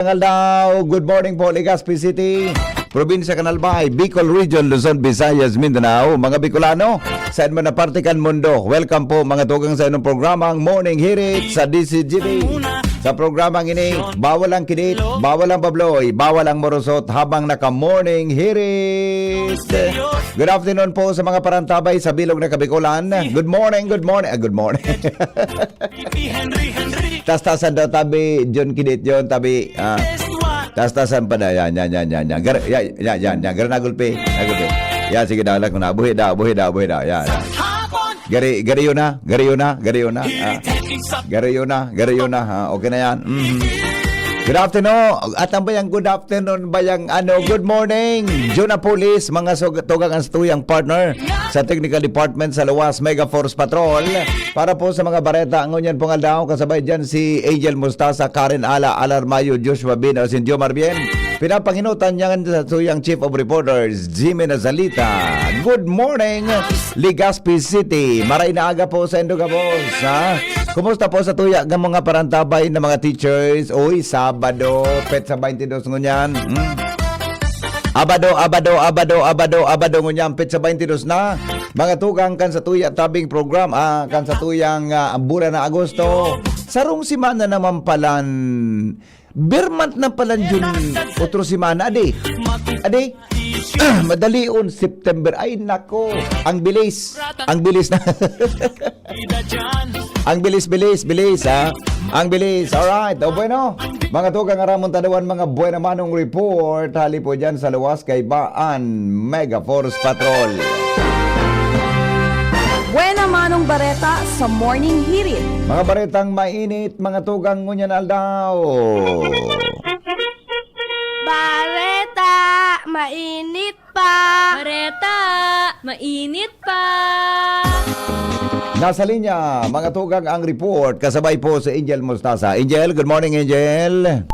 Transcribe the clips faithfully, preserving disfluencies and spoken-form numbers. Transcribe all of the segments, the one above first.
Magandang aldaw. Good morning po, Legazpi City, Probinsya kan Albay, Bicol Region, Luzon, Visayas, Mindanao, mga Bicolano, sa inyo na parte kan mundo. Welcome po, mga tugang, sa inyong programang Morning Hirit sa D C G B. Sa programang ini, bawal ang kidit, bawal ang babloy, bawal ang morosot habang naka-morning hirit. Good afternoon po sa mga parantabay sa bilog na Kabikolan. Good morning, good morning, ah, good morning. Tastasan daw tabi, John Kidit John, tabi. Ah. Tastasan pa na, yan, yan, yan, yan, yan. Gar, yan, yan, yan, yan. Gar, nagulpi, nagulpi. Yan, sige, daw, kung nabuhi daw, buhi daw, buhi daw. Yan. Gari, gari yun na, gari yun na, gari yun na. Ah. Gari yun na, gari yun na. Ha? Okay na yan. Mhm. Good afternoon. At ang bayang good afternoon, bayang ano, good morning. Juna Police, mga sug-, tugang ang tuyang partner sa technical department sa Luwas Mega Force Patrol. Para po sa mga bareta, ngunyan pong aldaw, kasabay dyan si Angel Mustasa, Karen Ala, Alar Mayo, Joshua Bin, o si Jomar Bien. Pinapanginutan niya sa tuyang Chief of Reporters, Jimmy Nazalita. Good morning, Legazpi City. Maray na aga po sa indo gabos, ha? Kumusta po sa tuya ng mga parantabay na mga teachers? Uy, Sabado, petsa twenty-two ngunyan. Hmm? Abado, abado, abado, abado, abado ngunyan, petsa twenty-two na. Mga tugang kan sa tuya tabing program, ah, kan sa tuyang, ah, bulan na Agosto. Sarong semana naman palan, Bermant na palan yun, otro semana, adi. Adi, madalion, September. Ay, nako, ang bilis. Ang bilis na. Ang bilis, bilis, bilis, ha? Ang bilis. Alright. O, bueno. Mga tugang aramon tadawan, mga buena manong report. Hali po dyan sa luwas kay Baan Mega Force Patrol. Buena manong bareta sa Morning Hirit. Mga baretang mainit, mga tugang ngunyan aldaw. Bareta, mainit pa. Bareta, mainit pa. Nasa linya, mga tugang, ang report, kasabay po si Angel Mustasa. Angel, good morning, Angel.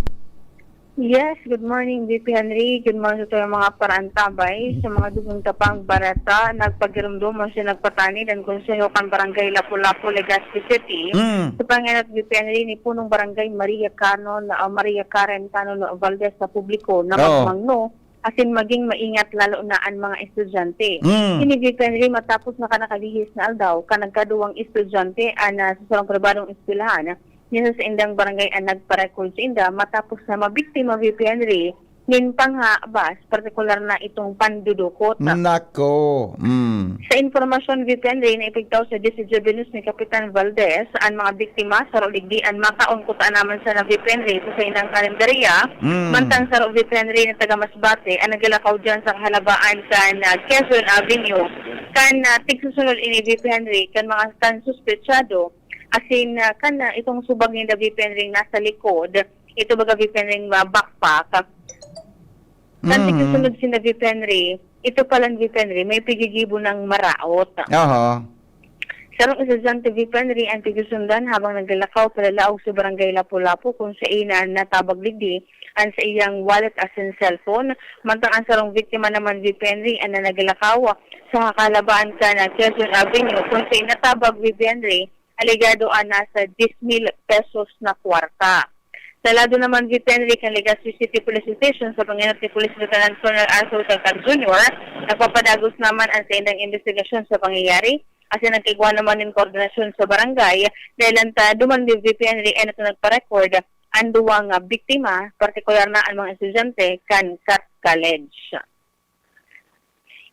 Yes, good morning, V P Henry. Good morning sa mga parantabay. Sa mga dugang tapang bareta, nagpagirumdom man siya nagpatani dan konseho kan Barangay Lapu-Lapu, Legazpi City. Mm. Sa pangenot, V P Henry, ni Punong Barangay Maria Canon, ah, Maria Karen Canon Valdez sa publiko na Oo. magmangno asin maging maingat lalo na an mga estudyante. Mm. Ini, V P Henry, matapos na kan nakalihis na aldaw, kan nagkaduwang estudyante an, ah, sa sarong pribadong eskwelahan, nin sa saindang barangay an nagpa-record sainda matapos na mabiktima, V P Henry, nin panghabas, partikular na itong pandudukot. Nako. Mm. Sa impormasyon, V P Henry, na ipigtao sa D C G B News ni Kapitan Valdez, an mga biktima, saro digdi an makaon kuta naman sana, V P Henry, sa saindang karinderya, Mm. mantang saro, V P Henry, na taga Masbate, an nagalakaw diyan sa kahalabaan kan, ah, Quezon Avenue. Kan, ah, tigsusunod ini, V P Henry, kan mga kan suspetsado, asin, ah, kan, ah, itong subag ninda, V P Henry, nasa likod, ito baga, V P Henry, ah, backpack. Kan Mm. tigsusunod sinda, V P Henry, ito palan, V P Henry, may pigigibo ng maraot. Aha. Sarong estudyante, V P Henry, ang tigsusundan habang naglalakaw palalaog sa barangay Lapu-Lapu, kung sain na natabag digdi an saiyang wallet asin cellphone. Mantang ang sarong biktima naman, V P Henry, an naglalakaw sa kakalabaan kan Quezon Avenue, kung sain natabag, V P Henry, alegado an nasa diyes mil pesos na kwarta. Sa lado naman, V P Henry, kan Legazpi City Police Station, sa pangenot ni Police Lieutenant Colonel Arthur Calcar Junior, nagpapadagos naman an saindang imbestigasyon sa pangyayari, asin nagkaigwa naman nin koordinasyon sa barangay, dahil an ta duman, V P Henry, ay nato nagpa-record an duwang, ah, biktima, partikular na an mga estudyante kan Cat College.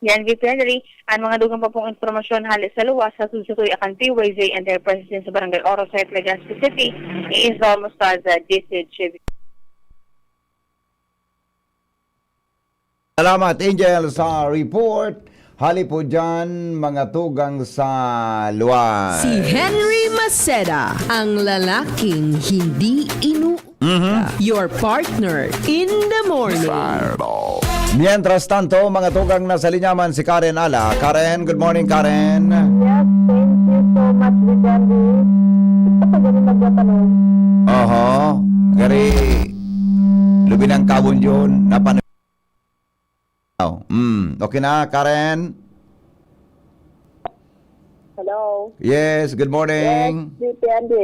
Yan, V P Henry, an mga dugang pa pong impormasyon hale sa luwas sa susutoy akan P Y J Enterprises sa Barangay Oro Site, Legazpi City, ni Isabel Mostaza, D C G B. Salamat, Angel, sa report. Hali po dyan, mga tugang sa luwas. Si Henry Maceda, ang lalaking hindi inu- Mhm. Your partner in the morning. Mientras tanto, mga tugang, nasa linya man si Karen Ala. Karen, good morning, Karen. Yes, thank you so much, Vivendi. Gusto ko gani magtatanong. Oho. Gari, lubi ng kabon yun. Napan- Oh, mm. Okay na, Karen? Hello? Yes, good morning. Yes, V P N D.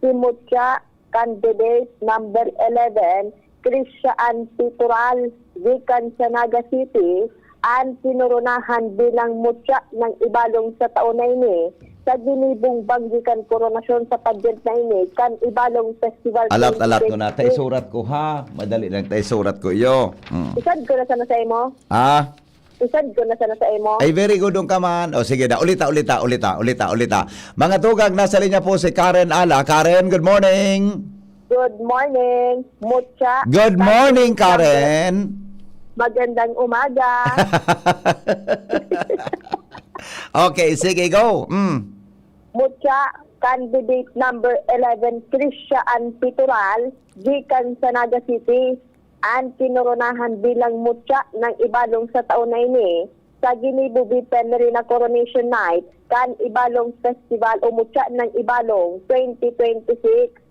Si Mucha, candidate number eleven, Christian Pitoral, gikan sa Naga City, an kinoronahan bilang mutya ng Ibalong sa taon na ini, sa ginibong banggi kan koronasyon sa pageant na ini, kan Ibalong Festival Alat-alat ko na. twenty twenty-six. Taisurat ko, ha? Madali lang, taisurat ko iyo. Mm. Isad ko na sana sa imo? Ah? Isad ko na sana sa imo? Ay, very good, dong ka man. O, sige na. Ulita, ulita, ulita, ulita, ulita. Mga tugang, nasa linya po si Karen Ala. Karen, good morning. Good morning. Mutya. Good morning, Karen. Magandang umaga. Okay, sige, go. Mm. Mutya, candidate number eleven, Christian Pitoral, gikan sa Naga City. An kinoronahan bilang mutya ng Ibalong sa taon na ini, sa ginibo bitin rin na Coronation Night kan Ibalong Festival o Mutya ng Ibalong twenty twenty-six.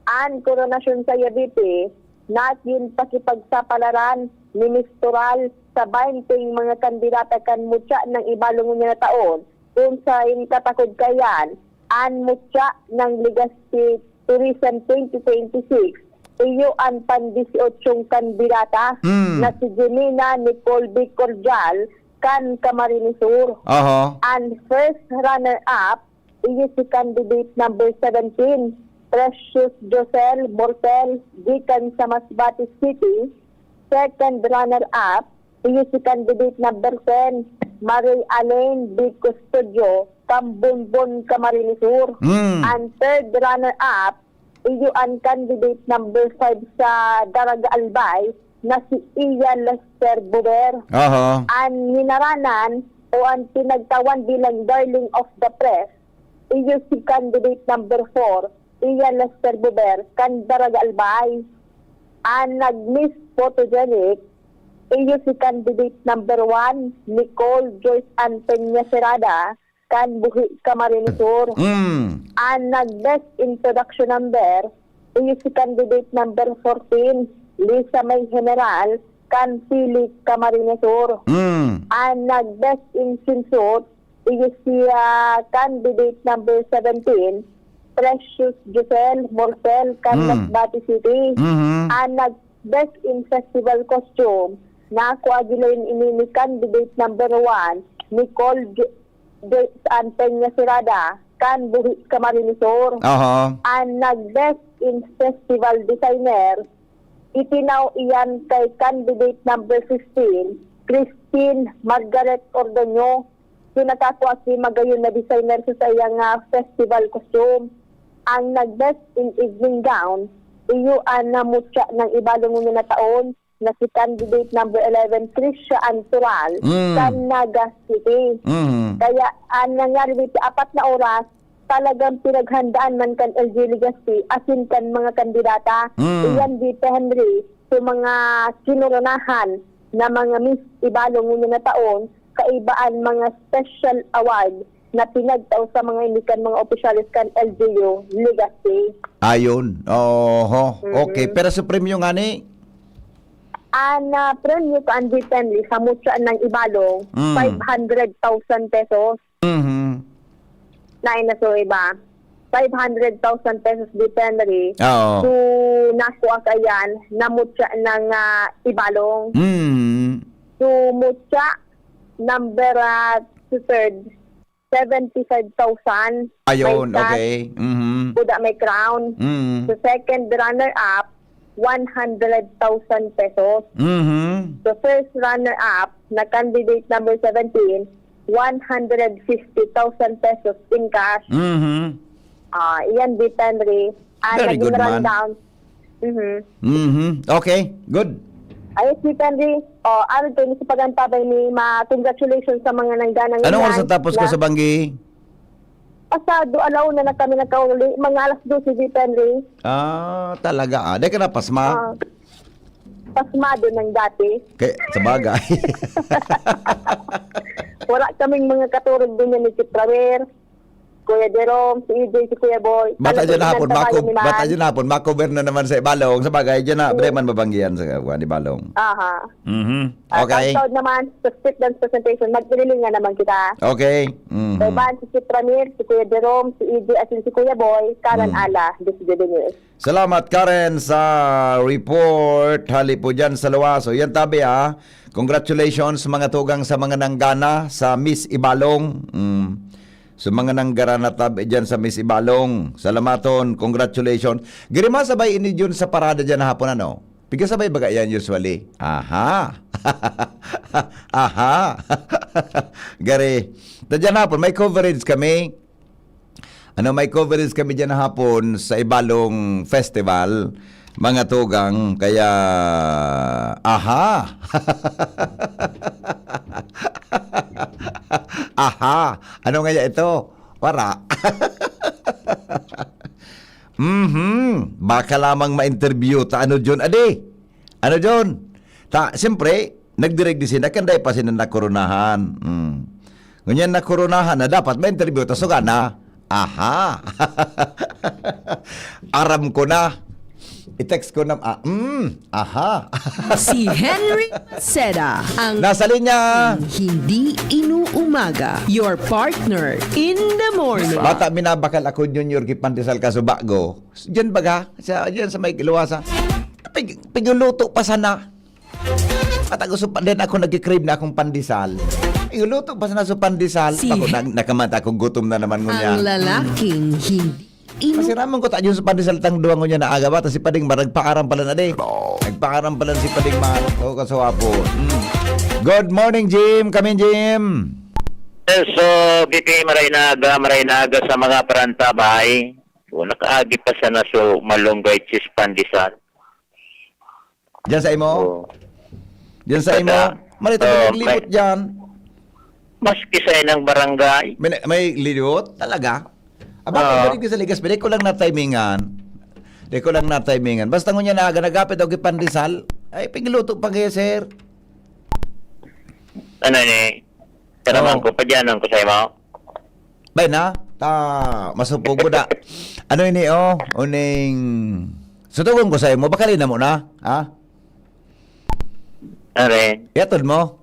An koronasyon sa Yabiti, nagin pakipagsapalaran ni Mistoral sa baynte mga kandidata kan mutya ng Ibalong ngunyan na taon, kun sa inkatakod kaiyan, an mutya ng Legazpi Tourism twenty twenty-six, iyo an pan-disyotsyong kandidata Mm. na si Jimena Nicole B. Cordial kan Camarines Sur. Oho. An first runner-up, iyo si candidate number seventeen, Precious Josel Mortel, gikan sa Masbate City. Second runner-up, iyo si candidate number ten, Marie Alain B. Custodio, kan Bonbon, Camarines Sur. Mm. An third runner-up, iyo an candidate number five sa Daraga Albay na si Ian Lester Bover. Oho. An nginaranan o an pinagtawan bilang Darling of the Press, iyo si candidate number four, Ian Lester Bover, kan Daraga Albay. An nag-Miss Photogenic, iyo si candidate number one, Nicole Joyce Ann Peña Serrada, kan Buhi, Camarines Sur. Mm. An nag-Best Introduction Number, iyo si candidate number fourteen, Lisa May General, kan Pili, Camarines Sur. Mm. An nag-Best in Swimsuit, iyo si, ah, candidate number seventeen, Precious Giselle Mortel, kan Mm. Masbate City. Mhm. An nag-Best in Festival Costume, nakua gilayon ini ni candidate number one, Nicole J-, J-, Ann Peña Serrada, kan Buhi, Camarines Sur. Aha. An nag-Best in Festival Designer, itinaw iyan kay candidate number fifteen, Christine Margaret Ordoño. Pinakakua ki magayon na designer sa saiyang, ah, festival costume. Ang nag-Best in Evening Gown, iyo an namutya ng ibalong na taon na si candidate number eleven, Trisha Antural, Mm. kan Naga City. Mm. Kaya, ang nangyari dito, apat na oras, talagang pinaghandaan man kan L G Legazpi, asin kan mga kandidata. Mm. Iyan dito, Henry, sa mga kinoronahan na mga Miss Ibalong ngunyan na taon, kaibaan mga special award na pinagtao sa mga ini kan mga opisyales kan L G U Legazpi. Ayun. Oho. Mm. Okay. Pero sa premyo nga ni? An, ah, premyo kan G ten sa mutya ng Ibalong, Mm. five hundred thousand pesos. Mhm. Nain na so iba. Five hundred thousand pesos depende. Oo. So, nakuha ka yan, namutya ng, ah, Ibalong. Mm. So, mutya number, ah, two-third, seventy-five thousand. Ayun, may cash, okay. Mhm. Buda may crown. Mm. So, second runner-up, one hundred thousand pesos. Mhm. So, first runner-up na candidate number seventeen, one hundred fifty thousand pesos in cash. Mhm. Ah, iyan, Bit Henry. Ah, Very naging good man. Rundown. Mhm. Mhm. Okay, good. Ayos, Bit Henry. Oh, ano to, sa pagantabay ni ma-, congratulations sa mga nangganang Anong oras natapos ka sa Banggi? Pasado, alauna na kami nagkauli. Mga alas dose, Bit Henry. Ah, talaga, ah. Di ka napasma? Ah. Pasmado ng dati. Kaya, sa bagay. Wala kaming mga katurog doon yan ni Chiprawer. Kuya Jerome, si E J, si Kuya Boy. Bata Talagang dyan hapon, inantabayan mako-, ni bata Ma'am. Dyan hapon, makover na naman sa Ibalong. Sa bagay, dyan na, Mm. breman mabanggihan sa kuwan, Ibalong. Aha. Mhm. Ah, Okay. Countdown naman, sa split dance presentation, mag-ililing na naman kita. Okay. Mhm. Kay Van, si Chip Ramir, si Kuya Jerome, si E J, asin si Kuya Boy, Karan Mm. Ala, Desiderio News. Salamat, Karen, sa report. Hali po dyan sa Luwaso. Yan, tabi, ah. Congratulations, mga tugang, sa mga nanggana sa Miss Ibalong. Mm. Sa mga nanggarana tabi dyan sa Miss Ibalong. Salamaton, congratulations. Giri masabay ini dyan sa parada dyan hapon, ano? Pigasabay baga yan usually? Aha. Aha. Gari. Ta dyan hapon, may coverage kami. Ano, may coverage kami dyan hapon sa Ibalong Festival, mga tugang. Kaya, aha. Aha. Ano nga ito? Wara. Mhm. Baka lamang ma-interview ta. Ano, John? Adi? Ano, John? Ta, siyempre, nagdirek di sinda, kanday pa sinda nakoronahan. Mm. Ngunyan nakoronahan na, dapat ma-interview ta, sugana. Aha. Aram ko na. I-text ko na, ah, mm, aha. Si Henry Maceda, ang Nasa linya. Hindi inuumaga, your partner in the morning. Bata, minabakal ako, Junior, ki pandesal kaso bago. Diyan baga? Sa, diyan sa may Luwaso. Pig-, piguluto pa sana. At ako, so, then ako nagki-crave na akong pandesal. Piguluto pa sana sa pandesal. Si Ako, nag-, nakamata akong gutom na naman ngunyan. Ang lalaking hindi inu- Kasi ramon ko ta, yung sa pandesal tang duwa ngunyan na aga ba, tas si Pading Mar, nagpaaram pala na di. Nagpaaram pala si Pading Mar. Oo, kaswapo. Mm. Good morning, Jim. Kami, Jim. Yes, so, B P, maray na aga, maray na aga sa mga parantabay. O, nakaagi pa sana so malunggay cheese pandesal. Diyan sa imo? Oo. Diyan sa imo? Basta, Marita, oo, may naglibot may diyan. Maski sa inang barangay. May, may libot? Talaga? Aba, Oo. Pwede ko sa ligas, pwede ko lang na-timingan. Di ko lang na-timingan. Basta ngunyan na aga, nagapit ako kay pandesal. Ay, pigluto pa kayo, sir. Ano ni? Karaman Oo. ko, padyanan ko sa imo. Bay na, ta, masupog ko da. Ano ini, oh? Uning, sutugon ko sa imo, bakali na mo na, ha? Are. Yatod mo?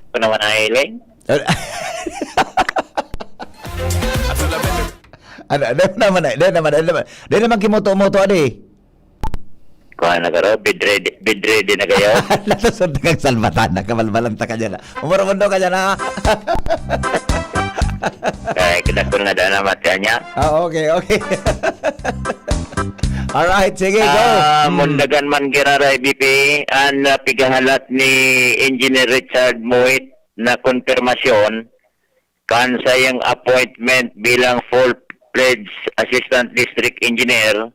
Ko naman ang hiling. Ano, ano naman, eh, di naman, di naman, di naman kimuto-muto, adi. Kuha na karo, bed ready, bed ready na kayo. Nasusod na kang salbatan, nakabalbalan ta ka dyan, ah. Umurumundo ka dyan, ah. Ay, kinakul na daan ang matya niya. Ah, okay, okay. Alright, sige, go. Ah, Hmm. Mundagan man giraray, B P, an, ah, pigahalat ni Engineer Richard Muit na konfirmasyon kan sayang appointment bilang full-fledged Assistant District Engineer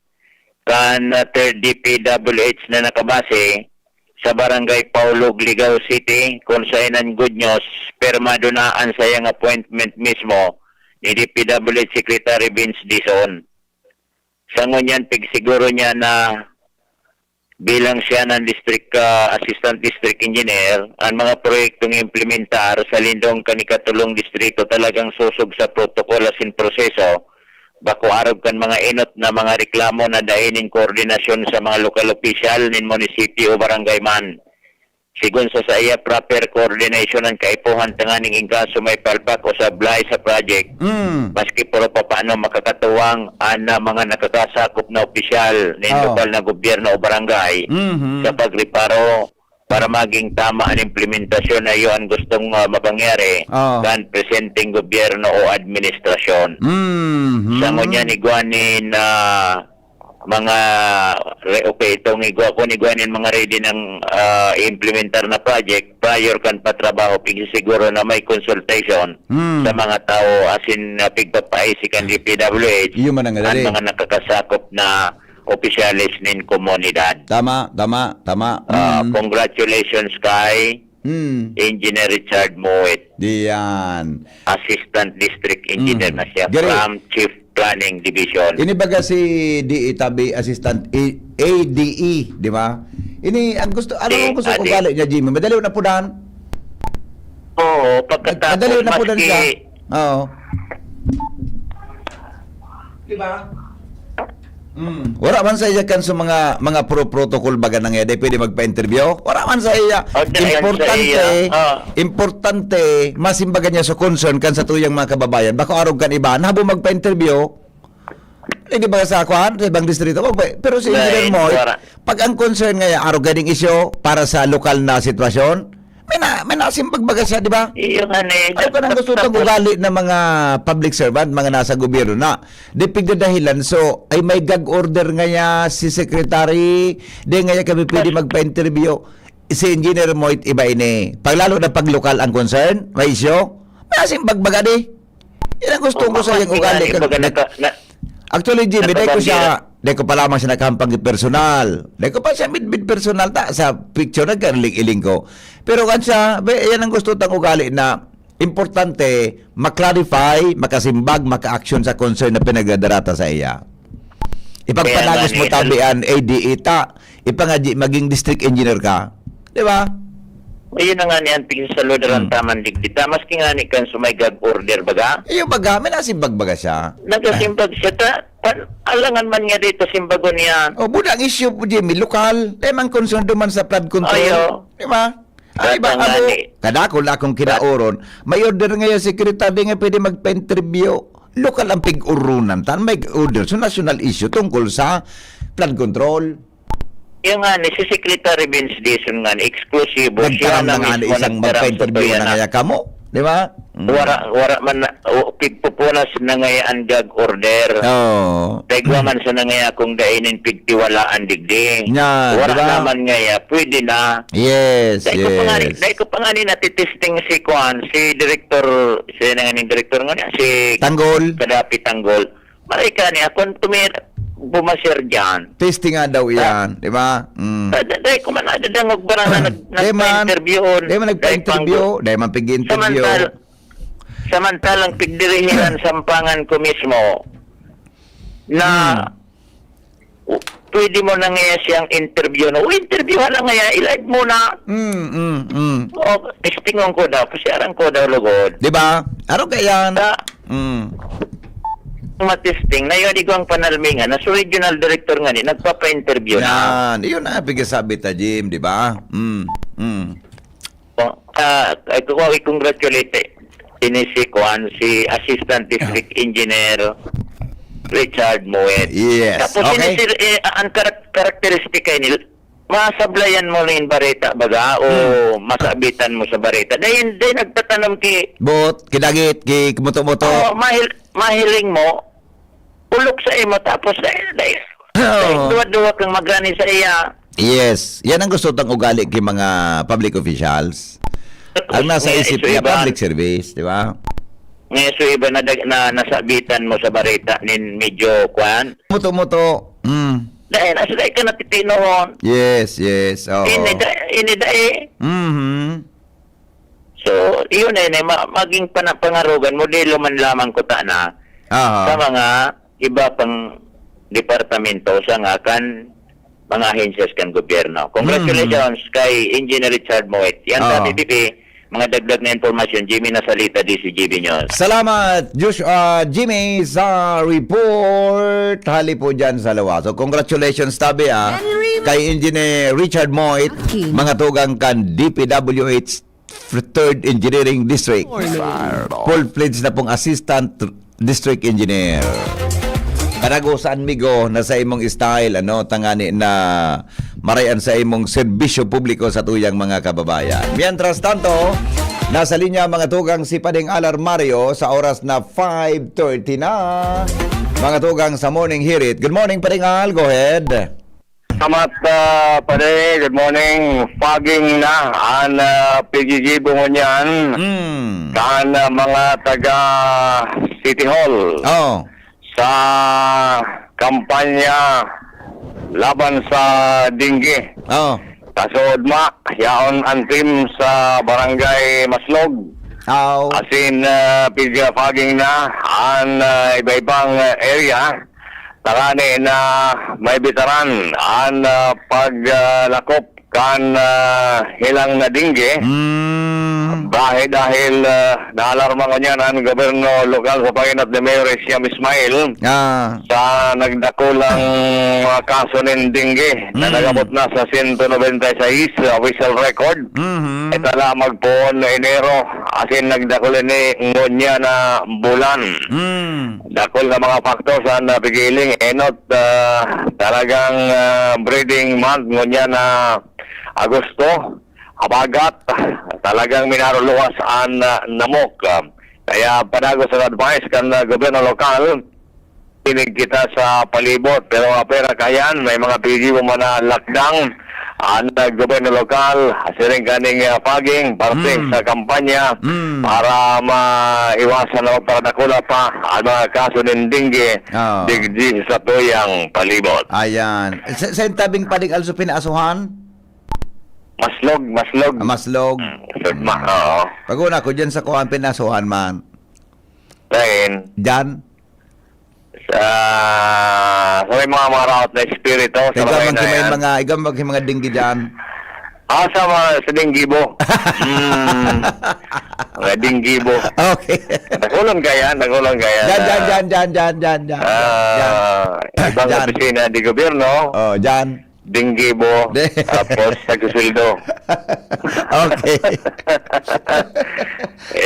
kan, ah, third D P W H na nakabase sa Barangay Paulog, Ligao City, kun saen an good news, pirmado na an sayang appointment mismo ni D P W H Secretary Vince Dizon. Sa ngunyan, pigsiguro niya na bilang siya ng District, ah, Assistant District Engineer, ang mga proyektong implementar sa lindong kan ikatulong distrito talagang sosog sa protocol asin proseso, bako arog kan mga enot na mga reklamo na dai nin koordinasyon sa mga lokal opisyal nin munisipyo o barangay man. Sigon sa saiya, proper coordination an kaipuhan tanganing in kaso may palpak o sablay sa project, Mm. maski puro papaano makakatuwang an, ah, mga nakakasakop na opisyal nin Oh. lokal na gobyerno o barangay Mhm. sa pagreparo para maging tama an implementasyon na iyo an gustong, ah, mapangyari Oh. kan presenteng gobyerno o administrasyon. Mhm. Sa ngunyan, igwa nin, ah, mga re-, okay, itong igwa, kung igwa nin mga ready ng, ah, implementar na project, prior kan patrabaho, pigsisiguro na may consultation Hmm. sa mga tao, asin, ah, pigpapaisi kan D P W H, Iyo man ang ang dali. mga nakakasakop na opisyales nin komunidad. Tama, tama, tama. Ah, Mm. Congratulations kay Mm. Engineer Richard Moet. Diyan. Assistant District Engineer Mm. na siya Gary. from Chief Planning Division. Ini baga si D E tabi, Assistant A-, A D E, di ba? Ini, ang gusto, ano Eh, ang gusto ko ate. gali niya, Jimmy? Madali na po dan? Oo, pagkatapos, Madali na po dan maski, siya. Oo. Di ba? Mm. Wala man sa iya kan sa mga, mga pro-protocol baga na nga, di pwede magpa-interview. Wala man sa iya. O, dahil sa Importante, iya, ah. importante, masimbagan niya sa concern kan sa tuyang mga kababayan. Bako arog kan iba, nabo magpa-interview. Eh, di ba sa kuwan, sa ibang distrito, magpa-, pero si Engineer Dahil Moy, wala. pag ang concern nga, arog ganing isyu para sa lokal na sitwasyon, may na, may nasimbag baga siya, di ba? Iyo nga ni, Ano ka nang gusto tang tapos ugali ng mga public servant, mga nasa gobyerno na? Di pigdadahilan, so, ay may gag order ngaya si secretary, di ngaya kami pwede Pas- magpa-interview. Si Engineer Moit iba ini. Pag lalo na pag lokal ang concern, may isyu, may nasimbag baga di. Yan ang gusto ko sa iyang ugali. Baga naka, na, Actually, Jimmy, dahil ko siya, nakabandera. Dahil ko pa lamang siya nakahampang personal. Dahil ko pa siya midbid personal ta, sa picture, nagkariling-iling ko. Pero kan siya, be, yan ang gusto tang ugali na importante, maklarify, makasimbag, maka-action sa concern na pinagdadarata sa iya. Ipagpanagos Kaya nga mo ni, tabi an A D E ta, ipangadyi maging district engineer ka. Di ba? Ayun na nga ni ang tigsaludaran Hmm. taman digdi ta. Maski nga ni kan sumay gag order baga. Iyo baga, may nasimbag baga siya. Nagasimbag siya ta, ta, alangan man nga dito simbagon niya. O, buda ang issue po, Jimmy, lokal. Di man concern duman sa flood control. Ayo. Di ba? Ay, ba, Tama nga abo, ni. kadakol na akong kinaoron. May order ngayon, secretary, nga pwede magpa-interview. Lokal ang pig-urunan. Tan may order. So, national issue tungkol sa flood control. Yung nga ni, si Secretary Vince Dizon nga ni, eksklusibo. Siya Nagtaram na na nga ni mismo isang nagtaram sa magpa-interview tuya na na. ngaya kamo. Di ba? Mm. Wara, wara man na, o, pigpupunas na ngaya ang gag order. Oo. Dahil wa man sa na ngaya kung dai nin pigtiwalaan digdi. Yan, Wara di ba? naman ngaya, pwede na. Yes, Dahil ko pa nga ni, yes. dahil ko pa nga ni natitesting si Kwan, si Director, si nang aning Director nga niya, si Tanggol. Kadapi Tanggol. Maray ka niya, kung tumir-, bumasir dyan. Testing nga daw Ah. iyan, di ba? Mm. Da-, da-, dahil ko man nadadangog ba na nag-, Di man, nagpa-interview on? di man Dahil nagpa-interview, panggo-, di man pig-interview. samantal-, samantalang pigdirihiran sampangan ko mismo na Hmm. u-, pwede mo na ngaya siyang interview, no? O, interview na ngaya, i-live mo na. Mm, mm, mm. O, testingon ko daw, pasyaran ko daw lugod. Di ba? Araw ka yan. Sa Mm. matesting, na yun, ikaw ang panalmingan, na sa regional director nga ni, nagpapa-interview na. Yan. Yun na, pigkasabi ta, Jim, di ba? Mm, mm. Oh, ah, ito ko, i-congratulate, eh. Ini si Kuan, si Assistant District Engineer Richard Moet. Yes. Tapos ini Okay. si, eh, ang karak-, karakteristika ini, masablayan mo rin bareta, baga, o Hmm. masabitan mo sa bareta. Dahil, dahil nagtatanom ki Bot, kidagit, ki kumuto-muto. Oo, mahil-, mahiling mo, ulok sa imo, tapos dahil, dahil, Oo. dahil duwa-duwa kang magani sa iya. Yes. Yan ang gusto tang ugali ki mga public officials. Ang nasa Ngayon, isip so niya, iba, public service, di ba? ngayon, so iba na, na nasabitan mo sa bareta nin medyo, kwan? Muto-muto. Mm. Dahil, asa dahil ka natitinohon? Yes, yes. Oo. Ini da-, ini dai. Mhm. So, yun eh, na ma-, maging pana-, pangarogan, modelo man lamang kuta na Aha. sa mga iba pang departamento sa ngakan mga ahensyas kan gobyerno. Congratulations Mhm. kay Engineer Richard Moet. Yan sa Oo. T T P, mga dagdag na impormasyon, Jimmy Nasalita, D C G B News. Salamat, Josh, ah, Jimmy, sa report. Hali po dyan sa Lawas. So, congratulations, tabi, ah, Henry kay Engineer Richard Moit, Akin. mga tugang kan D P W H Third Engineering District. Morning. Full-fledged na pong Assistant District Engineer. Karago sa anmigo na sa imong style, ano, tangani na marayan sa imong serbisyo publiko sa tuyang mga kababayan. Mientras tanto, nasa linya mga tugang si Pading Al Armario sa oras na five thirty na. Mga tugang sa Morning Hirit. Good morning, Pading Al. Go ahead. Salamat, ah, pare. Good morning. Fogging na an, ah, pigigibo ngunyan Hmm. kan, ah, mga taga City Hall Oh. sa kampanya laban sa dengue. Oh. Kasood ma, yaon an team sa Barangay Maslog. Aw. Asin, ah, pig-, fogging na an, ah, iba-ibang, ah, area. Tangani na may bitaran an, ah, pag, ah, lakop kan, ah, hilang na dengue. Mm. Dahil, dahil, ah, naalarma ngunyan an gobyerno lokal sa pangenot ni Mayor Siam Ismail Ah. sa nagdakulang mga kaso nin dengue na Mm. nag-abot na sa sento nobenta y seis sa official record. Mhm. Ito na magpoon na Enero, asin nagdakul ini ngunyan na bulan. Mm. Dakul na mga factors an napigiling enot, ah, talagang, ah, breeding month ngunyan na Agosto, habagat talagang minaruluwas an, ah, namok. Kaya padagos an advice kan, ah, gobyerno lokal, tinig kita sa palibot. Pero apera kayan, may mga P G O man na lockdown. An, ah, gobyerno lokal, siring kaning, ah, fogging, parte Hmm. sa kampanya Hmm. para maiwasan o para dakula pa ang mga kaso nin dengue Oo. digdi sa tuyang palibot. Ayan. Sa, sa tabing paling also pinaasuhan? Maslog, Maslog. Ah, Maslog. Mm, Maslog ma, Mm. oo. Pag-una ko dyan sa kuwan, pinaasuhan man. Kain. Dyan? Sa, sa may mga maraot na espiritu, sa Ikaw mga mag-, may inaya. mga, ikaw mag-, mga dinggi dyan. Ah, sa mga, sa dinggibo. Mm. Mga dinggibo. Okay. Nakulon kaya, nakulon kaya Dyan, na dyan, dyan, dyan, dyan, dyan, dyan, dyan. Ah, ibang Dyan. opisina di gobyerno. Oh, dyan. Dinggibo, Di- tapos nagsusueldo. Okay.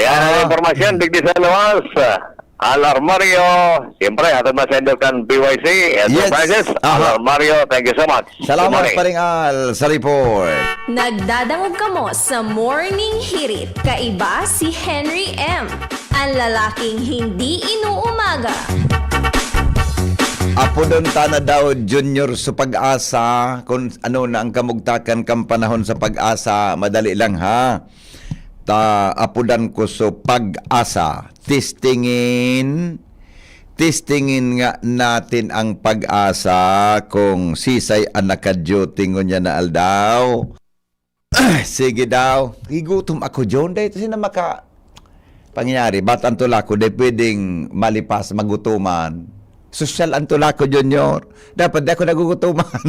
Yan ang Ah. impormasyon, digdi sa luwas. Alarmario, siyempre, ato na sa Indo kan B Y C, Yes. Enterprises. Aha. Alarmario, thank you so much. Good Salamat, morning. Paring Al, sa report. Nagdadangog kamo sa Morning Hirit. Kaiba si Henry M, ang lalaking hindi inuumaga. Apodon ta na daw, Junior, sa Pag-asa, kung ano na ang kamugtakan kan panahon sa Pag-asa. Madali lang, ha? Ta, apodan ko sa Pag-asa. Testingin, testingin nga natin ang Pag-asa kung sisay ang naka-duty ngunyan na aldaw. Sige daw. Gigutom ako, John. Dahil sino maka-, pangyayari, ba't ang tula ko, di pwedeng malipas, magutuman? Sosyal ang tula ko, Junior. Dapat di ako nagugutuman.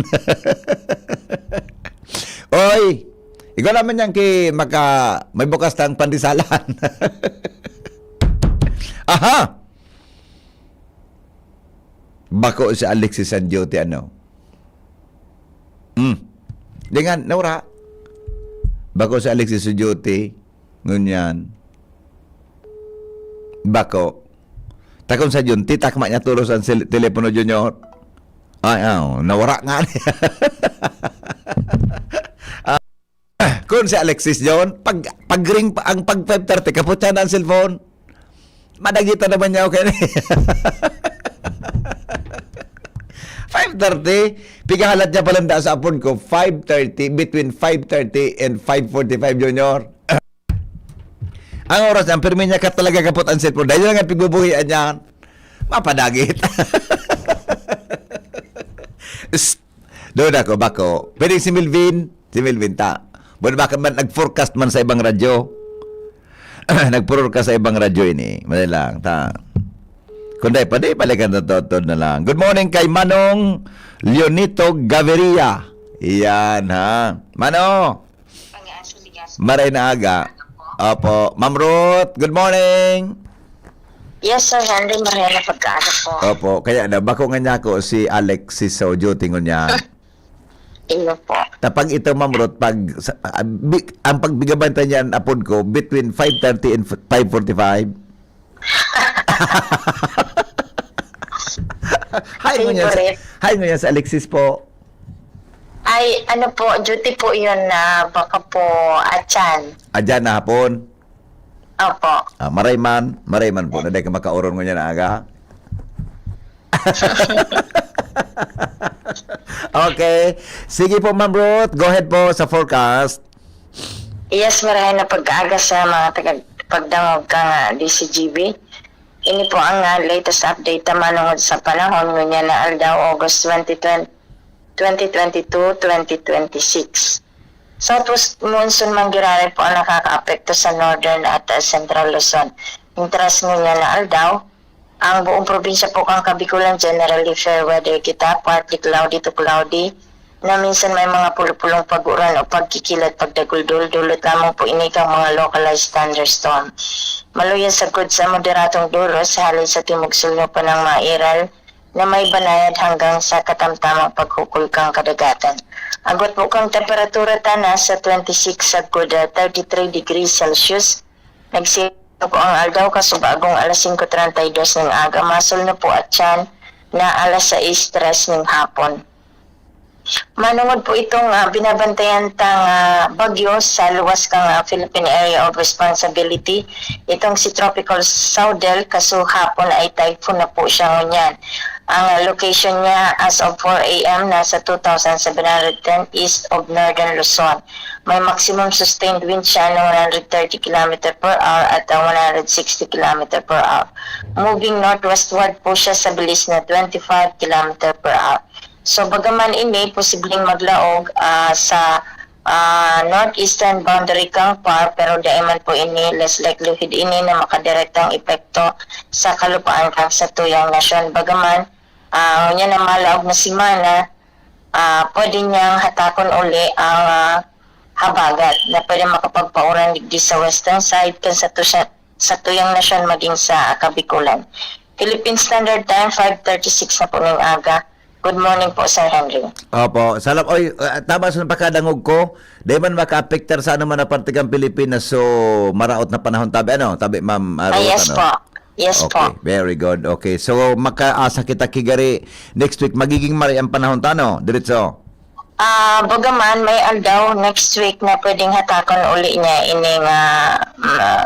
Oy! Ikaw naman yan ki maka-, may bukas tang pandisalan. Aha! Bako si Alexis San Duty, ano? Hmm. Di nga, nawara. Bako si Alexis San Duty. Ngunyan. Bako. Takon sa Jun, titakma niya tulos ang sil-, telepono, Junior. Ay, aw, nawara nga. Ah, kun si Alexis John, pag, pag-ring pa, ang pag five thirty, kaputya na ang cellphone. Madagita naman niya, okay na. Five thirty, pigahalat niya palanda sa apon ko, five thirty, between five thirty and five forty-five, Junior. Ang oras niyan, pirmi niya ka talaga kapot ang cellphone. Dahil lang ang pigbubuhian niyan. Mapadagit. Psst! Doon ako, bako. Pwedeng si Melvin? Si Melvin, ta. Bueno, baka man, nag-forecast man sa ibang radyo. Nag-forecast sa ibang radyo ini. Madali lang, ta. Kung dahil pa, di, balikan na to, to na lang. Good morning kay Manong Leonito Gaviria. Iyan, ha. Mano, maray na aga. Opo. Ma'am Ruth, good morning. Yes, Sir Henry, maray na pagkaaga po. Opo. Kaya na, bako nga niya ako si Alex, si Sojo, tingon niya. Iyo po. Tapag ito, Ma'am Ruth, pag, sa, ah, bi-, ang pagbigabantay niya, ang apod ko, between five thirty and five forty-five. Hi, ngunyan sa, Favorite. Hi, ngunyan sa Alexis po. Ay, ano po, duty po yun na baka po atyan. Adyan na hapon? Opo. Ah, maray man, maray man po na dahil ka makauron ngunyan na aga. Okay. Sige po, Ma'am Ruth. Go ahead po sa forecast. Yes, marahay na pag-aga sa mga taga-, pagdangog ka nga D C G B. Ini po ang, ah, latest update ta manungod sa panahon ngunyan na aldaw, August twenty twenty, twenty twenty-two, twenty twenty-six. Southwest monsoon man giraray po ang nakakaapekto sa northern at, ah, central Luzon. Mintras ngunyan na aldaw, ang buong probinsya po kan Kabikulan, generally fair weather kita, partly cloudy to cloudy, na minsan may mga pulupulong pag-uran o pagkikilat pagdaguldol, dulot lamang po ini kan mga localized thunderstorm. Maluya sagkod sa moderadong duros, hali sa timog-sulno pa ng mairal na may banayad hanggang sa katamtamang paghukol kan kadagatan. Agwat po kan temperatura ta nasa twenty-six sagkod, ah, thirty-three degrees Celsius. Nagsipo ang aldaw kasubago alas singko treinta y dos ning aga, masul na po at tiyan na alas sais tres ning hapon. Manungod po itong, ah, binabantayan tang, ah, bagyo sa luwas kang, ah, Philippine Area of Responsibility, itong si Tropical Saudel, kaso hapon ay typhoon na po siya ngunyan. Ang, ah, location niya as of four a m nasa two thousand seven hundred ten east of Northern Luzon. May maximum sustained wind siya na one hundred thirty kilometer per hour at, ah, one hundred sixty kilometer per hour. Moving northwestward po siya sa bilis na twenty-five kilometer per hour. So, bagaman ini posibleng maglaog, ah, sa, ah, northeastern boundary kang P A R, pero dai man po ini, less likelihood ini na makadirektang epekto sa kalupaan kang satuyang nasyon. Bagaman, ah, ngunyan na malaog na semana, ah, pwede niyang hatakon uli ang, ah, habagat na pwede makapagpauran digdi sa western side kan sa tusya-, satuyang nasyon maging sa Kabikulan. Philippine Standard Time, five thirty-six na po ning aga. Good morning po, Sir Henry. Opo. Salam. Oy, ah, tama sa pagkadangog ko. Di man makaapektar sa ano man na parte kan Pilipinas. So, maraot na panahon tabi, ano? Tabi, Ma'am, ah, Ah, Ruth, yes ano? po. Yes Okay, po. very good. Okay. So, makaasa kita kigari next week. Magiging maray ang panahon ta, no? Diretso. Ah, bagaman may aldaw next week na pwedeng hatakon uli niya ining, ah, ma-,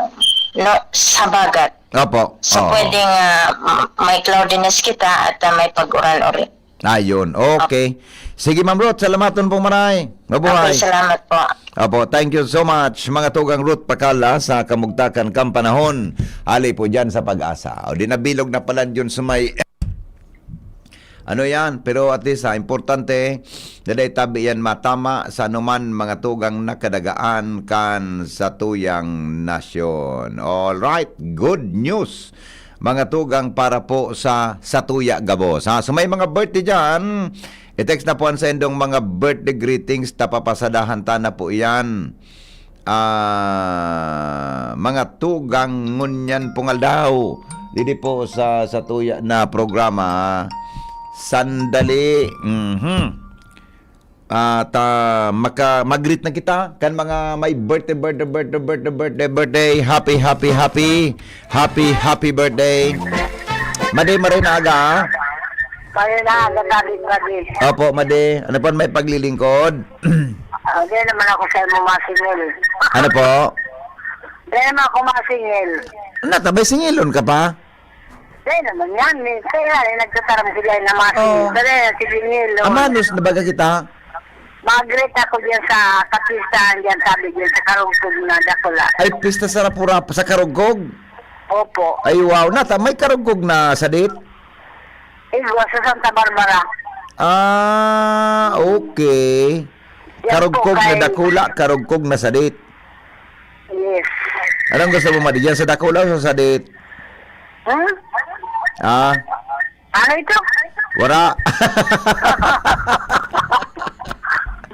no, sa habagat. Opo. So, Oo. pwedeng, ah, m-, may cloudiness kita at, ah, may pag-uran uli. Ayun. Okay. Sige, Ma'am Ruth, salamaton pong maray. Mabuhay. Okay, salamat po. Opo, thank you so much, mga tugang Ruth Pakala, sa kamugtakan kang panahon. Ali po dyan sa Pag-asa. O, di nabilog na pala yun sa may ano yan, pero at least, ah, importante, na dai tabi yan matama sa anuman mga tugang na kadagaan kan satuyang nasyon. All right, good news, mga tugang, para po sa satuya gabos, ha? So, may mga birthday dyan, i-text na po ang sa indong mga birthday greetings, tapapasadahan ta na po yan. Ah, mga tugang ngunyan pong aldaw. Didi po sa, sa tuya na programa. Sandali. Mhm. At, ah, maka-, mag-greet na kita kan mga may birthday, birthday, birthday, birthday, birthday, birthday. Happy, happy, happy. Happy, happy birthday. Madi, maray na aga, ah. Maray na aga, Daddy, Daddy. Opo, Madi. Ano pa may paglilingkod? Ah, di naman ako sa imo masingil. Ano po? Di naman ako masingil. Ano, tabay singilon ka pa? Di naman yan, eh. Kaya, eh, nagtataram sila na masingil. Oh. Kaya, singil, oh. Amanos na baga kita? Mag-greet ako diyan sa kapistahan diyan, sabi diyan sa Karugkog na dakula. Ay, pista sa Rapurap, sa Karugkog? Opo. Ay, wow. Nata, may Karugkog na sadit? Igwa sa Santa Barbara. Ah, okay. Yan po Karugkog na kay dakula, Karugkog na sadit. Yes. Anong gusto mo, Madi? Diyan sa dakula o sa sadit? Hmm? Ah? Ano ito? Wala.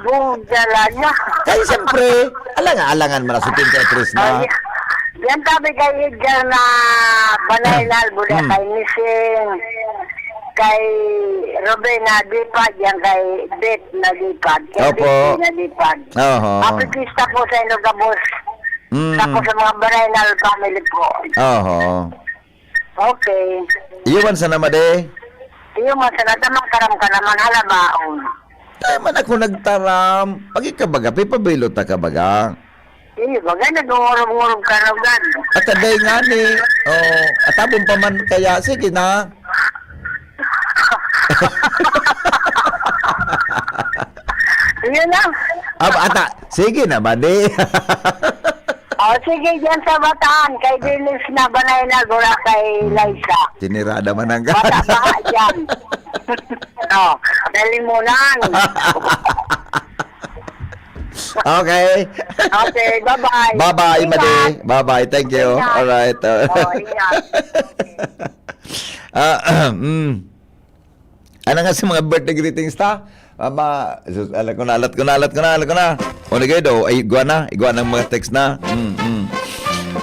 Buong dala niya. Kaya siyempre, alangan, alangan mo na, setenta y tres na. Ay, yan tabi kay Edgar na Banaynal, Buda Hmm. kay Nising, kay Ruben na Dipag, yan kay Beth na Dipag, kay Opo. Beth na Dipag. Oho. Happy Pista po sa inyo, Gabos. Mm. Tapos sa mga Banaynal family po. Oho. Okay. Iyo man sana, Madi. Iyo man sana, tamang taram ka naman, halabaon. Tayo man ako nagtaram. Pag ikabaga, pipabilot na ka baga. Iyo, baga, nag-uurog-urog ka na, Gad. At aday nga ni, oh, atabon pa man kaya, sige na. Yun lang. Ab-, ata, sige na, Madi. O, sige, dyan sa Bataan, kay Dennis na Banay na, Boracay, Liza. Tinirada man ang Bata baha dyan. O, dali mo lang. Okay. Okay, bye-bye. Bye-bye, Ingat. Madi. Bye-bye. Thank you. Ingat. All right. O, ingat. Ah, mm. Ano nga sa mga birthday greetings ta? Aba, sus, alat ko na, alat ko na, alat ko na, alat ko na. O, nagay daw, ay, igwa na, igwa ng mga text na. Mm, mm.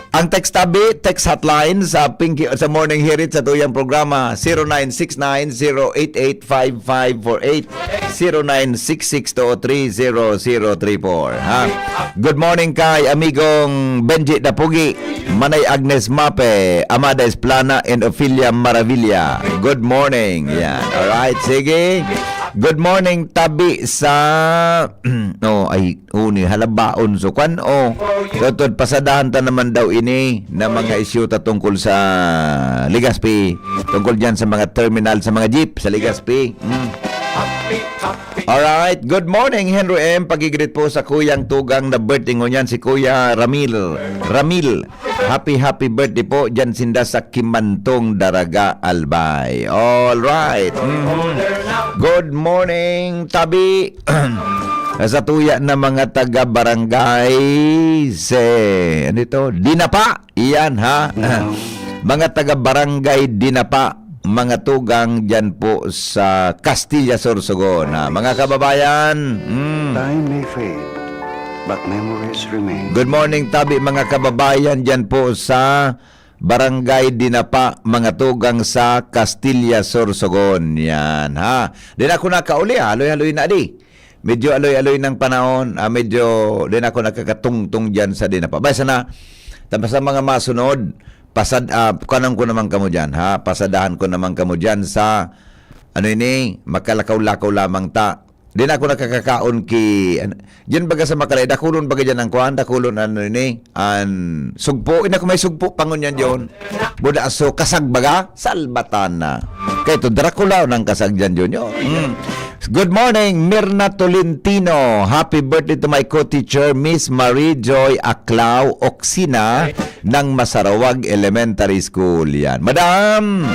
Ang text tabi, text hotline sa Pinky, sa Morning Hirit sa tuyang programa, zero nine six nine zero eight eight five five four eight, zero nine six six two three zero zero three four, ha? Good morning kay amigong Benji Dapugi, Manay Agnes Mape, Amada Esplana, and Ophelia Maravilla. Good morning. Yan. Alright, sige. Good morning, tabi sa, oh, ay, uni, halabaon, so, kwan, oh. Totod, pasadahan ta naman daw ini na mga isyu ta tungkol sa Legazpi. Tungkol dyan sa mga terminal, sa mga jeep sa Legazpi. Mm. Alright. Good morning, Henry M. Pagigreet po sa kuyang tugang na birthday ngunyan, si Kuya Ramil. Ramil. Happy, happy birthday po dyan sinda sa Kimantong, Daraga, Albay. Alright. Mhm. Good morning, tabi. Sa tuya na mga taga-barangay, se, ano ito? Dinapa. Iyan, ha? Mga taga-barangay Dinapa, mga tugang dyan po sa Castilla, Sorsogon, ha? Mga kababayan, mm. Time may fade, but memories remain. Good morning, tabi, mga kababayan dyan po sa Barangay Dinapa, mga tugang sa Castilla, Sorsogon. Yan, ha? Di na ako nakauli, ha? Haloy-haloy na, di. Medyo aloy-aloy ng panahon, ah, medyo di na ako nakakatungtong dyan sa Dinapa. Basta na, tapos sa mga masunod, pasad, ah, kanang ko naman kamo dyan, ha? Pasadahan ko naman kamo dyan sa, ano ini, makalakaw-lakaw lamang ta. Di na ako nakakakaon ki, ano, dyan baga sa Makalay, dakulon baga dyan ang kuhan, dakulon ano ini, an sugpo, ina ko may sugpo pangon yan dyan. Buda so, kasag baga, salbatan na. Kaya ito, Dracula ng kasag dyan, Junior. Mm. Good morning, Mirna Tolentino. Happy birthday to my co-teacher, Miss Marie Joy Aclao Oxina ng Masarawag Elementary School. Yan. Madam,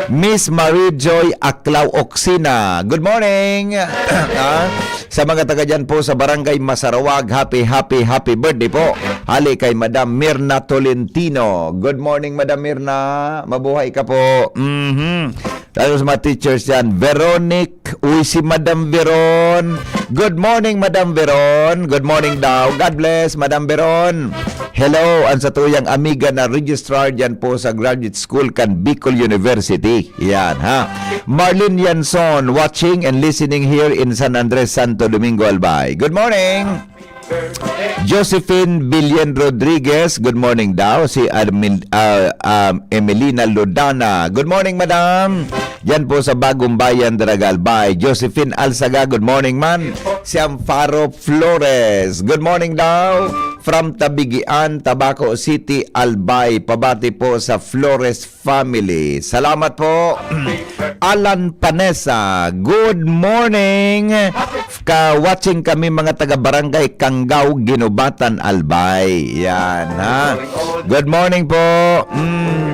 Miss Marie Joy Aclao Oxina. Good morning. Ah, sa mga taga dyan po sa Barangay Masarawag, happy, happy, happy birthday po. Hali kay Madam Mirna Tolentino. Good morning, Madam Mirna. Mabuhay ka po. Mhm. Tayo sa mga teachers yan. Veronic. Uy, si Madam Veron. Good morning, Madam Veron. Good morning daw. God bless, Madam Veron. Hello, ang satuyang amiga na registrar dyan po sa Graduate School kan Bicol University. Yan, ha? Marlene Yanson, watching and listening here in San Andres, Santo Domingo, Albay. Good morning. Josephine Billion Rodriguez, good morning daw. Si Armin, ah, um, Emelina Lodana, good morning, madam. Yan po sa Bagong Bayan, Daraga, Albay. Josephine Alsaga, good morning, man. Si Amparo Flores, good morning daw. From Tabigian, Tabaco City, Albay. Pabati po sa Flores family. Salamat po. Alan Panessa, good morning. Ka-watching kami, mga taga Barangay Kanggaw, Ginubatan, Albay. Yan, ha? Good morning po. Mm.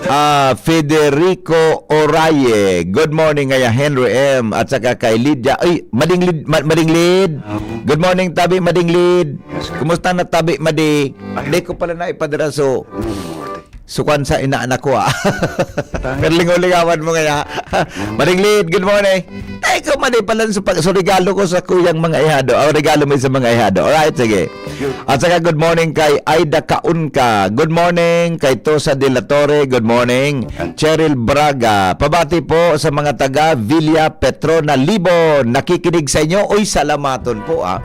Ah, Federico Oraye. Good morning, ngaya Henry M. At saka kay Lydia. Ay, Mading Lid, Ma-, Mading Lid. Good morning, Tabi Mading Lid. Kumusta na, Tabi Madi? Di ko pala na ipadara, so, sukan sa inaanak ko, ah. Pero lingaw-lingawan mo kaya. Mading Lid, good morning. Ay, ko, Madi pala, so, pag, so, regalo ko sa kuyang mga ihado. Oh, regalo mo sa mga ihado. Alright, sige. At saka, good morning kay Aida Kaunka. Good morning kay Tosa de la Torre. Good morning. Cheryl Braga. Pabati po sa mga taga Villa Petrona, Libon. Nakikinig sa inyo. Uy, salamaton po, ah.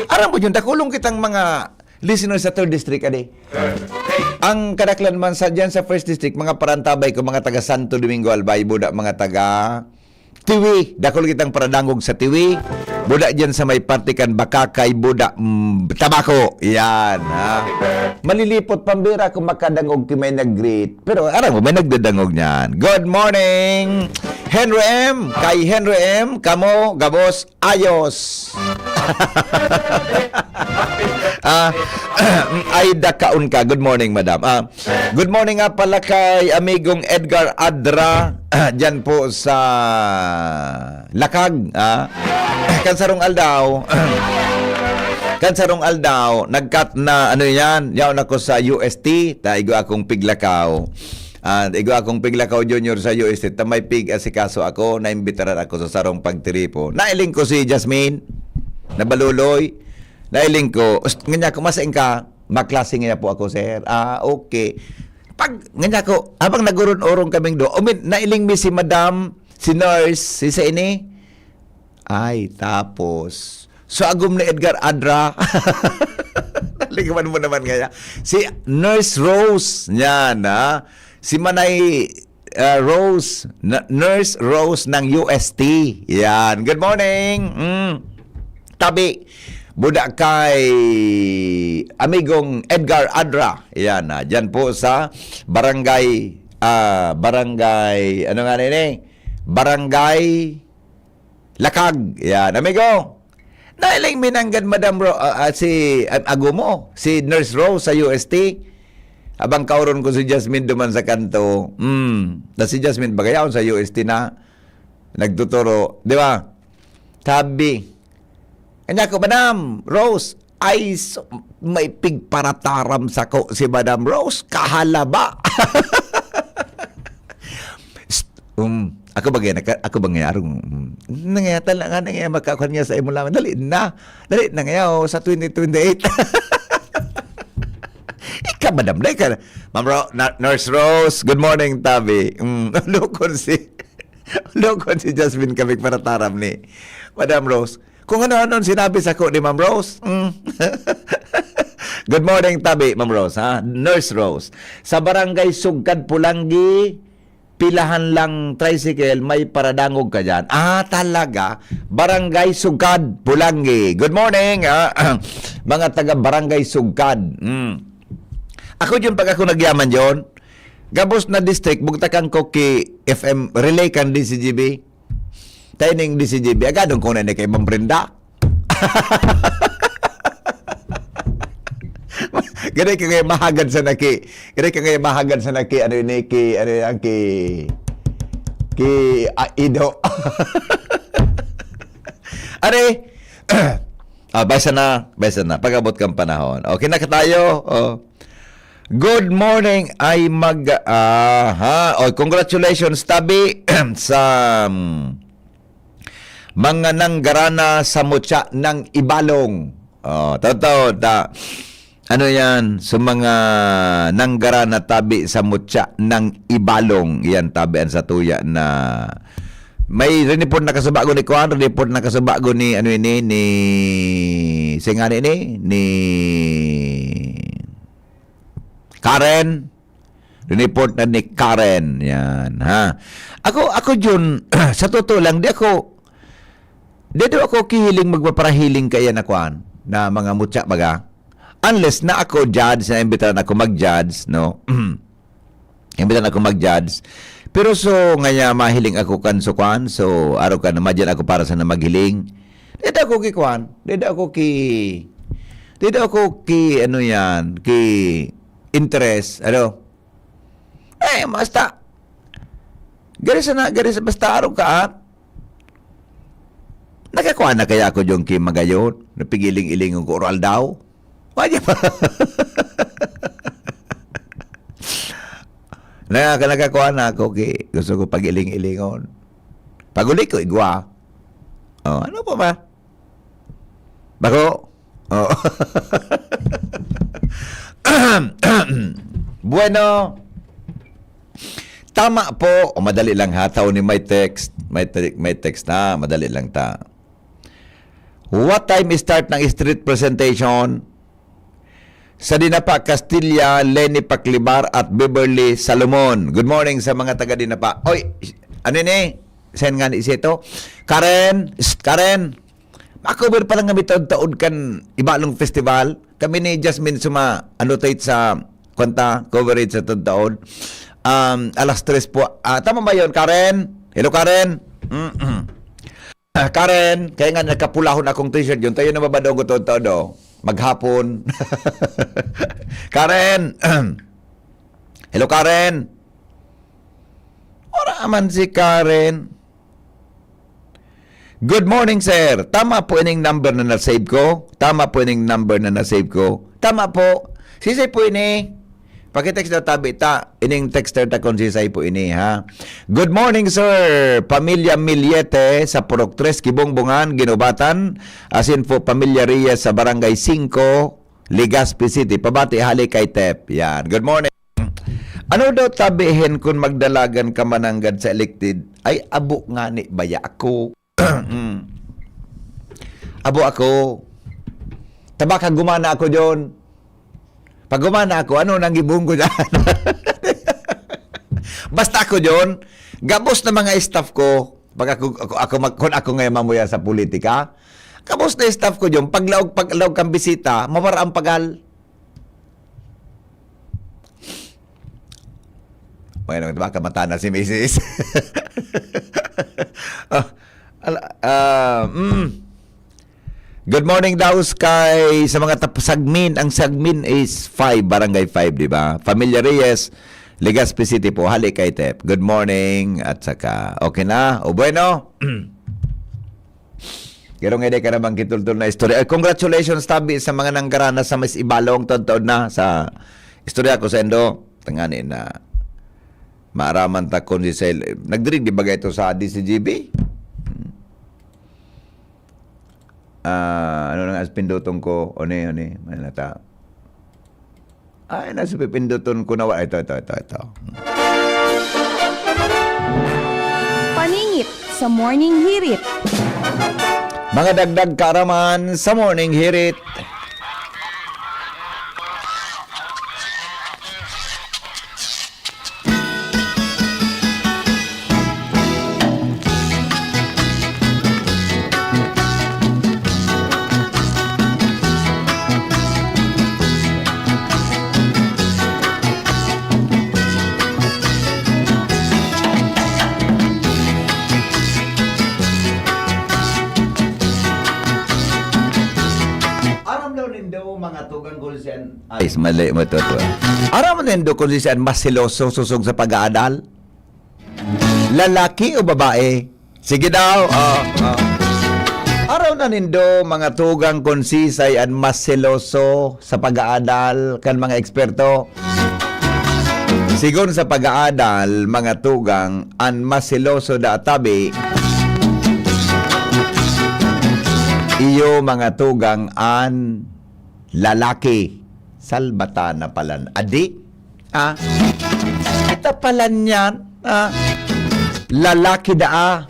Aram mo yun, dakulong kitang mga listeners sa third district, adi. Ang kadaklan man sa, dyan sa first district, mga parantabay ko, mga taga Santo Domingo, Albay, Buda, mga taga Tiwi. Dakul kitang paradangog sa Tiwi. Buda dyan sa may parte kan Bakakay, Buda, mm, Tabaco. Yan, ha. Malilipot pambira kung makadangog ki may nag-greet. Pero aram mo, may nagdadangog niyan. Good morning, Henry M. Kay Henry M, kamo, gabos, ayos. Ah, ay, dakaon ka. Good morning, madam. Ah, good morning nga pala kay amigong Edgar Adra, diyan po sa Lakag, ah. Kan sarong aldaw, kan sarong aldaw, nagkat na, ano yan, yaon ako sa U S T, taigo akong piglakaw. Ah, igwa akong piglakaw junior sa U S T, ta may pig-asikaso ako, naimbitaran ako sa sarong pagtiripon. Nailing ko si Jasmine, nabaluloy. Nailing ko, "Ust-, nganya ko, masain ka?" "Maklase ngaya po ako, sir." "Ah, okay." Pag, nganya ko, habang nag-urong-urong kaming do, umin-, nailing mi si madam, si nurse, si sa ini. Ay, tapos, so agom ni Edgar Adra. Nalingawan mo naman ngaya. Si Nurse Rose, niyan, ha? Si Manay, ah, Rose, na-, Nurse Rose ng U S T. Yan. Good morning. Mm. Tabi, buda kay amigong Edgar Adra. Yan, ha? Diyan po sa barangay, ah, barangay, ano nga nini? Barangay Lakag. Yan, amigo. Nailing mi nanggad, Madam Ro-, ah, ah, si, ah, ago mo, si Nurse Rose sa U S T. Abang kauron ko si Jasmine duman sa kanto. Hmm. Na si Jasmine, bagayaon sa U S T na nagtuturo, di ba? Sabi, kanya ko, "Madam Rose, ay, so, may pigparataram sako si Madam Rose, kahalaba." Psst, um, ako ba ngayon, ako ba ngayon, arong, um, nangyata lang nga, nangyata makakuha niya sa imo lamang. Dali na. Dali na ngayon, oh, sa twenty twenty-eight. Ika, madam, dali ka. Ma'am Ro-, na-, Nurse Rose, good morning, tabi. Mm, lukon si, lukon si Jasmine kami para taram ni Madam Rose. Kung ano-ano ang sinabi sako ni Ma'am Rose. Mm. Good morning, tabi, Ma'am Rose, ha? Nurse Rose. Sa Barangay Sugkad, Pulanggi, pilahan lang tricycle, may paradangog ka dyan. Ah, talaga? Barangay Sugkad, Pulanggi. Good morning, ha? Mga taga Barangay Sugkad. Mm. Ako yun, pag ako nagyaman yun, gabos na district, bugtakan ko ki F M relay kan D C G B. Taining D C G B, agadon ko na ni kay Ma'am Brenda. Gani ka ngayon mahagad sa naki. Gani ka ngayon mahagad sa naki. Ano yun, eh, ki, ano yan, ki, ki, ah, ido. Are, ah, baysa na, baysa na. Pag-abot kang panahon. Okay na ka tayo. Oh. Good morning, ay mag-, ah, ha? Oh, congratulations, tabi, sa, mm, mga nanggarana sa mutya ng Ibalong. Oh, totoo, ta-, ano yan? So, mga nanggarana tabi sa mutya ng Ibalong. Yan, tabi ang satuya na may rinipon na kasubago ni Kuan, rinipon na kasubago ni, ano ini, ni, singani ni, ni Karen. Rinipon na ni Karen. Yan, ha? Ako, ako, Jun, sa totoo lang, di ako, di daw ako kihiling magpaparahiling kaya na kuan, na mga mutya baga. Unless na ako judge, na imbitaran ako mag-judge, no? Imbitaran ako mag-judge. Pero so, ngaya mahiling ako kan so kuan, so, araw ka na, madyan ako para sa na maghiling. Di daw ako ki kuan, di daw ako ki, di daw ako ki, ano yan, ki interest, ano? Eh, basta, gari sa na, gari sa basta araw ka, ah. Nakakuha na kaya ako yung ki magayon, napigiling-ilingon ko oral daw. Wala pa. Naka-, nakakuha na ako, ki, gusto ko pag-iling-ilingon. Pag-uli ko, igwa. Oh, ano pa ba? Bako? Oh. Bueno, tama po. O, madali lang ha. Tao ni may text. May te-, may text ha. Madali lang ta. What time start ng street presentation? Sa Dinapa, Castilla, Leni Paclibar at Beverly Salomon. Good morning sa mga taga Dinapa. Oy, ano ni? Saan nga ni si ito? Karen, Shh, Karen. Ako, bir pa lang kami taod-taod kan Ibalong Festival. Kami ni Jasmine suma annotate sa kwanta, coverage sa taod-taod. Um, alas tres po. Ah, tama ba yun, Karen? Hello, Karen? Mm-mm. Ah, Karen, kaya nga nakapulahon akong t-shirt yun. Tayo na mabadong ko taod-taod, oh. Maghapon. Karen! Hello, Karen! Ora man si Karen. Good morning, sir. Tama po ining number na na-save ko? Tama po ining number na na-save ko? Tama po. Sisay po ini? Pakitext daw tabi ta, ining texter ta kung sisay po ini, ha. Good morning, sir. Pamilya Miliete sa Purok Tres, Kibongbongan, Guinobatan, asin po Pamilya Reyes sa Barangay Singko, Legazpi City. Pabati hali kay Tep. Yan. Good morning. Ano daw tabihin kun magdalagan ka mananggad sa elected? Ay, abo ngani baya ako. Mm. Abo ako. Tabaka gumana ako, John. Pag gumana ako, ano nang gibong ko dyan? Basta ako, John, gabos na mga staff ko, pag ako, ako, ako mag, kung ako ngayon mamuya sa politika, gabos na staff ko, John, paglaog, paglaog kang bisita, mawara ang pagal. Bueno, diba? Kamata na si misis. Ah, ala, ah, mm. Good morning daw kay sa mga tap-, Sagmin. Ang Sagmin is five, Barangay five, di ba? Familia Reyes, Legazpi City po. Hali kay Tep. Good morning. At saka, okay na? O bueno. Pero nga, di ka naman kitultol na istorya. Ay, congratulations, tabi, sa mga nanggarana sa Miss Ibalong, taod-taod na sa istorya ko sa Indo. Tangani na maaraman ta kung si Sel-, nagdirig di ba ito sa D C G B? Hmm. Ah, ano na nga, pinduton ko, one, one, may nata. Ay, nasa pipinduton ko na wa-, ito, ito, ito, ito. Paningit sa Morning Hirit. Mga dagdag kaaraman sa Morning Hirit. Aram daw nindo, mga tugang, kung siyan, ay, mali mo ito, ito. Aram nindo kung siyan mas seloso sosog sa pag-aadal? Lalaki o babae? Sige daw. Oh, oh. Aram na nindo, mga tugang, kung sisay an mas seloso sa pag-aadal kan mga eksperto. Sigon sa pag-aadal, mga tugang, an mas seloso da tabi, iyo, mga tugang, an lalaki. Salbata na palan. Adi? Ah, kita palan yan. Ah, lalaki daa.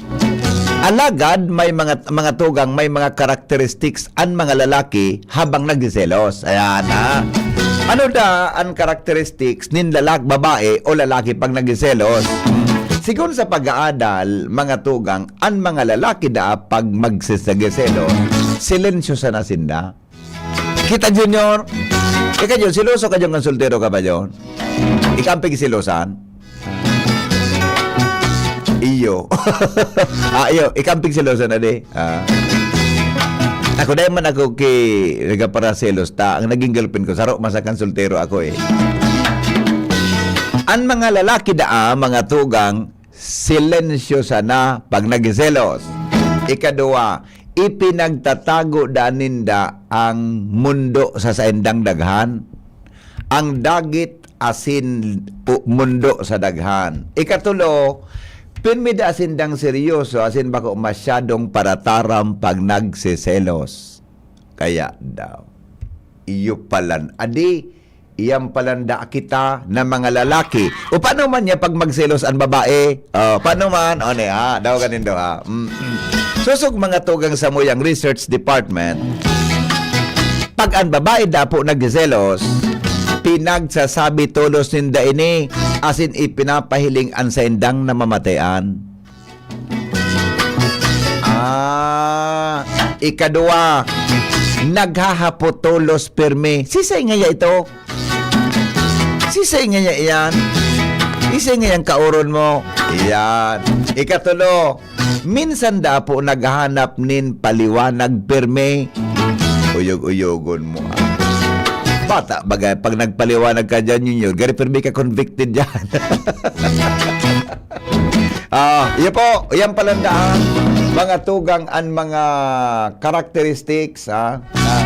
Alagad may mga, mga tugang, may mga characteristics an mga lalaki habang nagsiselos. Ayan, ha? Ano da an characteristics nin lalak-, babae o lalaki pag nagsiselos? Sigon sa pag-aadal, mga tugang, an mga lalaki daa pag magsiselos, silensyo sana sinda. Kita, Junior? Ika, Jun, seloso ka, Jun, kan soltero ka pa, Jun? Ika an pigselosan? Iyo. Ah, iyo. Ika an pigselosan na di. Ah. Ako, dahil man ako ki, nagaparaselos ta. Ang naging girlfriend ko, saro, masakan soltero ako eh. An mga lalaki daa, mga tugang, silensyo sana pag nagselos. Ikaduwa, ipinagtatago daa ninda ang mundo sa saindang daghan. Ang dagit asin pu-, mundo sa daghan. Ikatulo, pirmi daa sindang seryoso asin bako masyadong parataram pag nagseselos. Kaya daw, iyo palan, adi, iyan palan daa kita na mga lalaki. O paano man niya pag magselos ang babae? Oh, paano man? O, ne, ha? Daw ganin daw, ha? Mm-mm. Sosog mga tugang sa muyang research department, pag ang babae dapo nagseselos, pinagsasabi tolos ninda ini, asin ipinapahiling an saindang namamatean. Ah, ikadua, naghahapot tolos pirmi. Sisay ngaya ito? Sisay ngaya iyan? Sisay ngaya ang kaoron mo? Iyan. Ikatulo, minsan dapo naghahanap nin paliwanag pirmi. Uyog-uyogon mo, ah. Bata, bagay, pag nagpaliwanag ka dyan, Junior, gari pirmi ka convicted dyan. Ah, iyo po, iyan palan daa, mga tugang an mga characteristics, ha? Ah,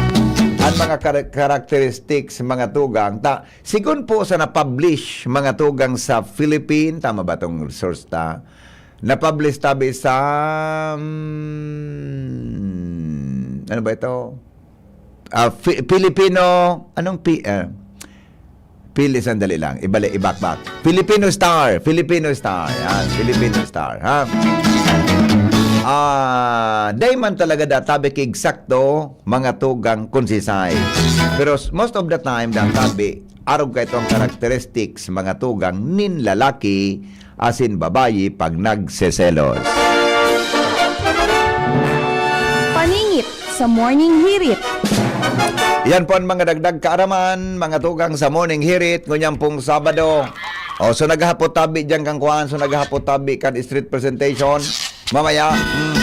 Ang mga kar-, characteristics, mga tugang, ta, sigon po sa na-publish, mga tugang, sa Philippine, tama ba tong source ta? Na-publish tabi sa, hmm, ano ba ito? Ah, Fi-, Filipino, anong Pi-, ah, Pili, sandali lang. Ibali, ibakbak. Filipino Star. Filipino Star. Yan. Filipino Star, ha? Ah, dai man talaga da tabi ki eksakto, mga tugang konsisay. Pero s-, most of the time, da tabi, arog ka itong characteristics, mga tugang nin lalaki, asin babayi pag nagseselos. Paningit sa Morning Hirit. Yan po ang mga dagdag kaaraman, mga tugang sa Morning Hirit, ngunyan pong Sabado. O, so naghahapot tabi diyan kang kuan, so naghahapot tabi kan street presentation. Mamaya, mm.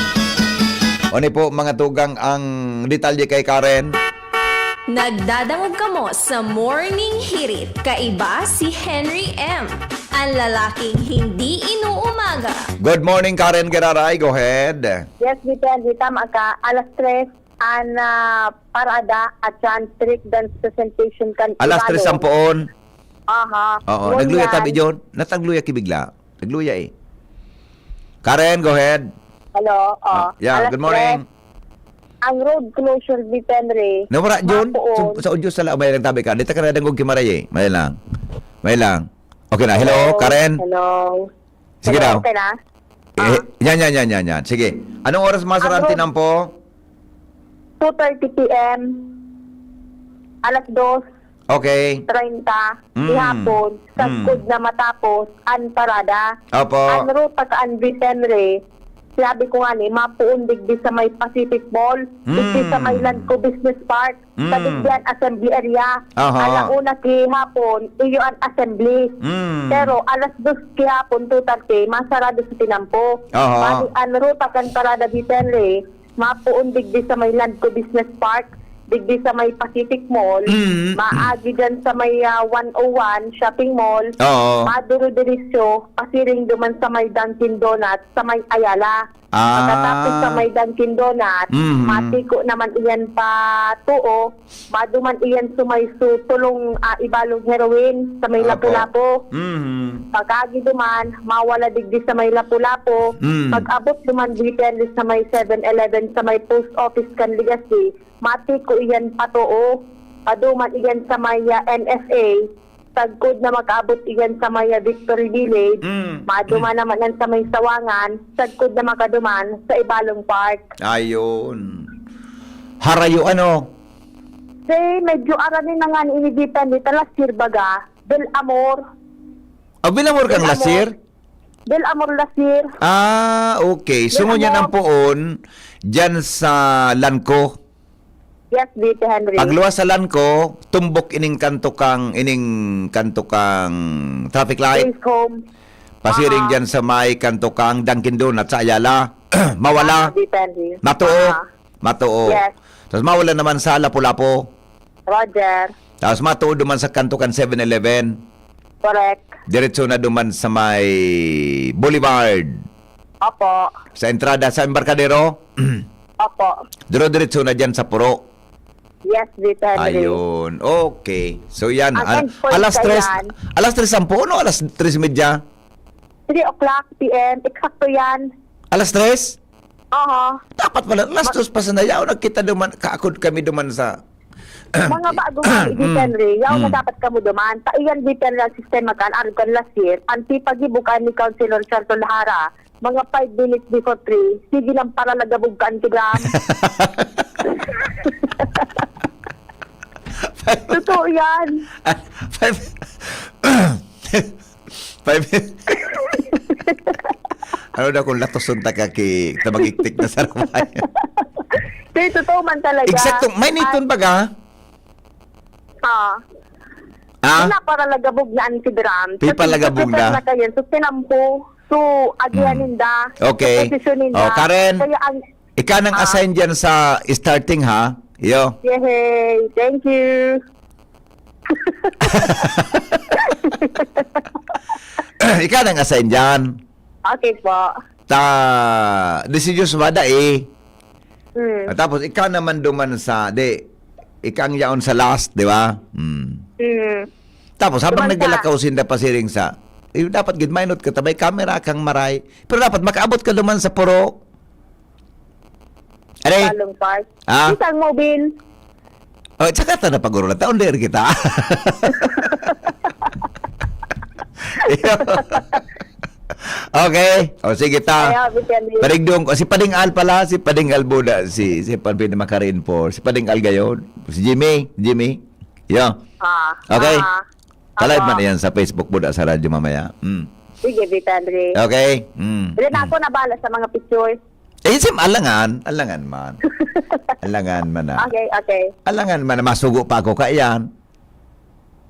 O ni po, mga tugang, ang detalye kay Karen. Nagdadangog kamo sa Morning Hirit. Kaiba si Henry M, ang lalaking hindi inuumaga. Good morning, Karen Geraray. Go ahead. Yes, Vivian, di tama ka. Alas tres, an, ah, parada at yan, trick dance presentation kan Alas tres Ibalong. Ang poon. Aha. Oo, Ngunyan. Nagluya tabi, John. Natagluya ki bigla. Nagluya eh. Karen, go ahead. Hello, oh, Ah, yeah, alas good morning. tres. Ang road closure, Vivian Ray, Nawara, John? mapoon. Sa, sa audio sa la-, may lang tabi ka. Dito ka na dangog ki Maray eh. May lang. May lang. Okay na. Hello, Hello. Karen? Hello. Sige Hello, daw. okay na? Eh, Ah. yan, yan, yan, yan, yan. Sige. Anong oras masara ang Ano? tinampo? Two thirty P M. Alas dos Okay. treinta, Mm. ihapon, Mm. sagkod na matapos an parada. Opo. An ruta kan Vivian Ray, sabi ko nga ni, mapoon digdi sa may Pacific Mall, digdi sa may Mm. Landco Business Park, sa Mm. Digdian Assembly Area. Aha. Ala una kihapon, iyo an assembly. Mm. Pero alas dos kihapon, two thirty, masarado sa tinampo. Aha. Bali, an ruta kan Parada Vivian Ray, mapoon digdi sa may Landco Business Park, digdi sa may Pacific Mall, Mm. maagi dyan sa may, ah, one oh one Shopping Mall, Oo. maduro-diretso, pasiring duman sa may Dunkin' Donuts, sa may Ayala. Ah. Pagkatapos sa may Dunkin' Donuts, Mhm. matiko naman iyan pa tuo, maduman iyan sa may su-, tulong, ah, Ibalong Heroin, sa may Apo. Lapu-Lapu. Mhm. Pag-agi duman, mawala digdi sa may Lapu-Lapu. Mm. Pag-abot duman, depende sa may Seven Eleven, sa may post office kan Legazpi, matiko iyan patuo. Paduman iyan sa may, ah, N F A, sagkod na makaabot iyan sa may, ah, Victory Village, Mm. maduman naman yan sa may Sawangan, sagkod na makaduman sa Ibalong Park. Ayun. Harayo, ano? Say, medyo arani na nga ni inigitan ni Talasir baga, Del Amor. Ah, Villamor kang Del Amor. Lasir? Del Amor Lasir. Ah, okay. So, Del ngunyan Amor. Ang poon, dyan sa Lanco. Yes, Vite Henry. Pagluwas sa Lanco, tumbok ining kanto kang, ining kanto kang traffic light. Please home. Pasiring Aha. dyan sa may kanto kang Dunkin' Donut sa Ayala. Mawala. Aha, Vite Henry. Matuo. Aha. Matuo. Yes. Tapos mawala naman sa Lapu-Lapu. Roger. Tapos matuo duman sa kanto kan Seven Eleven. Correct. Diretso na duman sa may Boulevard. Opo. Sa entrada sa Embarcadero. Opo. Diro-diretso na dyan sa Puro. Yes, Vite Henry. Ayun. Okay. So yan. Ang Al-, endpoint alas ka tres, yan. Alas tres sampu, no? Alas tres medya? Three o'clock P M. Eksakto yan. Alas tres? Oho. Dapat pala, alas Ma- dos pa sana. Yaw, nagkita duman, kaakod kami duman sa Mga bago nga, Mm. Vite Henry. Yaw na Mm. dapat kamo duman. Ta iyan, Vite Henry, ang sistema kan, arog kan last year, ang tipagibo kan ni Councilor Charlton Lahara, mga five minutes before three, sige nang paralagabog kan Instagram. Totoo yan. Ah, five, five, ano daw kung latoson ta ka ki, ta mag-iktik na sa rumay? Di, totoo man talaga. Eksakto. May niton Ah. baga? Ah. Ah? Wala, paralagabog na ang Instagram. Pi-, paralagabog na? Sa Twitter na kayan. So, tinampo. So, agihan Mm. ninda. Okay. Sa posisyon ninda. Oh, Karen, Kaya ang ika nang Ah. assign dyan sa starting, ha? Yo. Yehey. Thank you. Ika nang assign dyan. Okay po. Ta, di si Diyos wada eh. Hmm. At tapos, ika naman duman sa, di, ika ang yaon sa last, di ba? Hmm. Mm. Tapos, habang Duman sa naglalakaw sinda pasiring sa, eh, dapat gid mainot ka, tabay kamera kang maray. Pero dapat makaabot ka duman sa purok. Are? Talong Park. Ah? Isang mobil. Oh, tsaka ta na pag-urulan. Taon der kita. Okay. O, sige ta. Ay, happy ka din. Parigdong ko. Si Pading Al pala, si Pading Al Buda, si, si Pading Al maka-reinforce. Si Pading Al gayon. Si Jimmy, Jimmy. Yo. Ah, Okay. ah, Pa-live opo. man yan sa Facebook Buda sa radyo mamaya. Mm. Sige, Tita Andre. Okay. Mm. Dili na Mm. ako nabala sa mga pictures. Eh, sim, alangan. Alangan man. Alangan man na. Okay, okay. Alangan man na masugo pa ako kaiyan.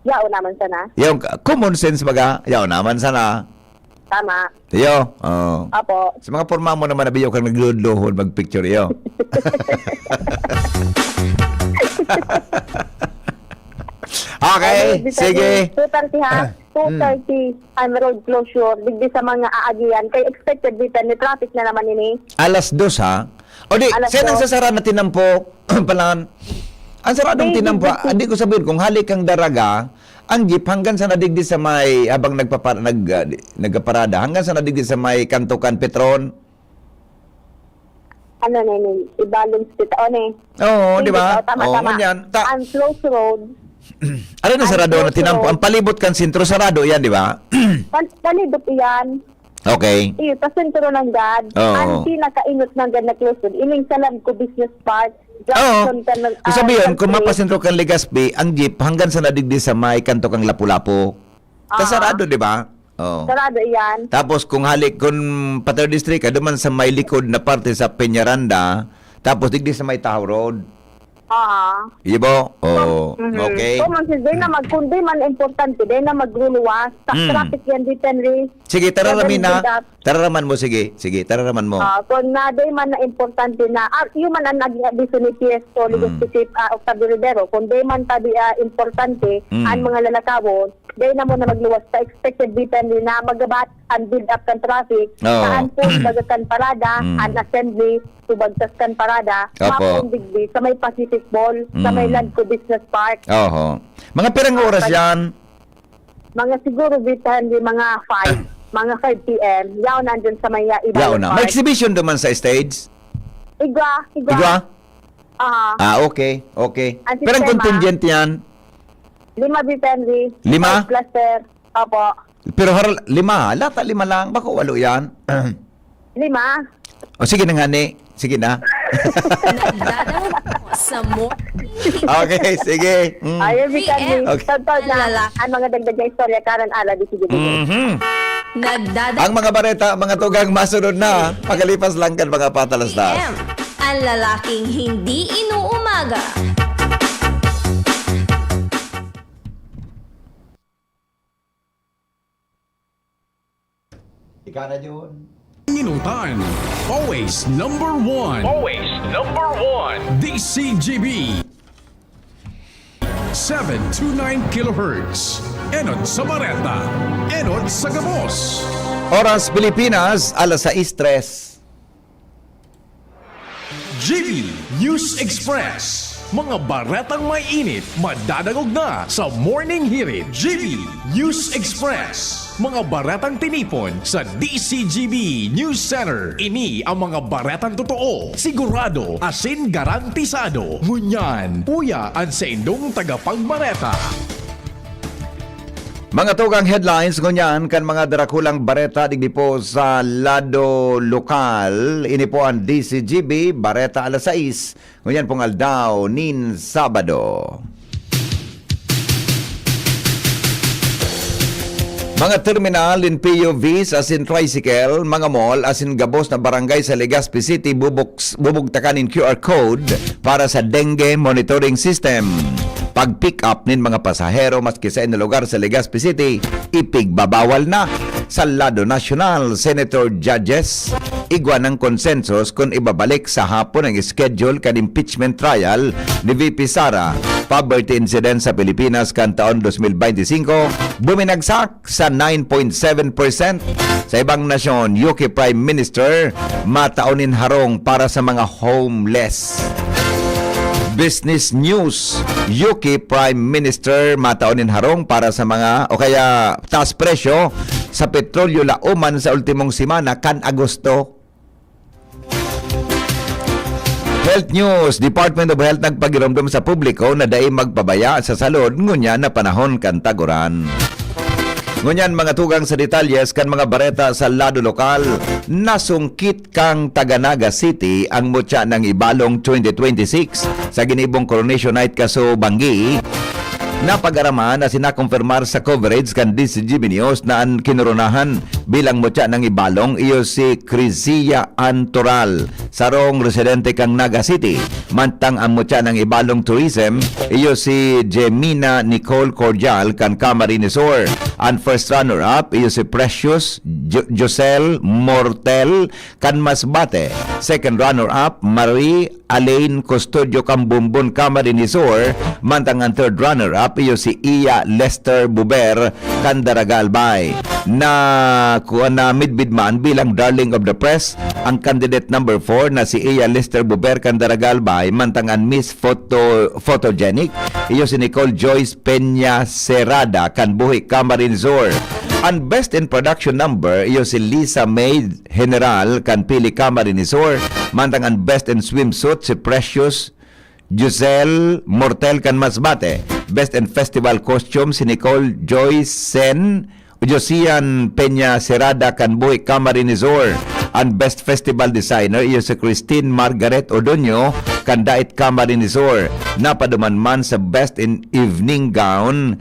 Yao naman sana. Yung common sense baga, yao naman sana. Tama. Iyo, oh. Apo. Sa mga porma mo naman na biyo kang nagluluhod magpicture, iyo. Okay, Ay, sige. two thirty ha? Ah, mm. Two thirty ang road closure, digdi sa mga aagian. Kay expected dito, may traffic na naman ini. Alas dos, ha? O di, Alas siya nang dos. sasara na tinampo, palan. Ang saradong Hindi, tinampo, hindi. ah, di ko sabihin kung halik kang Daraga, ang jeep hanggang sa nadigdi sa may, habang nagpapa-, nag-, ah, di, nagpaparada, hanggang sa nadigdi sa may Kantukan Petron. Ano na yun? Ibalong Street, oh, ne. Oo, Hindi, di ba? oh, tama, Oo, tama. ngunyan. Ta- Ang close road, Ano na ang sarado na close tinampo? road. Ang palibot kan sentro, sarado yan, di ba? Pal-, palibot iyan. Okay. Iyo, sa sentro ng God, Oo. ang pinakainot ng God na close road, ining sa Labco Business Park, Oo. Johnson ka ng, Kung ah, sabihin, kung Country. mapasentro kang Legazpi, ang jeep hanggang sa nadigdi sa may kanto kang Lapu-Lapu. Ta Ah. sarado, di ba? Oo. Sarado iyan. Tapos kung halik, kung pa-third district ka, duman sa may likod na parte sa Peñaranda, tapos digdi sa may Tahaw Road. Ah. Iyo ba? Oo. Mhm. Okay. Kung man si Zay na mag-, kung di man importante, di na magluluwas. Sa Mm. traffic yan, di, Henry. Sige, tararamin Gagawin na. kita. Tararaman mo, sige. Sige, tararaman mo. Ah, kung na di man na importante na, ah, yun man ang naging abiso ni P S O, Legazpi Mm. Chief, ah, Octavio Rivero. Kung di man tabi, ah, importante, Mm. ang mga lalakawon, di na mo na magluwas sa expected, di, Henry, na magabat ang build up kan traffic. Oo. Saan po, baga kan parada, Mm. an assembly, Tubagtas kan parada, Opo. mapong digdi sa may Pacific Mall, sa may Mm. Ladco Business Park. Oho. Mga pirang Ah, oras pag yan? Mga siguro, Vitan, di mga five, mga five P M. Yaon na andyan sa may, ah, Ibayan Yaon na. May Park. exhibition duman sa stage? Igwa, igwa. Igwa? Aha. Ah, okay, okay. Ang Pirang sistema. contingent yan? Lima, Vitan, di. Lima? Five plus, sir. Opo. Pero har-, lima, ha? Lata lima lang. Bako walo yan. Lima. O, sige na nga, ni. Sige na. Nagdadahog sa mo. Okay, sige. Mm. Ayun, P M. Vitan, Okay. Totoo na. Alala. Ang mga dagdag na istorya, karan ala, di sige, di sige. Mhm. Nagdada- Ang mga bareta, mga tugang masunod na. Pagalipas lang kan mga patalastas. P M. Ang lalaking hindi inuumaga. Ika na, Jun. Minutan. Always number one. Always number one. D C G B. Seven two nine kilohertz. Enot sa Bareta. Enot sa Gabos. Oras Pilipinas, alas sais tres. G B News Express. Mga baretang may init, madadangog na sa Morning Hirit. G B News Express. Mga baretang tinipon sa D C G B News Center. Ini ang mga baretang totoo, sigurado, asin garantisado. Ngunyan, uya an saindong tagapagbareta. Mga tugang headlines ngunyan kan mga darakulang bareta digdi po sa lado lokal. Ini po ang D C G B, Bareta alas sais, ngunyan pong aldaw nin Sabado. Mga terminal nin P U Vs asin tricycle, mga mall asin gabos na barangay sa Legazpi City, bubuk-, bubugtakan nin Q R code para sa dengue monitoring system. Pag-pick up nin mga pasahero maski sa inong lugar sa Legazpi City, ipigbabawal na. Sa lado nasyonal, Senator Judges, igwa ng konsensus kun ibabalik sa hapon ang schedule kan impeachment trial ni V P Sara. Poverty incidence sa Pilipinas kan taon dos mil benti singko, buminagsak sa nine point seven percent. Sa ibang nasyon, U K Prime Minister, matao nin harong para sa mga homeless. Business News, U K Prime Minister mataon nin harong para sa mga, o kaya taas presyo sa petrolyo lauman sa ultimong semana kan Agosto. Health News, Department of Health nagpagiromdom sa publiko na dai magpabaya sa salud ngunyan na panahon kan taguran. Ngunyan, mga tugang sa detalyes kan mga bareta sa lado lokal, nasungkit kan taga Naga City ang mutya nang ibalong twenty twenty-six sa ginibong Coronation Night kaso banggi. Napag-araman na sinakompirmar sa coverage kan D C G B News na an kinoronahan bilang mutya nang ibalong iyo si Crizia Ann Toral, sarong residente kan Naga City, mantang an mutya nang ibalong tourism iyo si Jemina Nicole Cordial kan Camarines Sur. An first runner-up iyo si Precious Jo-, Josel Mortel kan Masbate. Second runner-up, Marie Alain Custodio kan Bombon, Camarines Sur, mantang an third runner-up iyo si Iya Lester Buber kan Daraga Albay. Na, kuwan na midbid man bilang Darling of the Press ang candidate number four na si Iya Lester Buber kan Daraga Albay, mantang an Miss Photo, Photogenic iyo si Nicole Joyce Peña Serrada kan Buhi, Camarines Sur. An Best in Production Number iyo si Lisa May General kan Pili, Camarines Sur, mantang an Best in Swimsuit si Precious Giselle Mortel kan Masbate. Best in Festival Costume si Nicole Joyce Sen, Josian Peña Serrada kan Buhi, Camarines Sur. An Best Festival Designer iyo si Christine Margaret Odonio kan Dait, Camarines Sur. Napaduman man sa Best in Evening Gown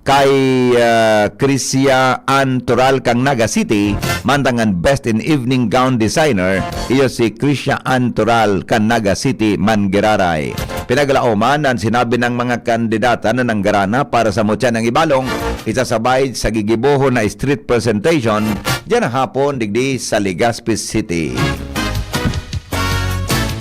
kay, ah, Crisia Ann Toral kan Naga City, mantang an Best in Evening Gown Designer iyo si Crisia Ann Toral kan Naga City, Manggaray. Pinaglaoman an sinabi ng mga kandidata na nanggarana para sa mutya nang ibalong, isasabay sa gigibohon na street presentation diyan na hapon digdi sa Legazpi City.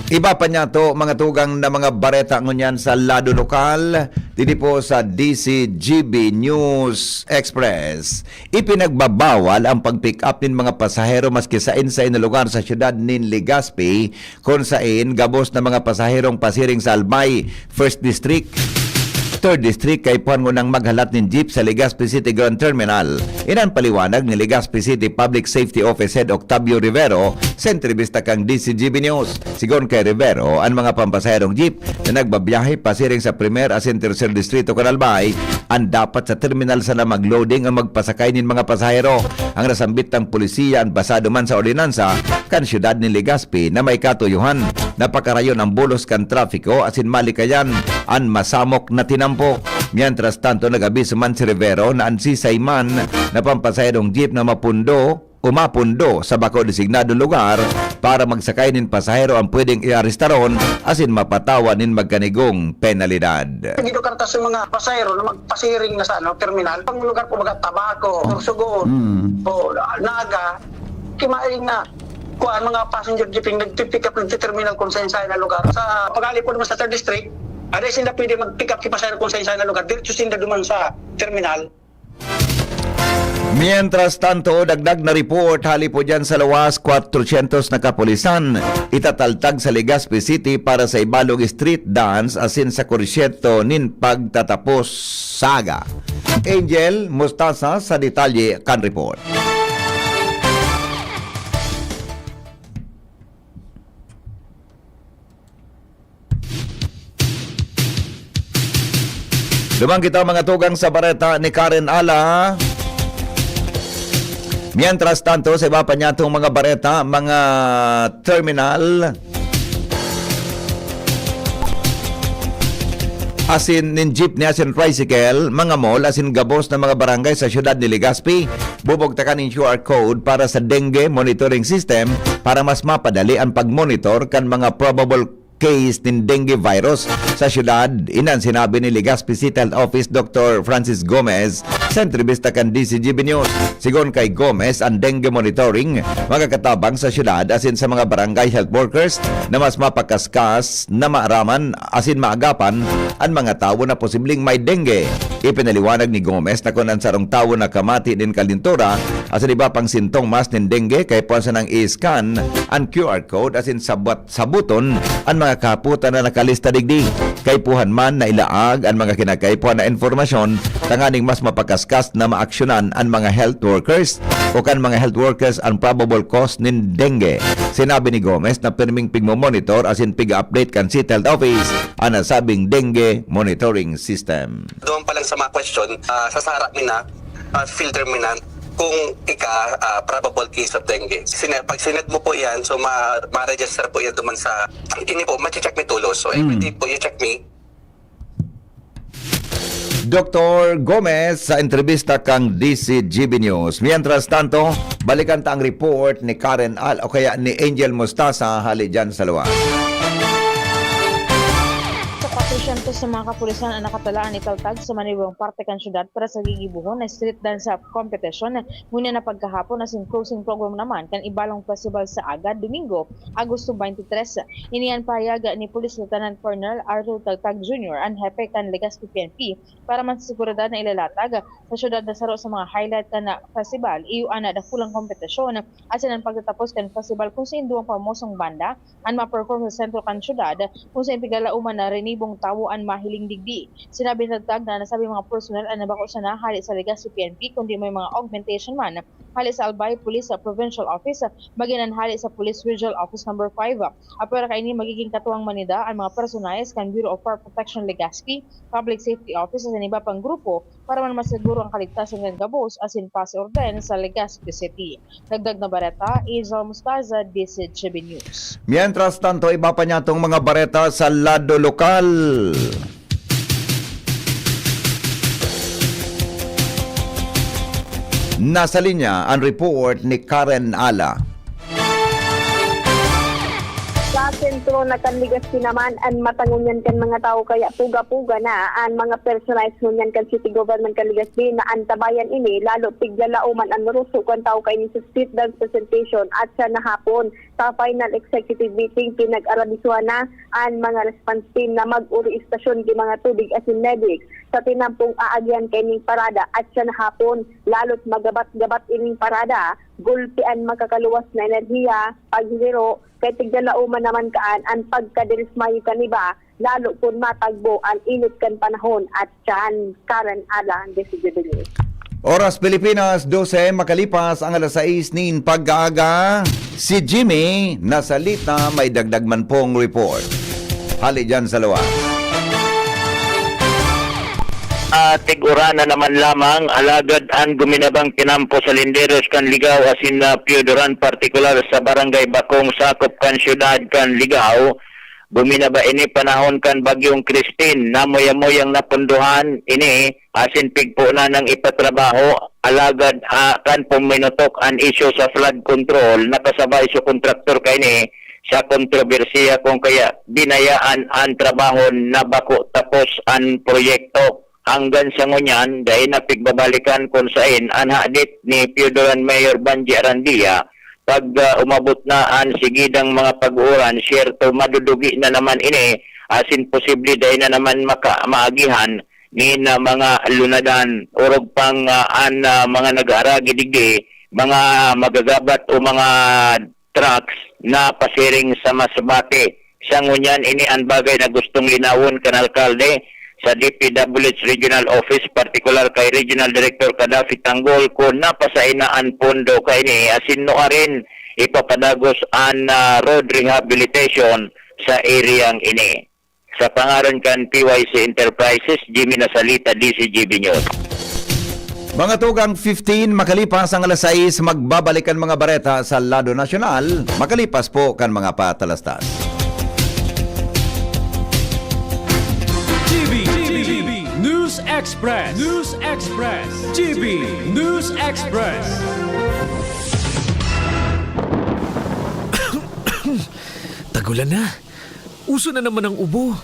Iba pa niya to, mga tugang na mga bareta ngunyan sa lado lokal, didi po sa D C G B News Express. Ipinagbabawal ang pag-pick up nin mga pasahero maski saen-saen na lugar sa siyudad nin Legazpi, kun saen gabos na mga pasaherong pasiring sa Albay, First District, Third District, kaipuhan ngunang maghalat nin jeep sa Legazpi City Grand Terminal. Iyan an paliwanag ni Legazpi City Public Safety Office Head Octavio Rivero sa entrebista kan D C G B News. Sigon kay Rivero, an mga pampasaherong jeep na nagbabiyahe pasiring sa Primer asin Tercer Distrito kan Albay, an dapat sa terminal sana mag-loading o magpasakay nin mga pasahero. Ang nasambit na polisiya an basado man sa ordinansa kan siyudad nin Legazpi na may katuyohan na pakarayon ang bulos kan trapiko asin malikayan an masamok na tinampo. Mientras tanto, nag-abiso man si Rivero na an sisay man na pampasaherong jeep na mapundo o mapundo sa bako designadong lugar para magsakay nin pasahero an pwedeng iarestaron asin mapatawan nin magkanigong penalidad. Gidukan ta sa mga pasahero na magpasiring na sa, ano, terminal. Pang lugar po, mga Tabaco, Sorsogon, Mm. o Naga, kimaing na kuan, mga passenger jeeping nagpipick up, nagti-terminal kung saan-saan na lugar. Sa pag-ali po naman sa Third District, ada sinda pwede mag-pick up ki pasahero kung saan-saan na lugar. Diretso sinda duman sa terminal. Mientras tanto, dagdag na report, hali po dyan sa lawas, kwatrosyentos na kapulisan itataltag sa Legazpi City para sa ibalong street dance asin sa kursyento nin pagtatapos saga. Angel Mustasa sa detalye kan report. Duman kita, mga tugang, sa bareta ni Karen Ala. Mientras tanto, sa iba pa niyatong mga bareta, mga terminal, asin nin jeepney, asin tricycle, mga mall, asin gabos na mga barangay sa siyudad ni Legazpi, bubugtakan nin Q R code para sa dengue monitoring system para mas mapadali ang pag-monitor kan mga probable case nin dengue virus sa siyudad. Iyan an sinabi ni Legazpi City Health Office Doctor Francis Gomez Sa entrebista kan D C G B News, sigon kay Gomez, ang dengue monitoring magkakatabang sa syudad asin sa mga barangay health workers na mas mapakaskas na maaraman asin maagapan an mga tawo na posibleng may dengue. Ipinaliwanag ni Gomez na kun an sarong tawo nakamati nin kalentura asin iba pang sintomas nin dengue, kaipuhan sanang i-scan an Q R code asin sabat-, sabuton an mga kahapotan na nakalista digdi. Kaipuhan man na ilaag an mga kinakaipuhan na impormasyon tanganing mas mapakaskas na maaksyonan an mga health workers o kan mga health workers an probable cause nin dengue. Sinabi ni Gomez na pirming pigmomonitor asin pig-update kan City Health Office an nasabing dengue monitoring system. Doon pa lang sa mga question, ah, sasara mi na, ah, filter mi na kung ika, ah, probable case of dengue. Sine-, pag sinet mo po yan, so ma-, ma-register po yan duman sa, ini po, ma-check mi tulos. So, every day po, you check me. Doktor Gomez sa entrebista kang D C G B News. Mientras tanto, balikan ta ang report ni Karen Al o kaya ni Angel Mostasa hali dyan sa luwas. Sa kwatrosyentos na mga kapulisan ang nakatalaan ni Taltag sa manibong parte kan syudad para sa gigibohon na street dance competition, ngunyan na pagkahapon asin closing program naman kan Ibalong Festival sa Agad, Domingo, Agosto twenty-three. Ini an pahayag ni Police Lieutenant Colonel Arthur Taltag Junior, an hepe kan Legazpi P N P, para man sa seguridad na ilalatag sa syudad na saro sa mga highlight kan festival, iyo an dakulang kompetisyon asin an pagtatapos kan festival kung sain duwang pamosong banda an ma-perform sa sentro kan syudad, kung sain piglalauman na rinibong tawo an mahiling digdi. Sinabi ni Taltag na nasabing mga personnel an nabako sana hali sa Legazpi P N P, kundi may mga augmentation man hali sa Albay Police Provincial Office, magin an hali sa Police Regional Office Number five. Apwera kaini, magiging katuwang man ninda an mga personahes kan Bureau of Fire Protection Legazpi, Public Safety Office asin iba pang grupo para man masiguro ang kaligtasan kan gabos asin pasi-orden sa Legazpi City. Dagdag na bareta, Angel Mostaza, D C G B News. Mientras tanto, iba pa niyatong mga bareta sa lado lokal. Nasa linya ang report ni Karen Ala. Sa sentro na kan Legazpi naman an mata ngunyan kan mga tawo, kaya puga-puga na an mga personahes ngunyan kan City Government kan Legazpi na antabayan ini, lalo piglalauman an ruso kan tawo kaini sa street dance presentation at sa nahapon. Sa final executive meeting, pinag-arabisuhan na an mga response team na mag-uri istasyon ki mga tubig asin medic. Sa tinampong aagihan kaining parada at sa nahapon, lalo't magabat-gabat ining parada, gulpi an makakaluwas na enerhiya, paghiliro, kay tiglalauman naman kaan an pagkadirismayo kan iba, lalo kun matagbo an init kan panahon at tiyan. Karen Alang, D C G B News. Oras Pilipinas, dose makalipas ang alas sais nin pag-aaga. Si Jimmy Nasalita may dagdag man pong report. Hali dyan sa luwas. Ah, tig-uran na naman lamang, alagad an guminabang tinampo sa linderos kan Ligao asin na Pio Duran, partikular sa Barangay Bakong, sakop kan siyudad kan Ligao, guminaba ini panahon kan Bagyong Christine. Namoy-amoy ang napondohan ini asin pigpo na nang ipatrabaho, alagad, ah, kan puminotok an isyu sa flood control, nakasabay sa kontraktor kaini sa kontrobersiya kung kaya binayaan an trabaho na bako tapos an proyekto. Hanggan sa ngunyan, dai na pigbabalikan kun saen an hadit ni Pio Duran Mayor Banji Arandia pag, ah, umabot na an sigidang mga pag-uuran. Siyerto, madudugi na naman ini, asin posible dai na naman maka-, maagihan nin, ah, mga lunadan, orog pang, ah, an, ah, mga nag-aaragi digdi, mga magagabat o mga trucks na pasiring sa Masbate. Sa ngunyan, ini an bagay na gustong linawon kan alkalde sa D P W H Regional Office, partikular kay Regional Director Kadafi Tanggol, kun napasain na an pondo kaini asin nuarin ipapadagos an, ah, road rehabilitation sa areang ini. Sa pangaran kan P Y C Enterprises, Jimmy Nasalita, D C G B News. Mga tugang fifteen, makalipas ang alas sais, magbabalik ang mga bareta sa lado nasyonal, makalipas po kan mga patalastas. G B, G B, News Express, News Express, G B News Express. Tagulan na. Uso na naman ang ubo.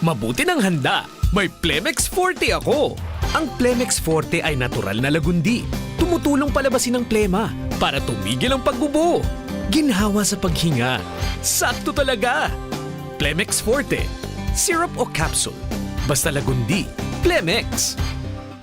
Mabuti nang handa. May Plemex Forte ako. Ang Plemex Forte ay natural na lagundi. Tumutulong palabasin ang plema para tumigil ang pag-ubo. Ginhawa sa paghinga. Sakto talaga! Plemex Forte. Syrup o capsule. Basta lagundi. Plemex!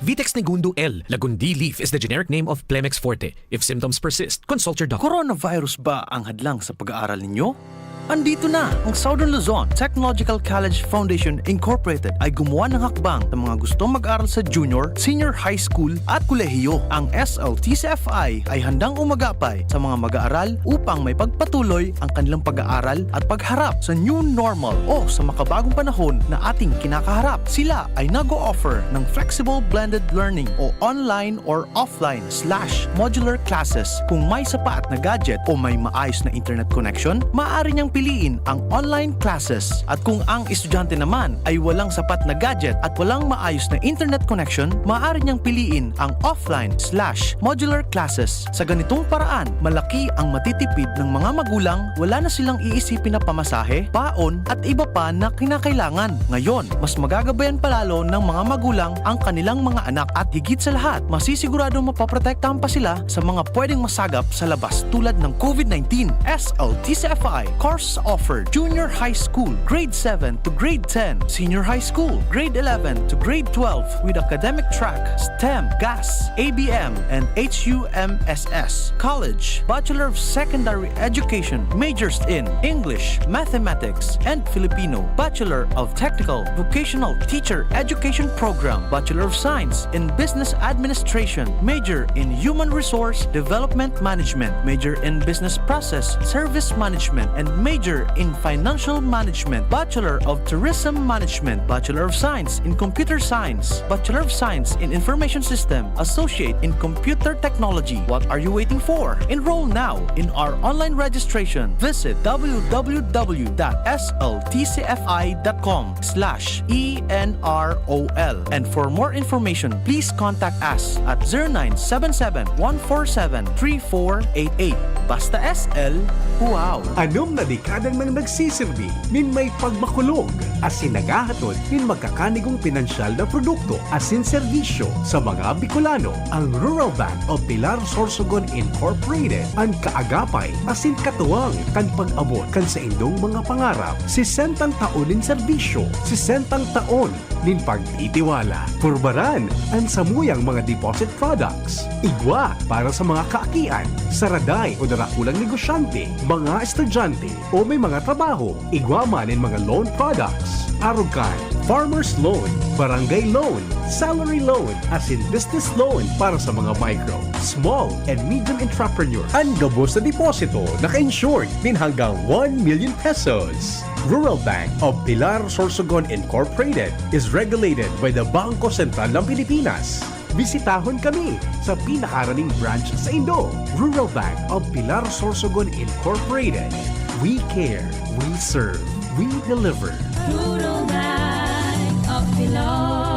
Vitex Negundo L. Lagundi leaf is the generic name of Plemex Forte. If symptoms persist, consult your doctor. Coronavirus ba ang hadlang sa pag-aaral ninyo? Andito na! Ang Southern Luzon Technological College Foundation Incorporated ay gumawa ng hakbang sa mga gustong mag-aral sa junior, senior high school at kolehiyo. Ang S L T C F I ay handang umagapay sa mga mag-aaral upang may pagpatuloy ang kanilang pag-aaral at pagharap sa new normal o sa makabagong panahon na ating kinakaharap. Sila ay nag-o-offer ng flexible blended learning o online or offline slash modular classes. Kung may sapat na gadget o may maayos na internet connection, maaari niyang piliin ang online classes. At kung ang estudyante naman ay walang sapat na gadget at walang maayos na internet connection, maaari niyang piliin ang offline slash modular classes. Sa ganitong paraan, malaki ang matitipid ng mga magulang, wala na silang iisipin na pamasahe, baon, at iba pa na kinakailangan. Ngayon, mas magagabayan pa lalo ng mga magulang ang kanilang mga anak at higit sa lahat, masisiguradong mapoprotektahan pa sila sa mga pwedeng masagap sa labas tulad ng COVID nineteen. S L T C F I course offered: Junior High School, Grade seven to Grade ten, Senior High School, Grade eleven to Grade twelve with academic track STEM, GAS, A B M, and H U M S S. College, Bachelor of Secondary Education, majors in English, Mathematics, and Filipino, Bachelor of Technical Vocational Teacher Education Program, Bachelor of Science in Business Administration, major in Human Resource Development Management, major in Business Process Service Management, and major in Financial Management, Bachelor of Tourism Management, Bachelor of Science in Computer Science, Bachelor of Science in Information System, Associate in Computer Technology. What are you waiting for? Enroll now in our online registration. Visit w w w dot s l t c f i dot com slash e n r o l. And for more information, please contact us at zero nine seven seven, one four seven, three four eight eight. Basta S L, wow! Anom na dekada nang nagsisirbi nin may pagmakulog asin naghahatod nin magkakanigong pinansyal na produkto asin serbisyo sa mga Bicolano. Ang Rural Bank of Pilar Sorsogon Incorporated an kaagapay asin katuwang kan pag-abot kan saindong mga pangarap. Sesentang taon nin serbisyo, sesentang taon nin pagtitiwala. Purbaran an samuyang mga deposit products. Igwa para sa mga kaakian, saraday o darakulang negosyante, mga estudyante, o may mga trabaho. Igwa man nin mga loan products. Arog kan farmer's loan, barangay loan, salary loan, asin business loan para sa mga micro, small, and medium entrepreneur. An gabos na deposito naka-insured nin hanggang one million pesos. Rural Bank of Pilar Sorsogon Incorporated is regulated by the Bangko Sentral ng Pilipinas. Bisitahon kami sa pinakaraning branch saindo. Rural Bank of Pilar Sorsogon Incorporated. We care, we serve, we deliver. Rural Bank of Pilar.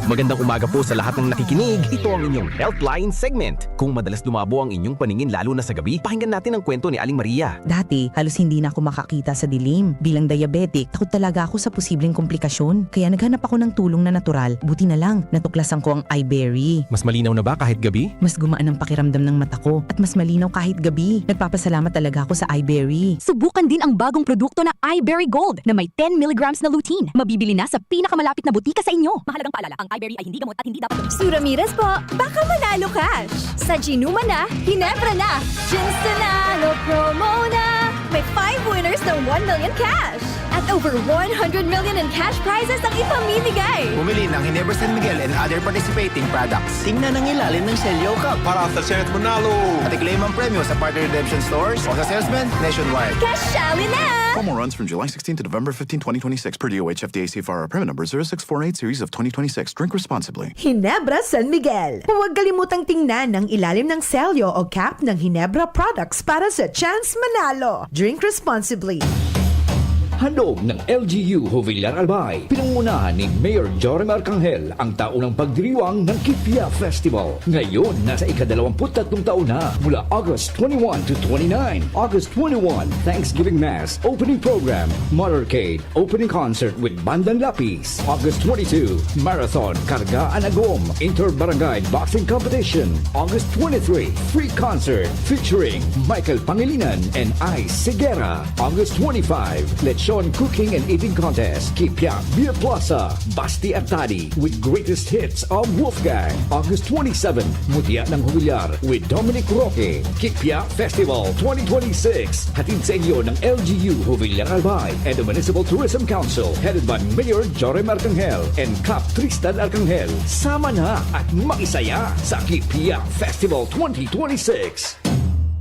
Magandang umaga po sa lahat ng nakikinig. Ito ang inyong Healthline segment. Kung madalas lumabo ang inyong paningin lalo na sa gabi, pakinggan natin ang kwento ni Aling Maria. Dati, halos hindi na ako makakita sa dilim. Bilang diabetic, takot talaga ako sa posibleng komplikasyon. Kaya naghanap ako ng tulong na natural. Buti na lang, natuklasan ko ang iBerry. Mas malinaw na ba kahit gabi? Mas gumaan ang pakiramdam ng mata ko. At mas malinaw kahit gabi. Nagpapasalamat talaga ako sa iBerry. Subukan din ang bagong produkto na iBerry Gold na may ten milligrams na lutein. Mabibili na sa pinakamalapit na butika sa inyo. Mahalagang paalala, ang iBerry ay hindi gamot at hindi dapat gamitin. Sue Ramirez po, baka manalo cash! Sa Ginuman na, Ginebra na! Gin's Nanalo promo na! May five winners ng one million cash! At over one hundred million in cash prizes ang ipamimigay! Bumili ng Ginebra San Miguel and other participating products. Tingnan ang ilalim ng selyo o cup. Para sa Chance Manalo! At i-claim ang premyo sa partner redemption stores o sa salesman nationwide. Kasyali na! Promo runs from July sixteen to November fifteen, twenty twenty-six, per D O H F D A C F R, permit number zero six four eight series of twenty twenty-six. Drink responsibly. Ginebra San Miguel. Huwag kalimutang tingnan ang ilalim ng selyo o cap ng Ginebra products para sa chance manalo. Drink responsibly. Handog ng L G U Jovellar Albay, pinangunahan ni Mayor Jorim Arcangel, ang taunang pagdiriwang ng Kipia Festival. Ngayon, nasa ikadalawamput tatlong taon na, mula August twenty-one to twenty-nine. August twenty-one, Thanksgiving Mass, opening program, motorcade, opening concert with Bandang Lapis. August twenty-two, Marathon Karga an Agom Inter-Barangay Boxing Competition. August twenty-three, free concert featuring Michael Pangilinan and Ice Sigera. August twenty-five, Lechon Cooking and Eating Contest, Kipia Beer Plaza, Basti at Tadi with greatest hits of Wolfgang. August twenty-seven, Mutya ng Jovellar with Dominic Roque. Kipia Festival twenty twenty-six, hatid sa inyo ng L G U Jovellar Albay and the Municipal Tourism Council, headed by Mayor Jorim Arcangel and Kap Tristan Arcangel. Sama na at makisaya sa Kipia Festival twenty twenty-six.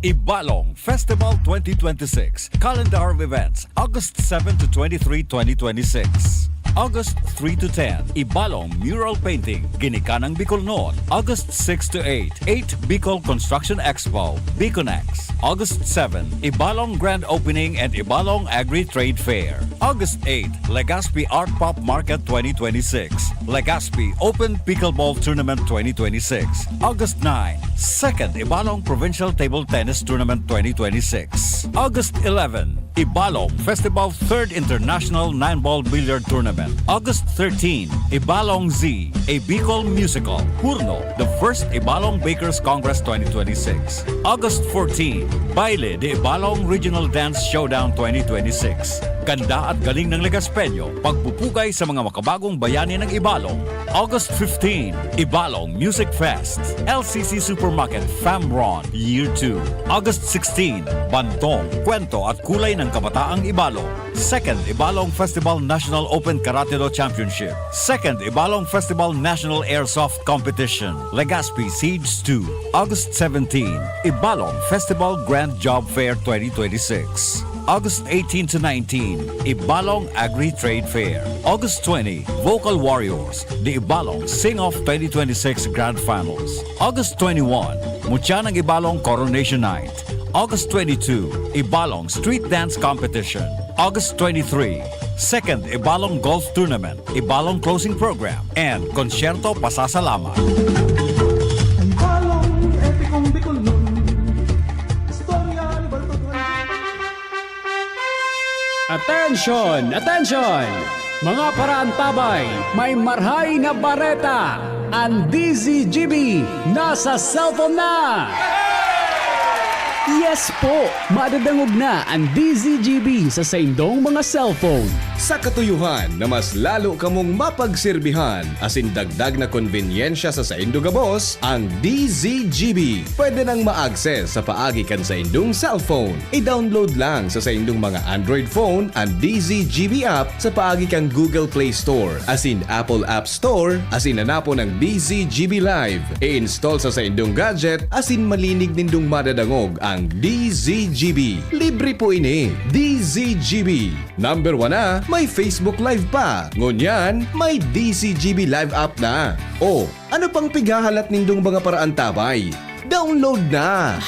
Ibalong Festival twenty twenty-six, Calendar of Events, August seven to twenty-three, twenty twenty-six. August three to ten, Ibalong Mural Painting, Ginikanang Bicolnon, August six to eight, eight Bicol Construction Expo, Biconex. August seven, Ibalong Grand Opening and Ibalong Agri-Trade Fair. August eight, Legazpi Art Pop Market twenty twenty-six, Legazpi Open Pickleball Tournament twenty twenty-six. August nine, Second Ibalong Provincial Table Tennis Tournament twenty twenty-six. August eleven, Ibalong Festival Third International Nine Ball Billiard Tournament. August thirteen, Ibalong Z, a Bicol Musical, Hurno, the First Ibalong Bakers Congress twenty twenty-six. August fourteen, Baile de Ibalong Regional Dance Showdown twenty twenty-six. Ganda at galing ng Legaspeño, pagpupugay sa mga makabagong bayani ng Ibalong. August fifteen, Ibalong Music Fest, L C C Supermarket, Famron, Year two. August sixteen, Bantong, Kwento at Kulay ng Kabataang Ibalong. Second Ibalong Festival National Open Karate Do Championship. Second Ibalong Festival National Airsoft Competition, Legazpi Siege two. August seventeen, Ibalong Festival Grand Job Fair twenty twenty-six. August eighteen to nineteen, Ibalong Agri-Trade Fair. August twenty, Vocal Warriors, the Ibalong Sing Off twenty twenty-six Grand Finals. August twenty-one, Mutya ng Ibalong Coronation Night. August twenty-two, Ibalong Street Dance Competition. August twenty-three, Second Ibalong Golf Tournament, Ibalong Closing Program, and Konsyerto Pasasalamat. Ang balong epikong Bicolnon. Istorya ni Balto twenty. Attention! Attention! Mga paraantabay, may marhay na bareta! An D Z G B nasa cellphone na! Yes po! Madadangog na an D Z G B sa saindong mga cellphone. Sa katuyohan na mas lalo kamong mapagserbihan asin dagdag na konbenyensya sa saindo gabos, ang D Z G B pwede nang ma-access sa paagi kan saindong cellphone. I-download lang sa saindong mga Android phone an D Z G B app sa paagi kan Google Play Store asin Apple App Store, asin hanapon ang D Z G B Live. I-install sa saindong gadget asin malinig nindong madadangog ang D Z G B. Libre po ini. D Z G B, number one na, may Facebook Live pa. Ngunyan, may D Z G B Live app na. O, ano pang pighahalat nindong mga paraantabay? Download na!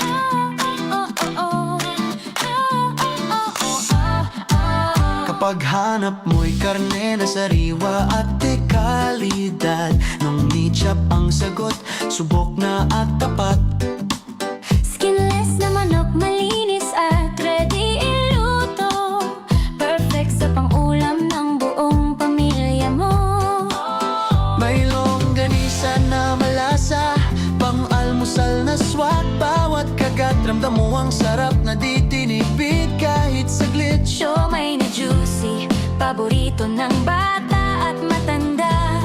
Kapag hanap mo'y karne na sariwa at de kalidad, nung Meat Shop ang sagot, subok na at tapat. Skinless na manok, malinis at ready iluto. Perfect sa pang-ulam ng buong pamilya mo. May longganisa na malasa, pang-almusal na swak. Bawat kagat, ramdam mo ang sarap na di tinipid kahit saglit. Siomai na juicy, paborito ng bata at matanda.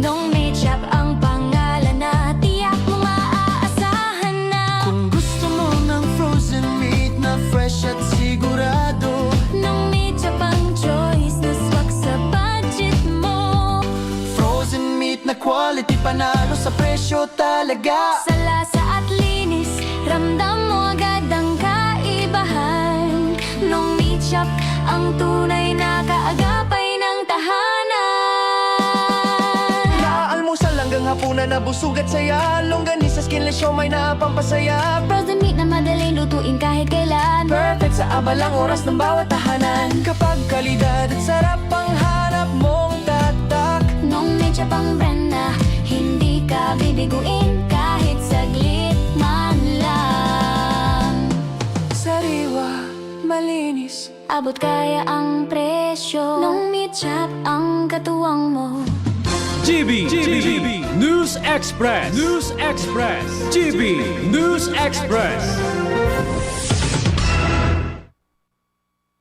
Nung Meat Shop ang pangalan na, tiyak mong maaasahan na. Kung gusto mo ng frozen meat na fresh at sigurado, nung Meat Shop ang choice na swak sa budget mo. Frozen meat na quality, panalo sa presyo talaga. Sa lasa at linis, ramdam mo agad ang kaibahan. Nung Meat Shop ang tunay na kaagapay ng tahanan. Mula almusal hanggang Una na busog at saya, longganisa, skin, lechon, may napampasaya. Frozen meat na madaling lutuin kahit kailan. Perfect sa abalang oras ng bawat tahanan. Kapag kalidad at sarap ang hanap mong tatak. Nung may Chapang brand na, hindi ka bibiguin kahit saglit man lang. Sariwa, malinis. Abot kaya ang presyo. Nung Meat Shop ang katuwang mo. G B, G B, News Express, News Express, G B, News Express.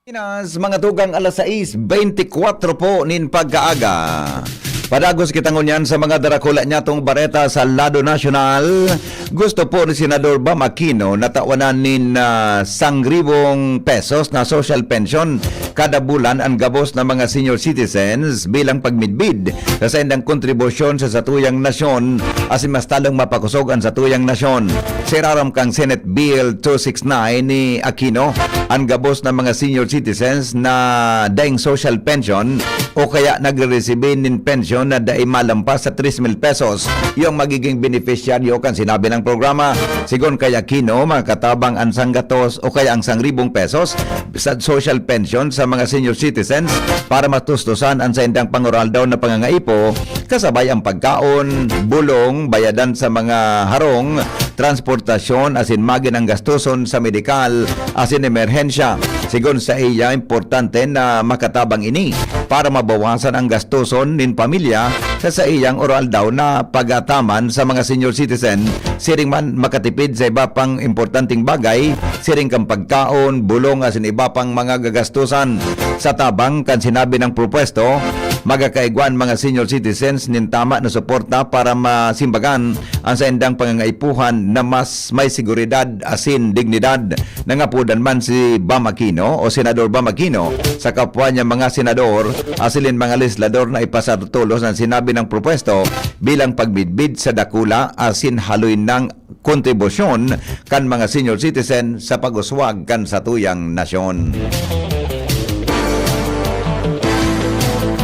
Pinas, mga tugang alas sais beintikwatro po nin pagkaaga. Padagos kita ngunyan sa mga darakula niyatong bareta sa lado nasyonal. Gusto po ni Senador Bam Aquino na tawanan nin ah, sangribong pesos na social pension kada bulan an gabos na mga senior citizens bilang pagmidbid sa saindang kontribusyon sa satuyang nasyon asin mas talong mapakosog an satuyang nasyon. Sa irarom kan Senate Bill two six nine ni Aquino, an gabos na mga senior citizens na daing social pension o kaya nagre-resibi nin pensyon na dai malampas sa tres mil pesos, iyo ang magiging benepisyaryo kan sinabi nang programa. Sigon kay Aquino, makatabang an sanggatos o kaya ang sangribong pesos sa social pension sa mga senior citizens para matustusan an saindang panguraldaw na pangangaipo, kasabay ang pagkaon, bulong, bayadan sa mga harong, transportasyon asin magin ang gastuson sa medikal asin emerhensya. Sigon sa iya, importante na makatabang ini para mabawasan ang gastuson nin pamilya sa saiyang oral daw na pagataman sa mga senior citizen, siring man makatipid sa iba pang importanteng bagay, siring kan pagkaon, bulong asin iba pang mga gagastusan. Sa tabang kan sinabi nang propuesto, magakaigwa an mga senior citizens nin tama na suporta para masimbagan an saindang pangangaipuhan na mas may seguridad asin dignidad. Nangapodan man si Bam Aquino o Senador Bam Aquino sa kapwa niya mga senador asin mga legislador na ipasar tolos an sinabi nang propuesto bilang pagmidbid sa dakula asin haloy nang kontribusyon kan mga senior citizen sa pag-uswag kan satuyang nasyon.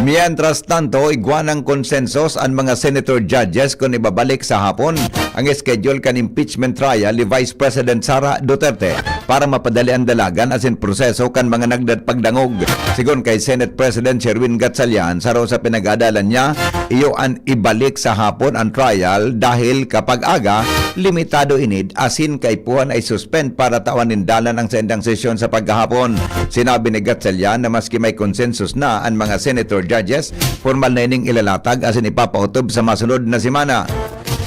Mientras tanto, igwa nang konsensos an mga senator judges kun ibabalik sa hapon ang schedule kan impeachment trial ni Vice President Sara Duterte para mapadali an dalagan asin proseso kan mga nagdat pagdangog. Sigon kay Senate President Sherwin Gatchalian, saro sa pinag-aadalan niya, iyo an ibalik sa hapon an trial dahil kapag aga, limitado inid asin kaipuhan ay suspend para tawan nin dalan ang saindang sesyon sa pagkahapon. Sinabi ni Gatchalian na maski may konsensus na an mga senator judges, formal na ining ilalatag asin ipapaotob sa masunod na semana.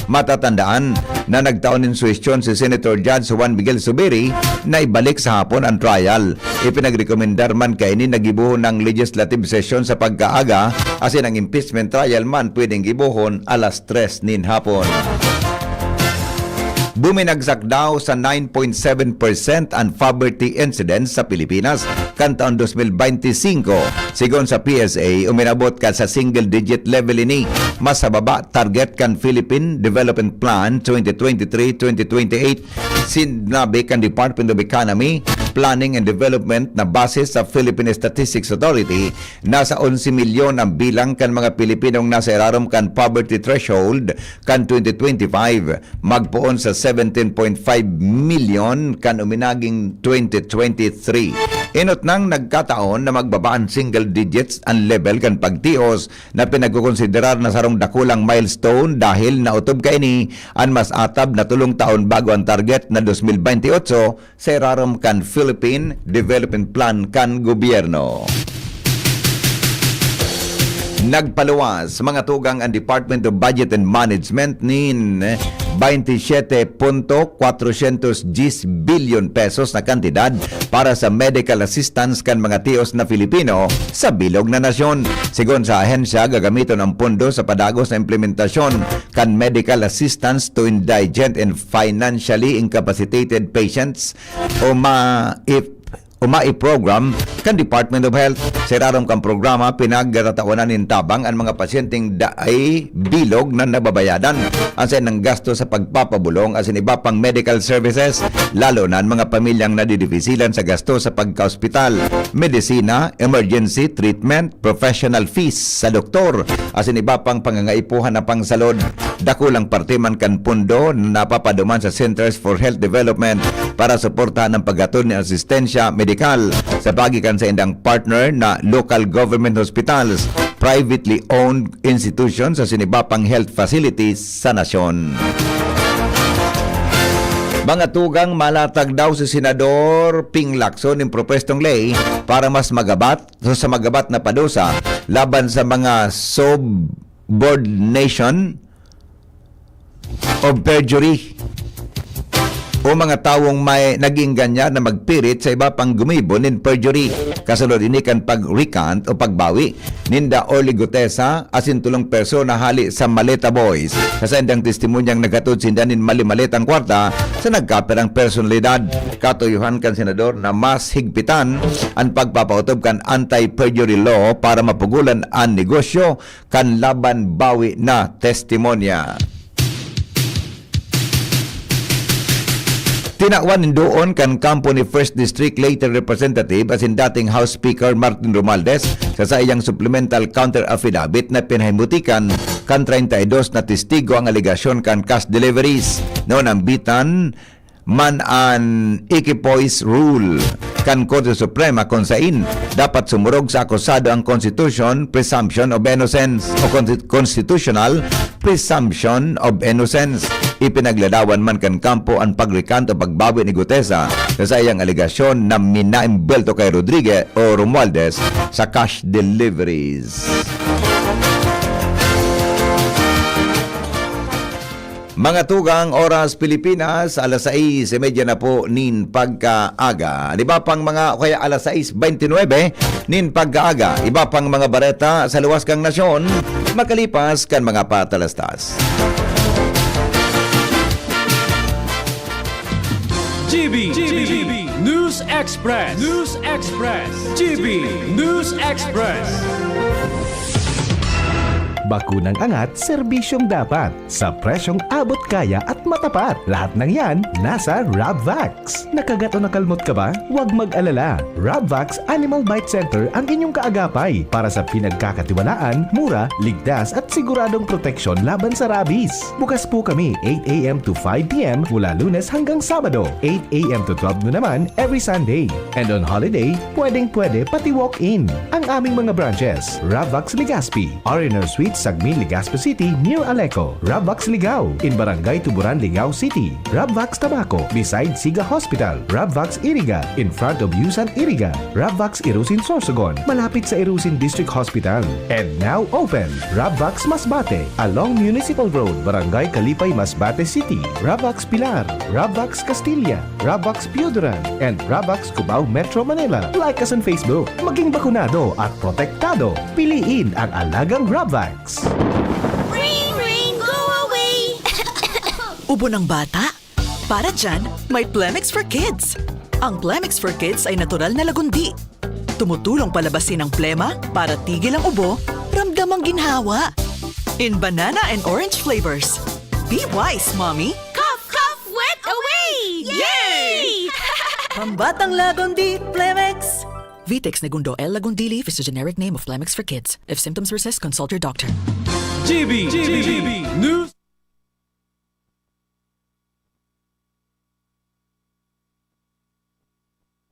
Matatandaan na nagtao nin suhestyon si Senator Judge Juan Miguel Zubiri na ibalik sa hapon ang trial. Ipinagrekomendar man kaini na gibohon ang legislative session sa pagkaaga, asin ang impeachment trial man pwedeng gibohon alas tres nin hapon. Buminagsak daw sa nine point seven percent an poverty incidence sa Pilipinas kan taon dos mil beintisinko. Sigon sa P S A, uminabot ka sa single digit level ini. Mas sa baba target kan Philippine Development Plan twenty twenty-three twenty twenty-eight. Sinabi kan Department of Economy, Planning and Development na base sa Philippine Statistics Authority, nasa onse milyon ang bilang kan mga Pilipinong nasa irarom kan poverty threshold kan twenty twenty-five. Magpoon sa seventeen point five milyon kan uminaging twenty twenty-three. Inot nang nagkataon na magbaba an single digits an level kan pagtios na pinagkokonsiderar na sarong dakulang milestone dahil naotob kaini an mas atab na tolong taon bago an target na dos mil bentiocho sa irarom kan Philippine Development Plan kan gobyerno. Nagpaluwas, mga tugang, ang Department of Budget and Management nin baintisiete punto kwatrosyentos diyes bilyon pesos na kantidad para sa medical assistance kan mga tios na Filipino sa bilog na nasyon. Sigon sa ahensya, gagamiton ang pondo sa padagos na implementasyon kan medical assistance to indigent and financially incapacitated patients o ma-, if, o MAI program kan Department of Health. Sa irarom kan programa, pinagtatawanan nin tabang an mga pasyenteng daay bilog na nababayadan an saindang gasto sa pagpapabulong asin iba pang medical services, lalo na an mga pamilyang nadidipisilan sa gasto sa pagkaospital. medisina, emergency treatment, professional fees sa doktor, asin iba pang pangangaipuhan na pangsalod. Dakulang parte man kan pondo na napapaduman sa Centers for Health Development para suportahan ang paghatod nin asistensya medikal sa paagi kan saindang partner na local government hospitals, privately owned institutions asin iba pang health facilities sa nasyon. Mga tugang, malatag daw si Senador Ping Lacson nin propwestong ley para mas magabat, sa magabat na padusa laban sa mga subornation of perjury o mga tawong may nag-ingganyar na magpirit sa iba pang gumibo nin perjury. Kasunod ini kan pag-recant o pagbawi ninda Orly Gutesa asin tolong persona hale sa Maleta Boys. Sa saindang testimonyang naghatod sinda nin mali-maletang kwarta sa nagkapirang personalidad. Katuyohan kan senador na mas higpitan an pagpapaotob kan anti-perjury law para mapugolan an negosyo kan laban bawi na testimonya. Tinawan nin doon kan kampo ni First District later Representative asin dating House Speaker Martin Romualdez sa saiyang supplemental counter affidavit na pinahimutikan kan treinta y dos na testigo ang alegasyon kan cash deliveries. Noon nambitan man an equipoise rule kan Korte Suprema kun sain dapat sumurog sa akusado ang constitution presumption of innocence o consti-, constitutional presumption of innocence. Ipinagladawan man kan kampo an pag-recant o pagbawi ni Gutesa sa saiyang alegasyon na minaimbwelto kay Rodriguez o Romualdez sa cash deliveries. Mga tugang, oras Pilipinas, alas sais y media na po nin pagkaaga. Di ba pang mga, o kaya alas sais bente nuebe nin pagkaaga. Iba pang mga bareta sa luwas kang nasyon, makalipas kan mga patalastas. G B, G B, News Express, News Express, G B News Express. Bakunang angat, serbisyong dapat. Sa presyong abot kaya at matapat. Lahat ng yan, nasa Rabvax. Nakagat o nakalmot ka ba? Huwag mag-alala. Rabvax Animal Bite Center ang inyong kaagapay para sa pinagkakatiwalaan, mura, ligtas at siguradong proteksyon laban sa rabies. Bukas po kami eight a m to five p m mula Lunes hanggang Sabado, eight a m to twelve noon naman every Sunday. And on holiday, pwedeng-pwede pati walk-in. Ang aming mga branches, Rabvax Legazpi, R and R Suite, Sagmin, Legazpi City, near Aleco. Rabvax Ligao, in Barangay Tuburan, Ligao City. Rabvax Tabaco, beside Siga Hospital. Rabvax Iriga, in front of Yusan Iriga. Rabvax Irusin Sorsogon, malapit sa Irusin District Hospital. And now open, Rabvax Masbate, along Municipal Road, Barangay Kalipay, Masbate City. Rabvax Pilar, Rabvax Castilla, Rabvax Pioduran, and Rabvax Cubao, Metro Manila. Like us on Facebook. Maging bakunado at protektado. Piliin ang alagang Rabvax. Ring, ring, go away! Ubo ng bata? Para dyan, may Plemex for Kids. Ang Plemex for Kids ay natural na lagundi. Tumutulong palabasin ang plema para tigil ang ubo, ramdam ang ginhawa. In banana and orange flavors. Be wise, Mommy! Cough, cough, wet away! Yay! Pambatang Lagundi, Plemex! Vitex Negundo L. Lagundili is the generic name of Plemex for Kids. If symptoms persist, consult your doctor. G B, G B News.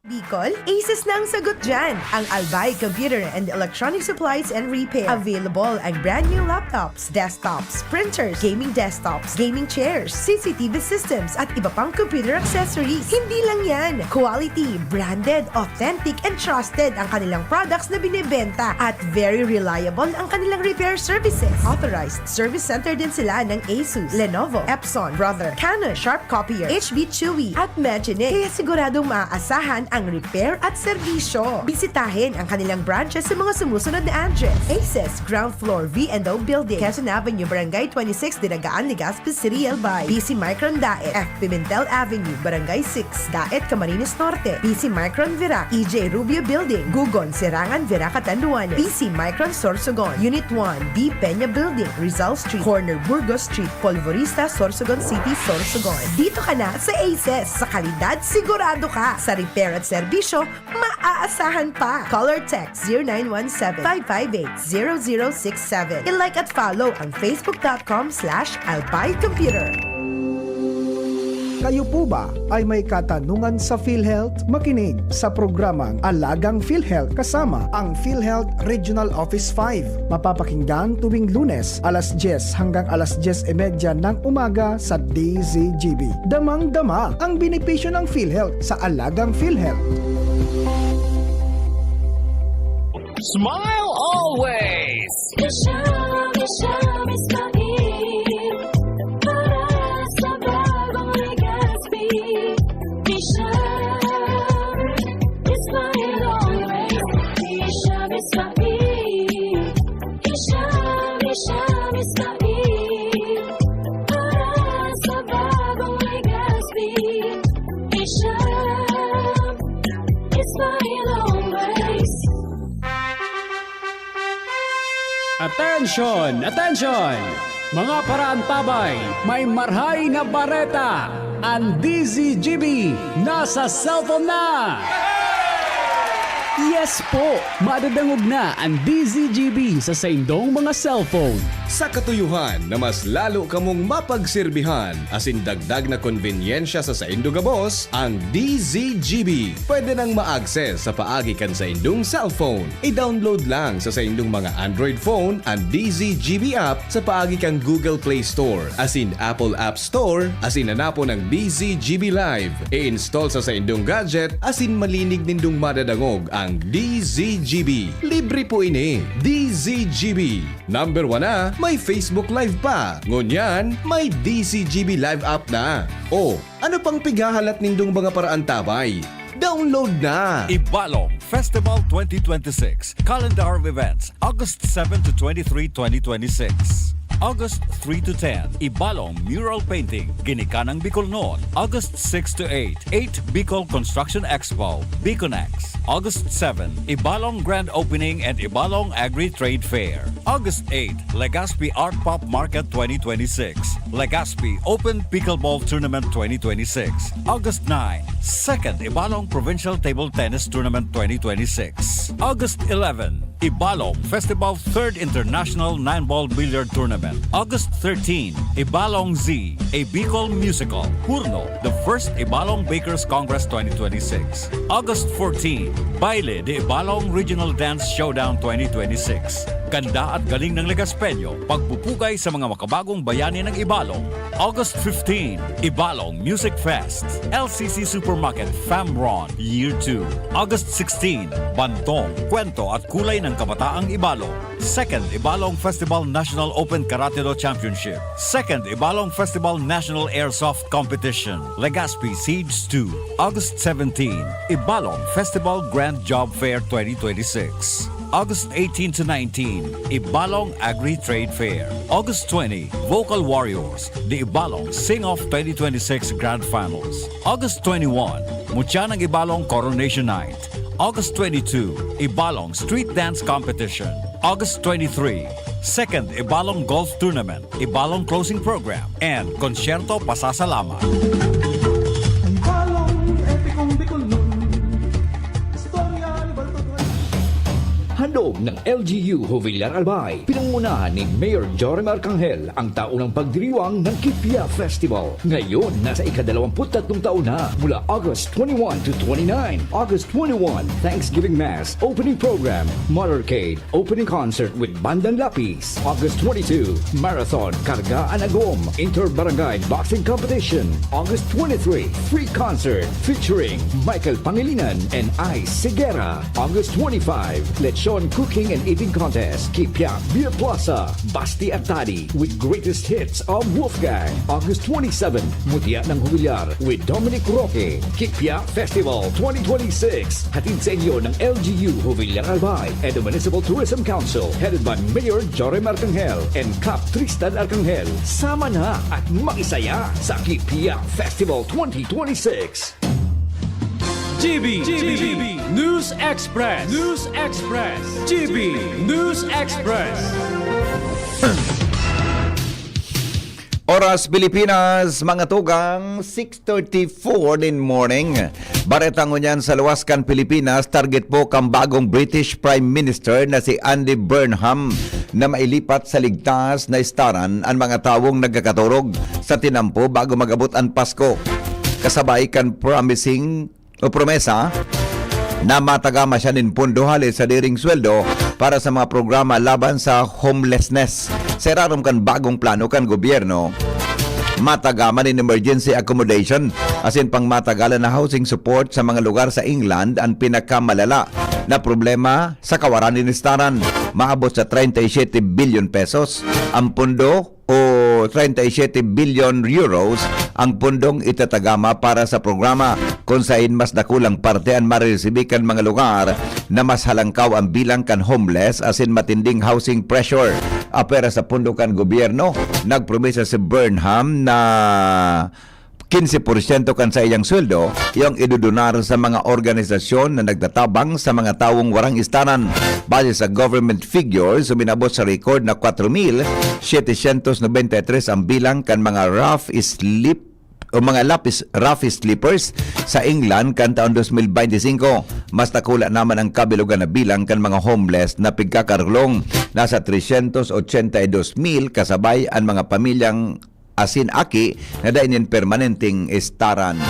Bicol, Aces na ang sagot dyan. Ang Albay Computer and Electronic Supplies and Repair. Available ang brand new laptops, desktops, printers, gaming desktops, gaming chairs, C C T V systems, at iba pang computer accessories. Hindi lang yan. Quality, branded, authentic, and trusted ang kanilang products na binebenta. At very reliable ang kanilang repair services. Authorized service center din sila ng Asus, Lenovo, Epson, Brother, Canon, Sharp Copier, H B Chewy, at Magine. Kaya siguradong maaasahan ang repair at serbisyo. Bisitahin ang kanilang branches sa mga sumusunod na address: Aces, ground floor, V and O Building, Quezon Avenue, Barangay twenty-six, Dinagaan, Legazpi City, Albay. P C Micron Daet, F Pimentel Avenue, Barangay six, Daet, Camarines Norte. P C Micron Virac, E J Rubio Building, Gugon, Serangan, Virac, Catanduanes. P C Micron Sorsogon, Unit one, B Peña Building, Rizal Street, corner Burgos Street, Polvorista, Sorsogon City, Sorsogon. Dito ka na sa Aces. Sa kalidad, sigurado ka. Sa repair at service, serbisyo, maaasahan pa. Call or text zero nine one seven, five five eight, zero zero six seven. I-like at follow ang facebook dot com slash albay computer. Kayo po ba ay may katanungan sa PhilHealth? Makinig sa programang Alagang PhilHealth kasama ang PhilHealth Regional Office five. Mapapakinggan tuwing Lunes, alas dyes hanggang alas dyes y media ng umaga sa D Z G B. Damang-dama ang benepisyo ng PhilHealth sa Alagang PhilHealth. Smile always! Isha, Isha, Ismail. Para sa bagong Legazpi. Isha, Ismail always. Isha, Ismail. Isha, Isha, Ismail. Para sa bagong Legazpi. Isha, Ismail always. Attention! Attention! Mga paraantabay, may marhay na bareta! Ang D Z G B nasa cellphone na! Yes po! Madadangog na ang D Z G B sa saindong mga cellphone. Sa katuyuhan na mas lalo kamong mapagserbihan asin dagdag na konbenyensya sa saindo gabos, ang D Z G B pwede nang ma-access sa paagi kan saindong cellphone. I-download lang sa saindong mga Android phone an D Z G B app sa paagi kan Google Play Store asin Apple App Store asin hanapon ang D Z G B Live. I-install sa saindong gadget asin malinig nindong madadangog ang D Z G B. Libre po ini. D Z G B. Number one na, may Facebook Live pa. Ngunyan, may D Z G B Live app na. O, ano pang pighahalat nindong mga paraantabay? Download na! Ibalong Festival twenty twenty-six, Calendar of Events, August seven to twenty-three, twenty twenty-six. August three to ten, Ibalong Mural Painting, Ginikanang Bicolnon, August six to eight, eight Bicol Construction Expo, Biconex, August seven, Ibalong Grand Opening and Ibalong Agri-Trade Fair, August eight, Legazpi Art Pop Market twenty twenty-six, Legazpi Open Pickleball Tournament twenty twenty-six, August nine, Second Ibalong Provincial Table Tennis Tournament twenty twenty-six, August eleven, Ibalong Festival Third International Nine Ball Billiard Tournament, August thirteen, Ibalong Z, a Bicol Musical, Hurno, the first Ibalong Bakers Congress twenty twenty-six, August fourteen, Baile de Ibalong Regional Dance Showdown twenty twenty-six, Ganda at Galing ng Legaspeño, pagpupugay sa mga makabagong bayani ng Ibalong, August fifteen, Ibalong Music Fest, L C C Supermarket Famron Year two, August sixteen, Bantong, Kwento at Kulay ng Kabataang Ibalong, Second Ibalong Festival National Open Karate Do Championship, Second Ibalong Festival National Airsoft Competition, Legazpi Siege two, August seventeen, Ibalong Festival Grand Job Fair twenty twenty-six, August eighteen to nineteen, Ibalong Agri-Trade Fair, August twenty, Vocal Warriors, the Ibalong Sing-Off twenty twenty-six Grand Finals, August twenty-one, Mutya ng Ibalong Coronation Night, August twenty-two, Ibalong Street Dance Competition, August twenty-three, Second Ibalong Golf Tournament, Ibalong Closing Program, and Konsyerto Pasasalamat. Ang balong epikong Bicolnon. Istorya ni Balto Duarte. Handog ng L G U Jovillar Albay, pinangunahan ni Mayor Jorim Arcangel ang taunang pagdiriwang ng Kipia Festival. Ngayon, nasa ikadalawamput tatlong taon na, mula August twenty-one to twenty-nine, August twenty-one, Thanksgiving Mass, Opening Program, Motorcade, Opening Concert with Bandang Lapis, August twenty-two, Marathon Karga an Agom, Inter-Barangay Boxing Competition, August twenty-three, Free Concert featuring Michael Pangilinan and Ice Sigera, August twenty-five, Lechon Cooking and Eating Contest, Kipia Beer Plaza, Basti at Tadi with greatest hits of Wolfgang, August twenty-seven, Mutya ng Jovillar with Dominic Roque, Kipia Festival twenty twenty-six, hatid sa inyo ng L G U Jovillar Albay and the Municipal Tourism Council headed by Mayor Jorim Arcangel and Cap Tristan Arcangel. Sama na at makisaya sa Kipia Festival twenty twenty-six. G B, G B, News Express, News Express, G B News Express. Oras Pilipinas, mga tugang, six thirty-four in morning. Bareta ngunyan sa luwas kan Pilipinas, target po kan bagong British Prime Minister na si Andy Burnham na mailipat sa ligtas na istaran an mga tawong nagkakatorog sa tinampo bago mag-abot an Pasko. Kasabay kan promising o promesa na matagama siya nin pondo hale sa sadiring sweldo para sa mga programa laban sa homelessness. Sa irarom kan bagong plano kan gobyerno, matagama nin emergency accommodation asin pangmatagalan na housing support sa mga lugar sa England an pinakamalala na problema sa kawaran nin istaran. Maabot sa treinta y siete bilyon pesos ang pondo o treinta y siete bilyon euros ang pondong itatagama para sa programa, kun saen mas dakulang parte an mareresibi kan mga lugar na mas halangkaw ang bilang kan homeless asin matinding housing pressure. Apwera sa pondo kan gobyerno, nagpromesa si Burnham na quince por ciento kan saiyang sweldo, iyang idudunar sa mga organisasyon na nagtatabang sa mga tawong warang istaran. Base sa government figures, uminabot sa record na kwatro mil setecientos nobenta y tres ang bilang kan mga rough sleep o mga lapis, rough sleepers sa England kan taon dos mil bente singko. Mas dakula naman ang kabilogan na bilang kan mga homeless na pigkakarulong. Nasa trescientos ochenta y dos mil kasabay an mga pamilyang asin aki na dai nin permanenteng istaran.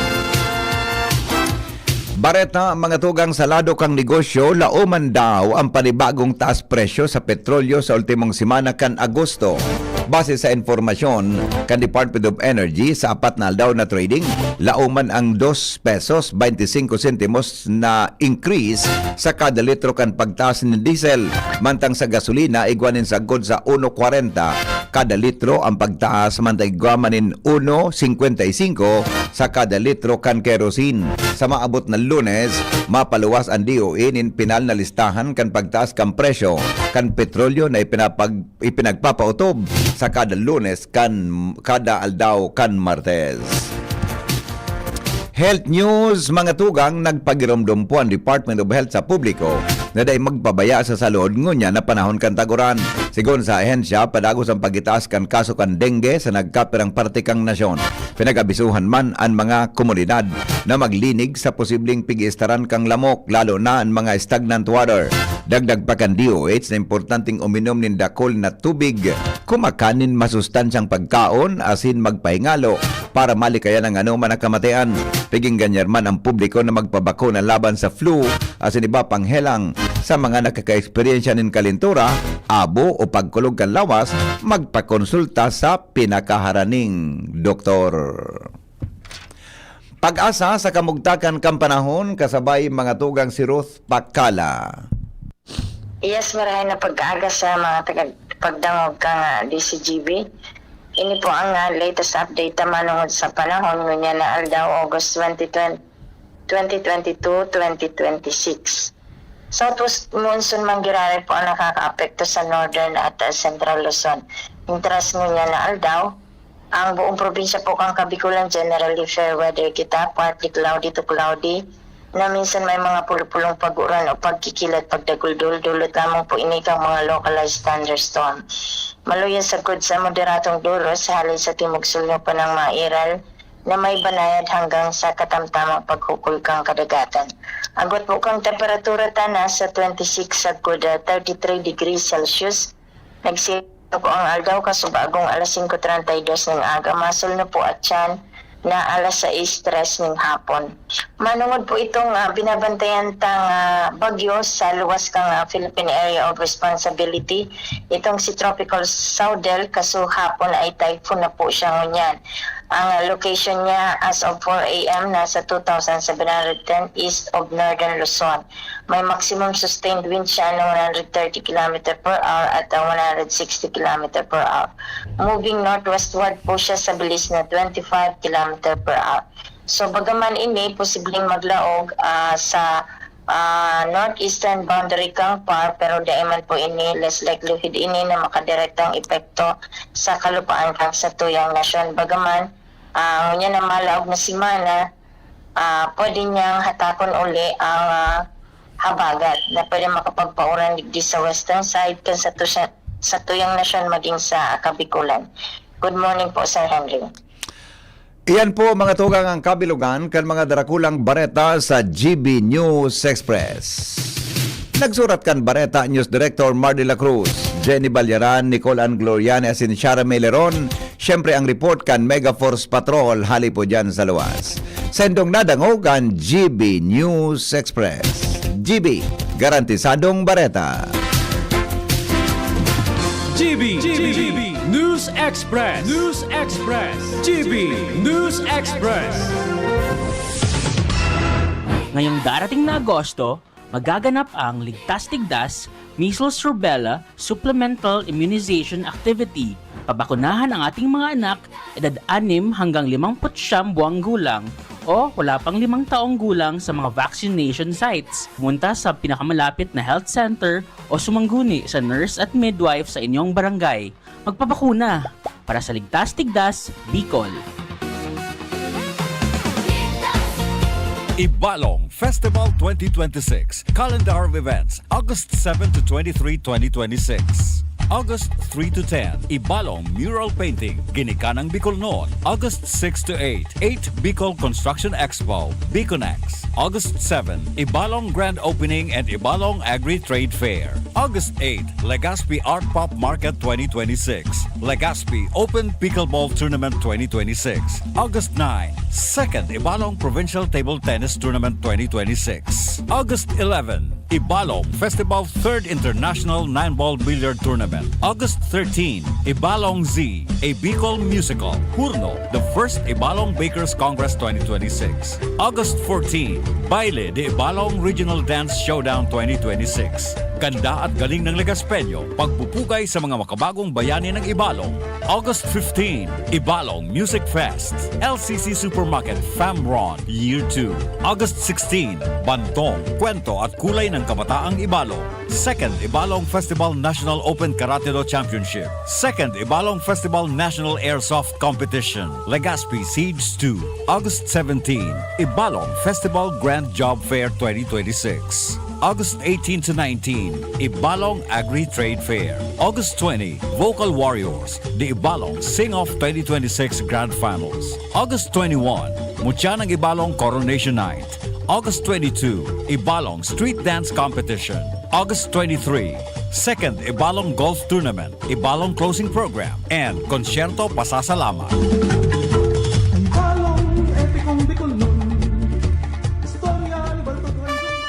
Bareta, mga tugang, sa lado kan negosyo, laoman daw ang panibagong taas presyo sa petrolyo sa ultimong semana kan Agosto. Base sa impormasyon kan Department of Energy, sa apat na aldaw na trading, laoman ang dos pesos bente singko sentimos na increase sa kada litro kan pagtaas nin diesel, mantang sa gasolina igwa nin sagkod sa uno kwarenta kada litro ang pagtaas, mantang igwa man nin uno singkwenta y singko sa kada litro kan kerosene. Sa maabot na Lunes, mapaluwas an D O E nin pinal na listahan kan pagtaas kan presyo kan petrolyo na ipinapag-, ipinagpapautob sa kada Lunes kan kada aldaw kan Martes. Health news, mga tugang. Nagpagiromdom po ang Department of Health sa publiko na dai magpabaya sa salud ngunyan na panahon kan taguran. Sigon sa ahensya, padagos ang pagitaas kan kaso kan dengue sa nagkapirang parte kan nasyon. Pinag-abisuhan man an mga komunidad na maglinig sa posibleng pig-istaran kan lamok, lalo na an mga stagnant water. Dagdag pa kan D O H na importanteng uminom nin dakul na tubig, kumakan nin masustansyang pagkaon asin magpahingalo para malikayan an anoman na kamatian. Pigingganyan man an publiko na magpabakuna laban sa flu asin iba pang helang. Sa mga nakakaeksperyensya nin kalentura, abo o pagkulog kan lawas, magpakonsulta sa pinakaharaning doktor. Pag-asa sa kamugtakan kan panahon, kasabay mga tugang, si Ruth Pakala. Yes, marahay na pag-aga sa mga taga-, pagdangog kan, ah, D C G B. Ini po ang, ah, latest update ta manongod sa panahon ngunyan na aldaw, August twenty, twenty twenty-two, twenty twenty-six. Southwest monsoon man giraray po ang nakakaapekto sa northern at, ah, central Luzon. Mintras ngunyan na aldaw, ang buong probinsya po kan Kabikolan, generally fair weather kita, partly cloudy to cloudy, na minsan may mga pulupulong pag-uran o pagkikilat, pagdaguldol. Dulot lamang po ini kan mga localized thunderstorm. Maluya sagkod sa moderadong duros, hale sa timog-sulno pa ng mairal na may banayad hanggang sa katamtamang paghukol kan kadagatan. Agwat po kan temperatura ta nasa twenty-six sagkod, ah, thirty-three degrees Celsius. Nagsiring po ang aldaw kasubagong alas singko treinta y dos ning aga, masulno po atyan na alas sais tres ning hapon. Manongod po itong, ah, binabantayan tang, ah, bagyo sa luwas kang, ah, Philippine Area of Responsibility, itong si Tropical Saudel, kaso hapon ay typhoon na po siya ngunyan. Ang, ah, location niya as of four a m nasa two thousand seven hundred ten east of Northern Luzon. May maximum sustained wind siya na one hundred thirty kilometer per hour at, ah, one hundred sixty kilometer per hour. Moving northwestward po siya sa bilis na twenty-five kilometer per hour. So, bagaman ini, posibleng maglaog, ah, sa, ah, northeastern boundary kang par, pero dai man po ini, less likelihood ini na makadirektang epekto sa kalupaan kang satuyang nasyon. Bagaman, ah, ngunyan na malaog na semana, ah, pwede niyang hatakon uli ang, ah, habagat na pwede makapagpauran digdi sa western side kan sato-, satuyang nasyon maging sa Kabikolan. Good morning po, Sir Henry. Iyan po, mga tugang, ang kabilugan kan mga darakulang bareta sa G B News Express. Nagsurat kan bareta News Director Mar de la Cruz, Jenny Balyaran, Nicole Ann Gloriani, asin Shara May Leron. Siyempre, ang report kan Mega Force Patrol hali po dyan sa luwas. Sendong nadangog an G B News Express. G B, garantisadong bareta. G B, G B, News Express, News Express, G B, News Express. Ngayong darating na Agosto, magaganap ang Ligtas Tigdas Measles Rubella Supplemental Immunization Activity. Pabakunahan ang ating mga anak, edad anim hanggang limampu't siyam buwang gulang o wala pang limang taong gulang sa mga vaccination sites. Pumunta sa pinakamalapit na health center o sumangguni sa nurse at midwife sa inyong barangay. Magpabakuna para sa Ligtas Tigdas, Bicol. Ibalong Festival twenty twenty-six, Calendar of Events, August seven to twenty-three, twenty twenty-six. August three to ten, Ibalong Mural Painting, Ginikanang Bicol Noon, August six to eight, eight Bicol Construction Expo, Biconex, August seven, Ibalong Grand Opening and Ibalong Agri-Trade Fair, August eight, Legazpi Art Pop Market twenty twenty-six, Legazpi Open Pickleball Tournament twenty twenty-six, August nine, Second Ibalong Provincial Table Tennis Tournament twenty twenty-six, August eleven, Ibalong Festival Third International Nine Ball Billiard Tournament, August thirteen, Ibalong Z, a Bicol Musical, Hurno, the First Ibalong Bakers Congress twenty twenty-six, August fourteen, Baile de Ibalong Regional Dance Showdown twenty twenty-six. Ganda at galing ng Legaspeño, pagpupugay sa mga makabagong bayani ng Ibalong. August fifteen, Ibalong Music Fest, L C C Supermarket, Famron, Year two. August sixteen, Bantong, Kwento at Kulay ng Kabataang Ibalong. Second Ibalong Festival National Open Karate Do Championship. Second Ibalong Festival National Airsoft Competition. Legazpi Siege two. August seventeen, Ibalong Festival Grand Job Fair twenty twenty-six. August eighteen to nineteen, Ibalong Agri-Trade Fair. August twenty, Vocal Warriors, the Ibalong Sing-Off twenty twenty-six Grand Finals. August twenty-one, Mutya ng Ibalong Coronation Night. August twenty-two, Ibalong Street Dance Competition. August twenty-three, Second Ibalong Golf Tournament, Ibalong Closing Program, and Konsyerto Pasasalamat. Ang balong epikong Bicolnon. Istorya ni Baltog Ranjong.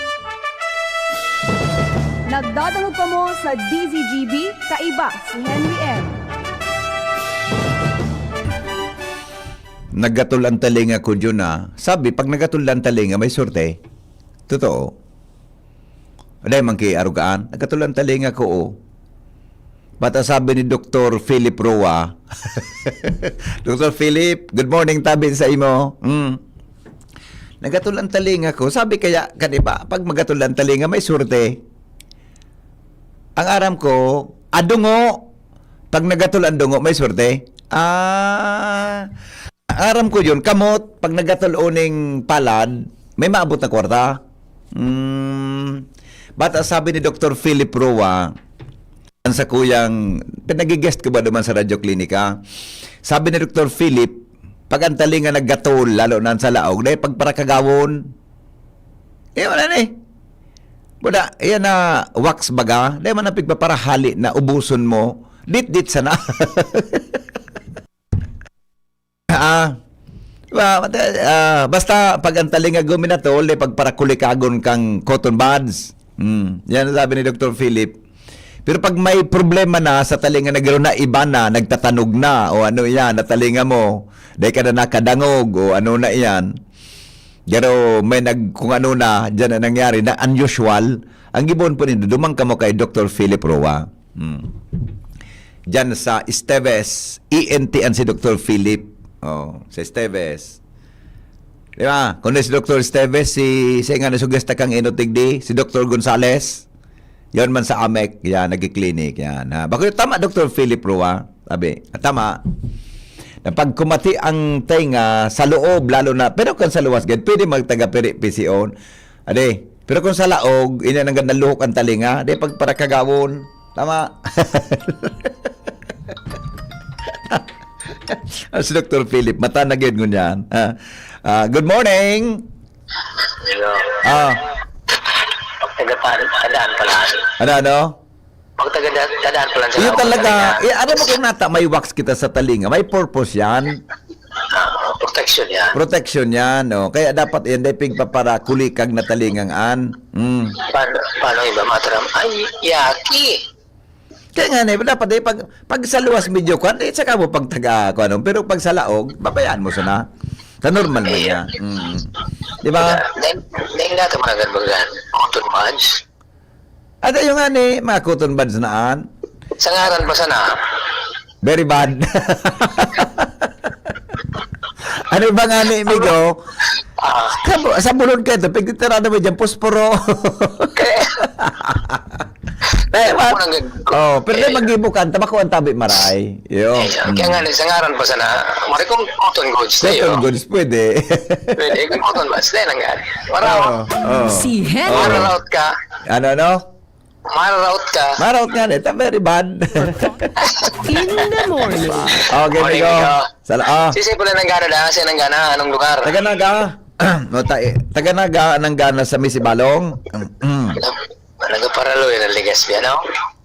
Nagdadangog kamo sa D Z G B, kaiba si Henry M. Naggatol ang talinga ko, Jun, ah. Sabi, pag naggatol ang talinga, may swerte. Totoo. Aday man ki arugaan. Naggatol ang talinga ko, oh. Bata sabi ni Doktor Philip Roa. Doktor Philip, good morning, tabi sa imo. Mm. Naggatol ang talinga ko. Sabi kaya, kani ba, pag magatol ang talinga, may swerte. Ang aram ko, adungo. Pag naggatol ang dungo, may swerte. Ah, aram ko yun. Kamot, pag naggatol uning palad, may maabot na kwarta. Mm, bata sabi ni Doktor Philip Roa, ang sa kuyang, pinagigest ko ba naman sa Radyo Klinika? Sabi ni Doktor Philip, pag ang talinga naggatol, lalo na ang sa laog, dahil pagparakagawon. Eh, wala na eh. Wala, yan na wax baga, dahil man ang pigpaparahali na ubuson mo, dit-dit sana. Ah, ba, mata- ah, basta pag ang talinga guminatol, eh, pagparakulikagon kang cotton buds. Hmm, yan ang sabi ni Doktor Philip. Pero pag may problema na sa talinga na gano'n na iba na, nagtatanog na, o ano yan, na talinga mo, dahil ka na nakadangog, o ano na yan. Pero may nag, kung ano na, dyan na nangyari, na unusual, ang gibon po nindo, dumang kamo kay Doktor Philip Roa. Hmm. Diyan sa Esteves, E N T an si Doktor Philip. Oh, sa Esteves. Di ba? Kung si Doktor Esteves, si, si nga nasuggest kang ino tigdi, si Doktor Gonzales. Yon man sa Amec, yan, nagki-clinic, yan. Ha? Bako yung tama, Doktor Philip Roa. Sabi, ah, tama. Na pag kumati ang tenga sa loob, lalo na, pero kan sa luwas, gad, pwede magtaga piri, P C O. Ade, pero kung sa laog, ina nang ganda luhok ang talinga, di pagparakagawon. Tama. Ah, si Doktor Philip, mata na gyud ngunyan. Ah, ah, good morning. Hello. Ah. Pagtaga-, tadaan pala. Ano, ano? Pagtaga-, tadaan pala sa Iyo talaga. Eh, ano mo kung nata may wax kita sa talinga? May purpose yan. Ah, protection yan. Protection yan, oh. Kaya dapat yan, dahil pigpaparakulikag na talingang an. Mm. Paano, paano iba mataram? Ay, yaki. Kaya nga, eh, dapat, eh, pag, pag sa luwas medyo kwan, eh, saka mo pagtaga, kwan, ano. Pero pag sa laog, babayaan mo sana. Sa normal na Iya. niya. Mm. Di ba? Dahil, dahil nga ito mga ganbagan, cotton buds. At ayun nga ni, mga cotton buds na an. Sa ngaran pa sana. Very bad. Ano ba nga ni, Migo? Ah. Sa, sa bulon ka ito, pigtitirada mo dyan, posporo. Kaya, Eh, kaya wa-, ako nang gan-, oh, pero eh, dahil mag-ibo ka, tabako ang tabi maray. Yo. Eh, kaya nga, Mm. sa ngaran pa sana, mari kong cotton goods na Cotton yun. goods, pwede. Pwede, kung cotton buds, dahil lang yan. Para, Oo, oo. Si Henry. Oo. Mararout ka. Ano, ano? Mararout ka. Mararout nga, eh. Ta very bad. In the morning. Okay, Morning, Migo. Migo. Sala-, ah. Si Sir pala nang gana na, siya nang gana, anong lugar? Taga Naga. O, ta-, eh, taga Naga, nang gana sa Misibalong. Mm. Nagaparalo yun ang Legazpi, ano?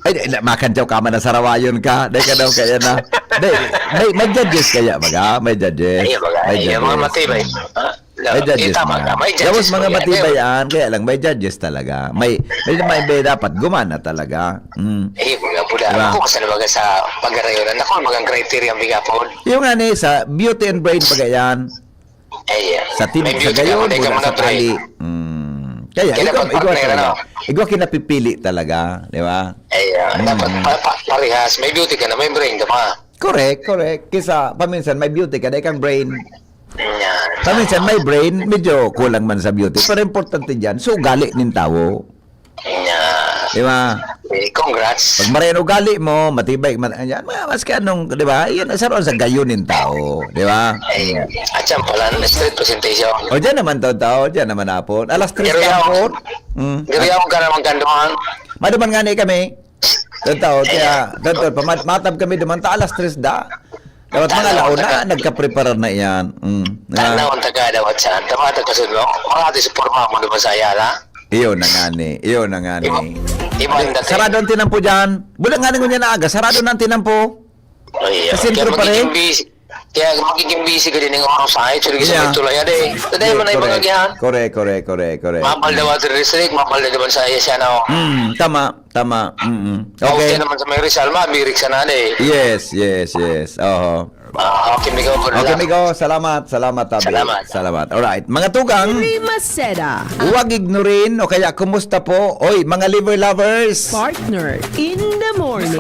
Ay, di, na, makadyaw ka man na sarawayon ka. Dahil ka daw kaya na. Di, may, may judges kaya, baga? May judges. Ayun, baga. May Ayun, mga judges. matibay. Mm. Ah, no, May judges itama man. ka, may judges Tapos mga man yan. matibay Ayun. yan, kaya lang may judges talaga. May, may, may, may dapat gumana talaga. Mm. Ayun, mga pula. Diba? Ako, kasi na baga sa pag-arayuran. Ako, mga criteria ang bigapon. Yung nga ni, sa beauty and brain, baga yan. Ay, ah, Sa tibig, may sa beauty ka, gayon, wala ka wala sa makatrain. tali. Mm. Kaya, Kaya igwa, dapat igwa partner, talaga. ano? Igwa kinapipili talaga, di ba? Ay, ah, Mm. dapat pa-, pa-, parehas. May beauty ka na, may brain ka pa. Correct, correct. Kisa, paminsan may beauty ka, dai kang brain. Yan. Paminsan may brain, medyo kulang man sa beauty. Pero importante dyan, so ugali nin tawo. Yan. Di ba? Eh, congrats. Pag maray an ugali mo, matibay man, yan, mga maski anong, di ba? Yan, sa roon sa gayon nin tao, di ba? Ay, Mm. at yan pala, street presentation. O, dyan naman, tao, dyan naman hapon. Alas tres Gariyaw. hapon. Mm. Gariyaw ka naman, Kanduhan. Maduman nga ni kami. Totoo, kaya, totoo, pamad-, matab kami duman ta alas tres da. Dapat mga Tanaw alauna, ka. nagkapreparar na iyan. Mm. Tanaw ang taga dawat saan. Tama, taga Sudlo. Mga ate, suporma mo naman sa Ayala. Iyo na nga ni. Iyo na nga ni. Iba, iba ang dating. Sarado ang tinampo dyan. Bulan nga ni ngunyan na aga, sarado na ang tinampo. Ay, Sa sentro kaya pa rin? magiging busy. Kaya magiging busy ka din ng oras sa ayos. Sige, sa Yeah. may tulay, ade. Tadaya Yeah, mo na yung mga correct. gihan. Correct, correct, correct, correct. Mapal daw Mm. Water District, mapal na naman sa ayos yan, oh. Mm, tama, tama. Mm-mm. Okay. Okay naman sa may Rizal, mabirik sa nani. Yes, yes, yes. Oho. Ah, okay, Migo. Good Okay, luck. Migo. Salamat, salamat, Tabi. Salamat. Salamat. Alright. Mga tugang, Henry Maceda. Huwag ignorin o kaya kumusta po? Oy, mga liver lovers. Partner in the morning.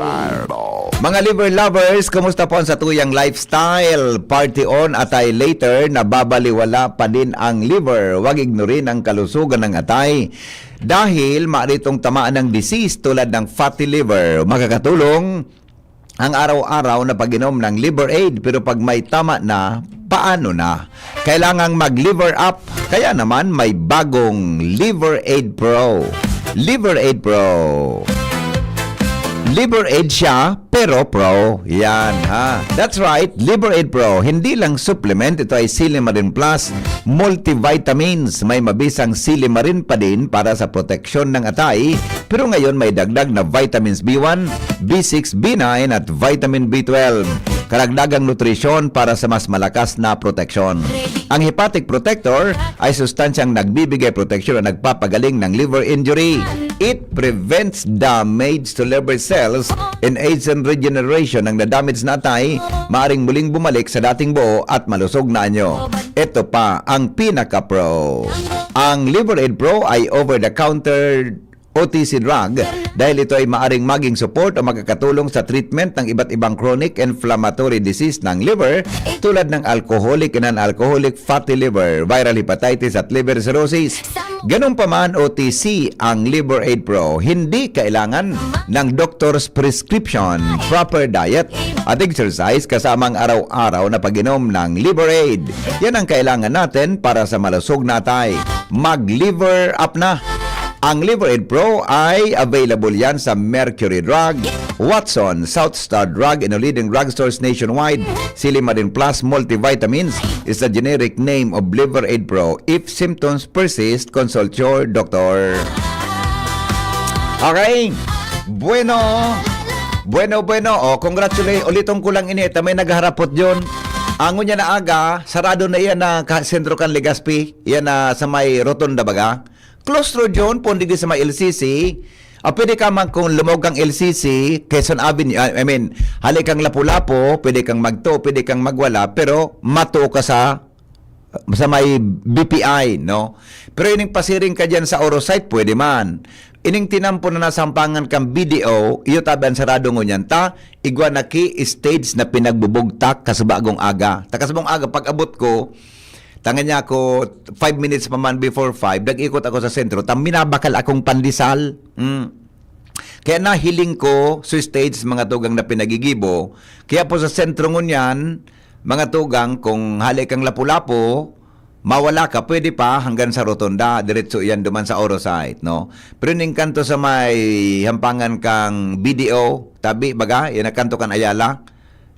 Mga liver lovers, kumusta po ang satuyang lifestyle? Party on, atay later, nababaliwala pa din ang liver. Huwag ignorin ang kalusugan ng atay. Dahil maaari itong tamaan ng disease tulad ng fatty liver. Makakatulong ang araw-araw na pag-inom ng Liver Aid, pero pag may tama na, paano na? Kailangang mag-liver up. Kaya naman may bagong Liver Aid Pro. Liver Aid Pro. Liver Aid siya, pero pro. Yan, ha? That's right, Liver Aid Pro. Hindi lang supplement, ito ay Silimarin Plus multivitamins. May mabisang silimarin pa din para sa proteksyon ng atay, pero ngayon may dagdag na vitamins B one, B six, B nine at vitamin B twelve. Karagdagang nutrisyon para sa mas malakas na proteksyon. Ang hepatic protector ay sustansyang nagbibigay proteksyon o nagpapagaling ng liver injury. It prevents damage to liver cells in age and regeneration. Ang nadamage na atay, maaring muling bumalik sa dating buo at malusog na anyo. Ito pa ang pinaka-pro. Ang Liver Aid Pro ay over-the-counter O T C drug dahil ito ay maaring maging support o makakatulong sa treatment ng iba't ibang chronic inflammatory disease ng liver tulad ng alcoholic and non-alcoholic fatty liver, viral hepatitis at liver cirrhosis. Ganun pa man, O T C ang Liver Aid Pro. Hindi kailangan ng doctor's prescription, proper diet at exercise kasama ang araw-araw na pag-inom ng Liver Aid. Yan ang kailangan natin para sa malusog na atay. Mag-liver up na! Ang Liver Aid Pro ay available yan sa Mercury Drug, Watson, South Star Drug, and leading drugstores nationwide. Silimarin Plus Multivitamins is the generic name of Liver Aid Pro. If symptoms persist, consult your doctor. Okay. Bueno. Bueno, bueno. Oh, congratulate. Uliton ko lang ini. Ta may nagharapot yun. Ang unya na aga, sarado na iyan na ka-, sentro kan Legazpi. Iyan na sa may rotonda baga. Close road yun, pwede sa may L C C. Ah, pwede ka man kung lumog kang L C C, Quezon Avenue, I I mean, hali kang Lapu-Lapu, pwede kang magto, pwede kang magwala, pero mato ka sa, sa may B P I, no? Pero ining pasiring ka dyan sa Oro site, pwede man. Ining tinampo na nasampangan kang B D O, iyo tabi ang sarado ngunyan ta, igwa na ki stage na pinagbubugtak kasubagong aga. Ta kasubagong aga, pag-abot ko, tangan niya ako, five minutes pa man before five, nag-ikot ako sa sentro, ta minabakal akong pandesal. Mm. Kaya nahiling ko sa stage, mga tugang na pinagigibo. Kaya po sa sentro ngunyan, mga tugang, kung hali kang Lapu-Lapu, mawala ka, pwede pa hanggang sa rotonda, diretso iyan duman sa Oro site, no? Pero ning kanto sa may hampangan kang B D O, tabi, baga, yan ang kanto kan Ayala.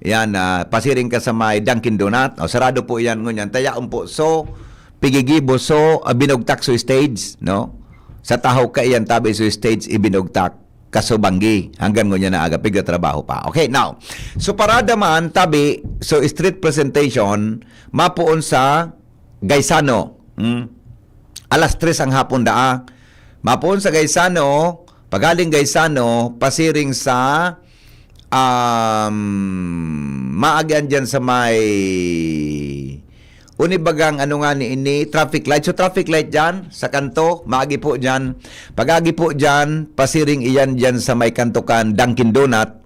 Yan, ah, pasiring ka sa may Dunkin' Donut. O, sarado po yan ngunyan. Tayaon po. So, pigigibo. So, ah, binugtak so stage, no? Sa tahaw ka iyan, tabi so stage, ibinugtak. Kasubanggi. Hanggang ngunyan na aga, pigtatrabaho pa. Okay, now. So, parada man, tabi, so street presentation, mapoon sa Gaisano. Hmm? Alas tres ang hapon daa. Mapoon sa Gaisano, pagaling Gaisano, pasiring sa, um, maagian dyan sa may, uni bagang ano nga ni ini, traffic light. So, traffic light dyan, sa kanto, maagi po dyan. Pag-agi po dyan, pasiring iyan dyan sa may kanto kan Dunkin' Donut.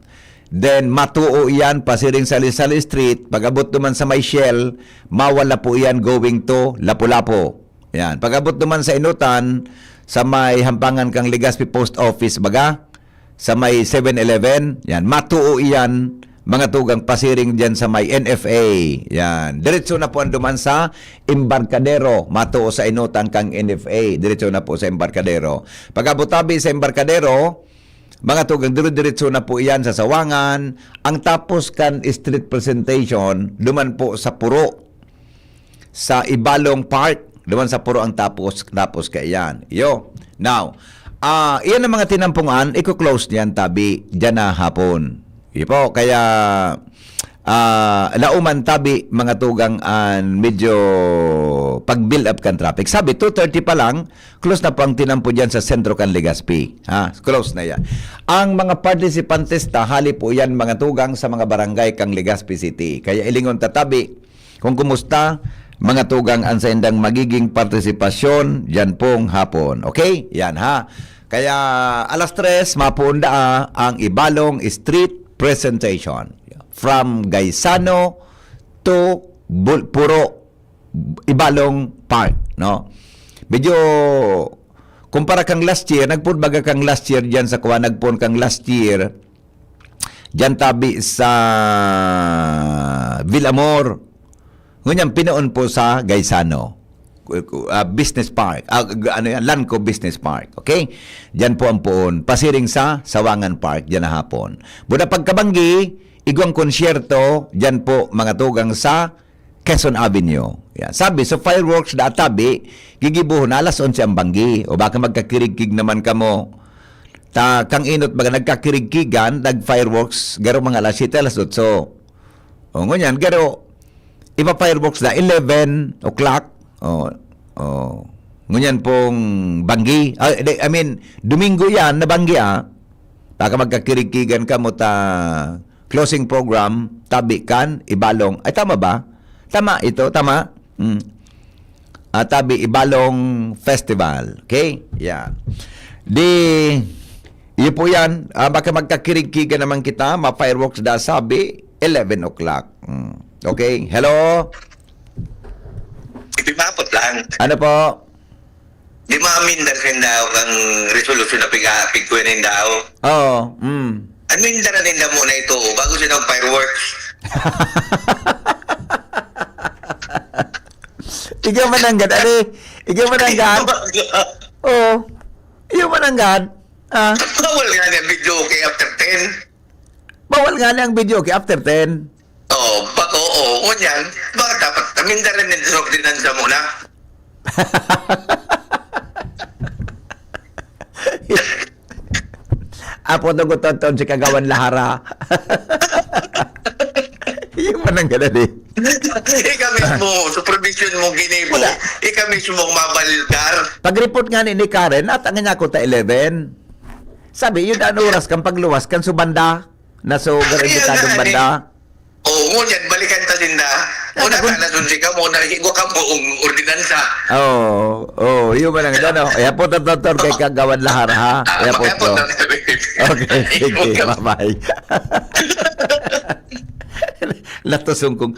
Then, matuo iyan, pasiring sa Lisali Street. Pag-abot naman sa may Shell, mawala po iyan going to Lapu-Lapu. Yan. Pag-abot naman sa Inutan, sa may hampangan kang Legazpi Post Office, baga, sa may seven eleven, yan, matuo iyan, mga tugang pasiring dyan sa may N F A. Yan. Diretso na po ang duman sa Embarcadero. Matuo sa Inutan kang N F A. Diretso na po sa Embarcadero. Pag-abot tabi sa Embarcadero, mga tugang, dire-diretso na po iyan sa Sawangan. Ang tapos kan street presentation, duman po sa Puro, sa Ibalong Park, duman sa Puro ang tapos, tapos kaiyan. Iyo. Now, ah, iyan ang mga tinampungan, iko-close niyan, tabi, dyan na hapon. Iyo po, kaya, ah, nauman tabi, mga tugang, an medyo pag-build up kan traffic. Sabi, two thirty pa lang, close na po ang tinampo dyan sa sentro kan Legazpi. Ha? Close na yan. Ang mga participantes ta, hali po yan, mga tugang, sa mga barangay kang Legazpi City. Kaya ilingon ta tabi, kung kumusta, mga tugang, ang saindang magiging partisipasyon dyan pong hapon. Okay? Yan, ha? Kaya alas tres, mapuon daa ang Ibalong Street Presentation. From Gaisano to Bul-, Puro, Ibalong Park, no? Medyo kumpara kang last year, nagpoon baga kang last year diyan sa kuwan, nagpoon kang last year diyan tabi sa Villamor. Ngunyan, pinoon po sa Gaisano. Ku-, ku-, ah, Business Park. Ah, g-, ano yan? Lanco Business Park. Okay? Diyan po ang poon. Pasiring sa Sawangan Park, diyan na hapon. Buda pagkabanggi, igwang konsyerto, diyan po, mga tugang sa Quezon Avenue. Yan. Sabi, so fireworks da tabi, gigibohon na alas onse ang banggi. O baka magkakirigkig naman kamo. Ta, kang inot baga nagkakirigkigan, nag-fireworks, garo mga alas siyete, alas otso. O, ngunyan, garo, ipa-fireworks na eleven o'clock. O, o. Ngunyan pong banggi. Ah, di, I mean, Domingo yan, na banggi, ah. Baka magkakirigkigan kamo ta closing program, tabi kan, Ibalong. Ay, tama ba? Tama ito, tama? Hmm. Ah, tabi, Ibalong Festival. Okay? Yan. Di, iyo po yan. Ah, baka magkakirigkigan naman kita, ma-fireworks da sabi, eleven o'clock. Hmm. Okay? Hello? Ipimapot lang. Ano po? Di maamindar sa indao ang resolusyon na piga-, pigkuya na indao. Oo, mm. Amindar na ninda muna ito, oh, bago sila mag-fireworks. Ikaw mananggad, ari. Ikaw mananggad. Oo. Mananggad, ah? Bawal nga na ang video okay after ten. Bawal nga na ang video okay after ten. Oo, ba, oo, ngunyan, baka dapat kami na rin yung ordinansa muna. Apo, tugutoton si Kagawan Lahara. Yung mananggad, eh. Ika mismo, supervision mo, ginibo. Wala. Ika mismo, mabalgar. Pag-report nga ni, ni Karen, natangan niya ako ta eleven. Sabi, yun ang oras kang pagluwas, kan subanda. Na so, garantitadong banda. Oo, ngunyan, balikan ta sinda. Una, kung talasunsi ka muna, higo ka mo ang ordinansa. Oo, oo, yun man ang ano. Kaya po, Doktor, kay Kagawan Lahar, ha? Ah, kaya po, okay, sige, bye-bye. Latos yung kung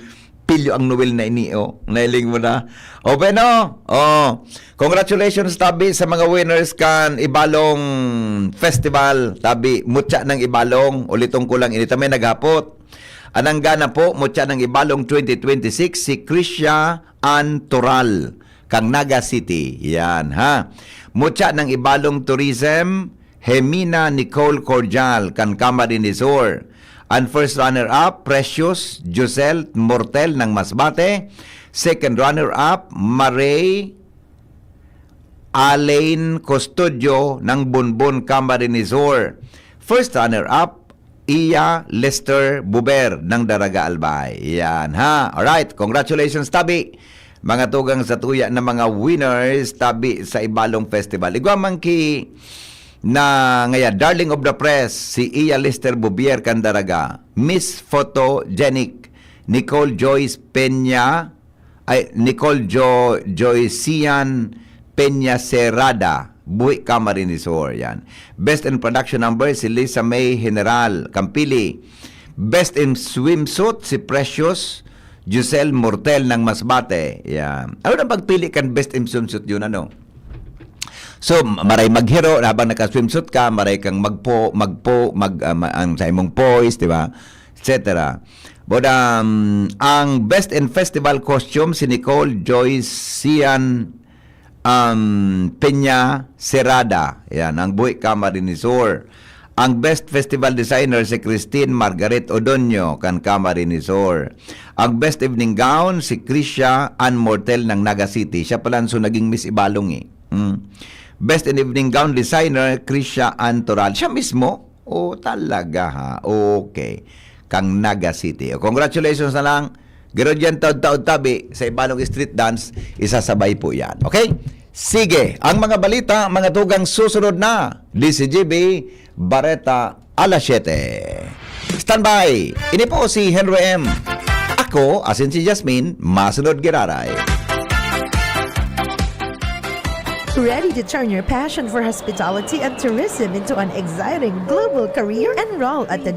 pilyo ang Noel na ini, oh. Nailing mo na. O, bueno, oh. Congratulations, tabi, sa mga winners kan Ibalong Festival. Tabi, mutya ng Ibalong. Ulitong ko lang, ini ta may naghapot. Anang gana po, mutya ng Ibalong twenty twenty-six, si Krisha Ann Toral, kang Naga City. Yan, ha. Mutya ng Ibalong Tourism, Hemina Nicole Cordial, kan Camarines Sur. Ang first runner-up, Precious Giselle Mortel ng Masbate. Second runner-up, Maray Alain Custodio ng Bonbon, Camarines Sur. First runner-up, Iya Lester Buber ng Daraga, Albay. Yan, ha? Alright, congratulations, tabi. Mga tugang sa tuya na mga winners, tabi sa Ibalong Festival. Igwa man ki na ngaya, Darling of the Press, si Iya Lester Bubier kan Daraga. Miss Photogenic, Nicole Joyce Peña, ay, Nicole Jo-, Joycian Peña Serrada, Buhi, Camarines Sur, yan. Best in Production Number, si Lisa May General, Campili. Best in Swimsuit, si Precious Giselle Mortel ng Masbate. Yan. Ano na pagpili kan Best in Swimsuit yun, ano? So, maray maghiro habang naka-swimsuit ka, maray kang magpo, magpo, mag, ah, ma-, ang sa imong pose, di ba? Et cetera. But, um, ang Best in Festival Costume, si Nicole Joyce Sian, um, Peña Serrada. Yan, ang Buhi, Camarines Sur. Ang Best Festival Designer, si Christine Margaret Odonio, kan Camarines Sur. Ang Best Evening Gown, si Krisha Ann Mortel ng Naga City. Siya pala ang so naging Miss Ibalong, eh. Hmm. Best in Evening Gown Designer, Krisha Ann Toral. Siya mismo? Oh, talaga, ha? Okay. Kang Naga City. Oh, congratulations na lang. Garo diyan, taod-taod tabi sa Ibalong Street Dance, isasabay po yan. Okay? Sige, ang mga balita, mga tugang, susunod na. D Z G B, Bareta, alas siyete. Standby! Ini po si Henry M. Ako, asin si Jasmine, masunod giraray. Ready to turn your passion for hospitality and tourism into an exciting global career? Enroll at the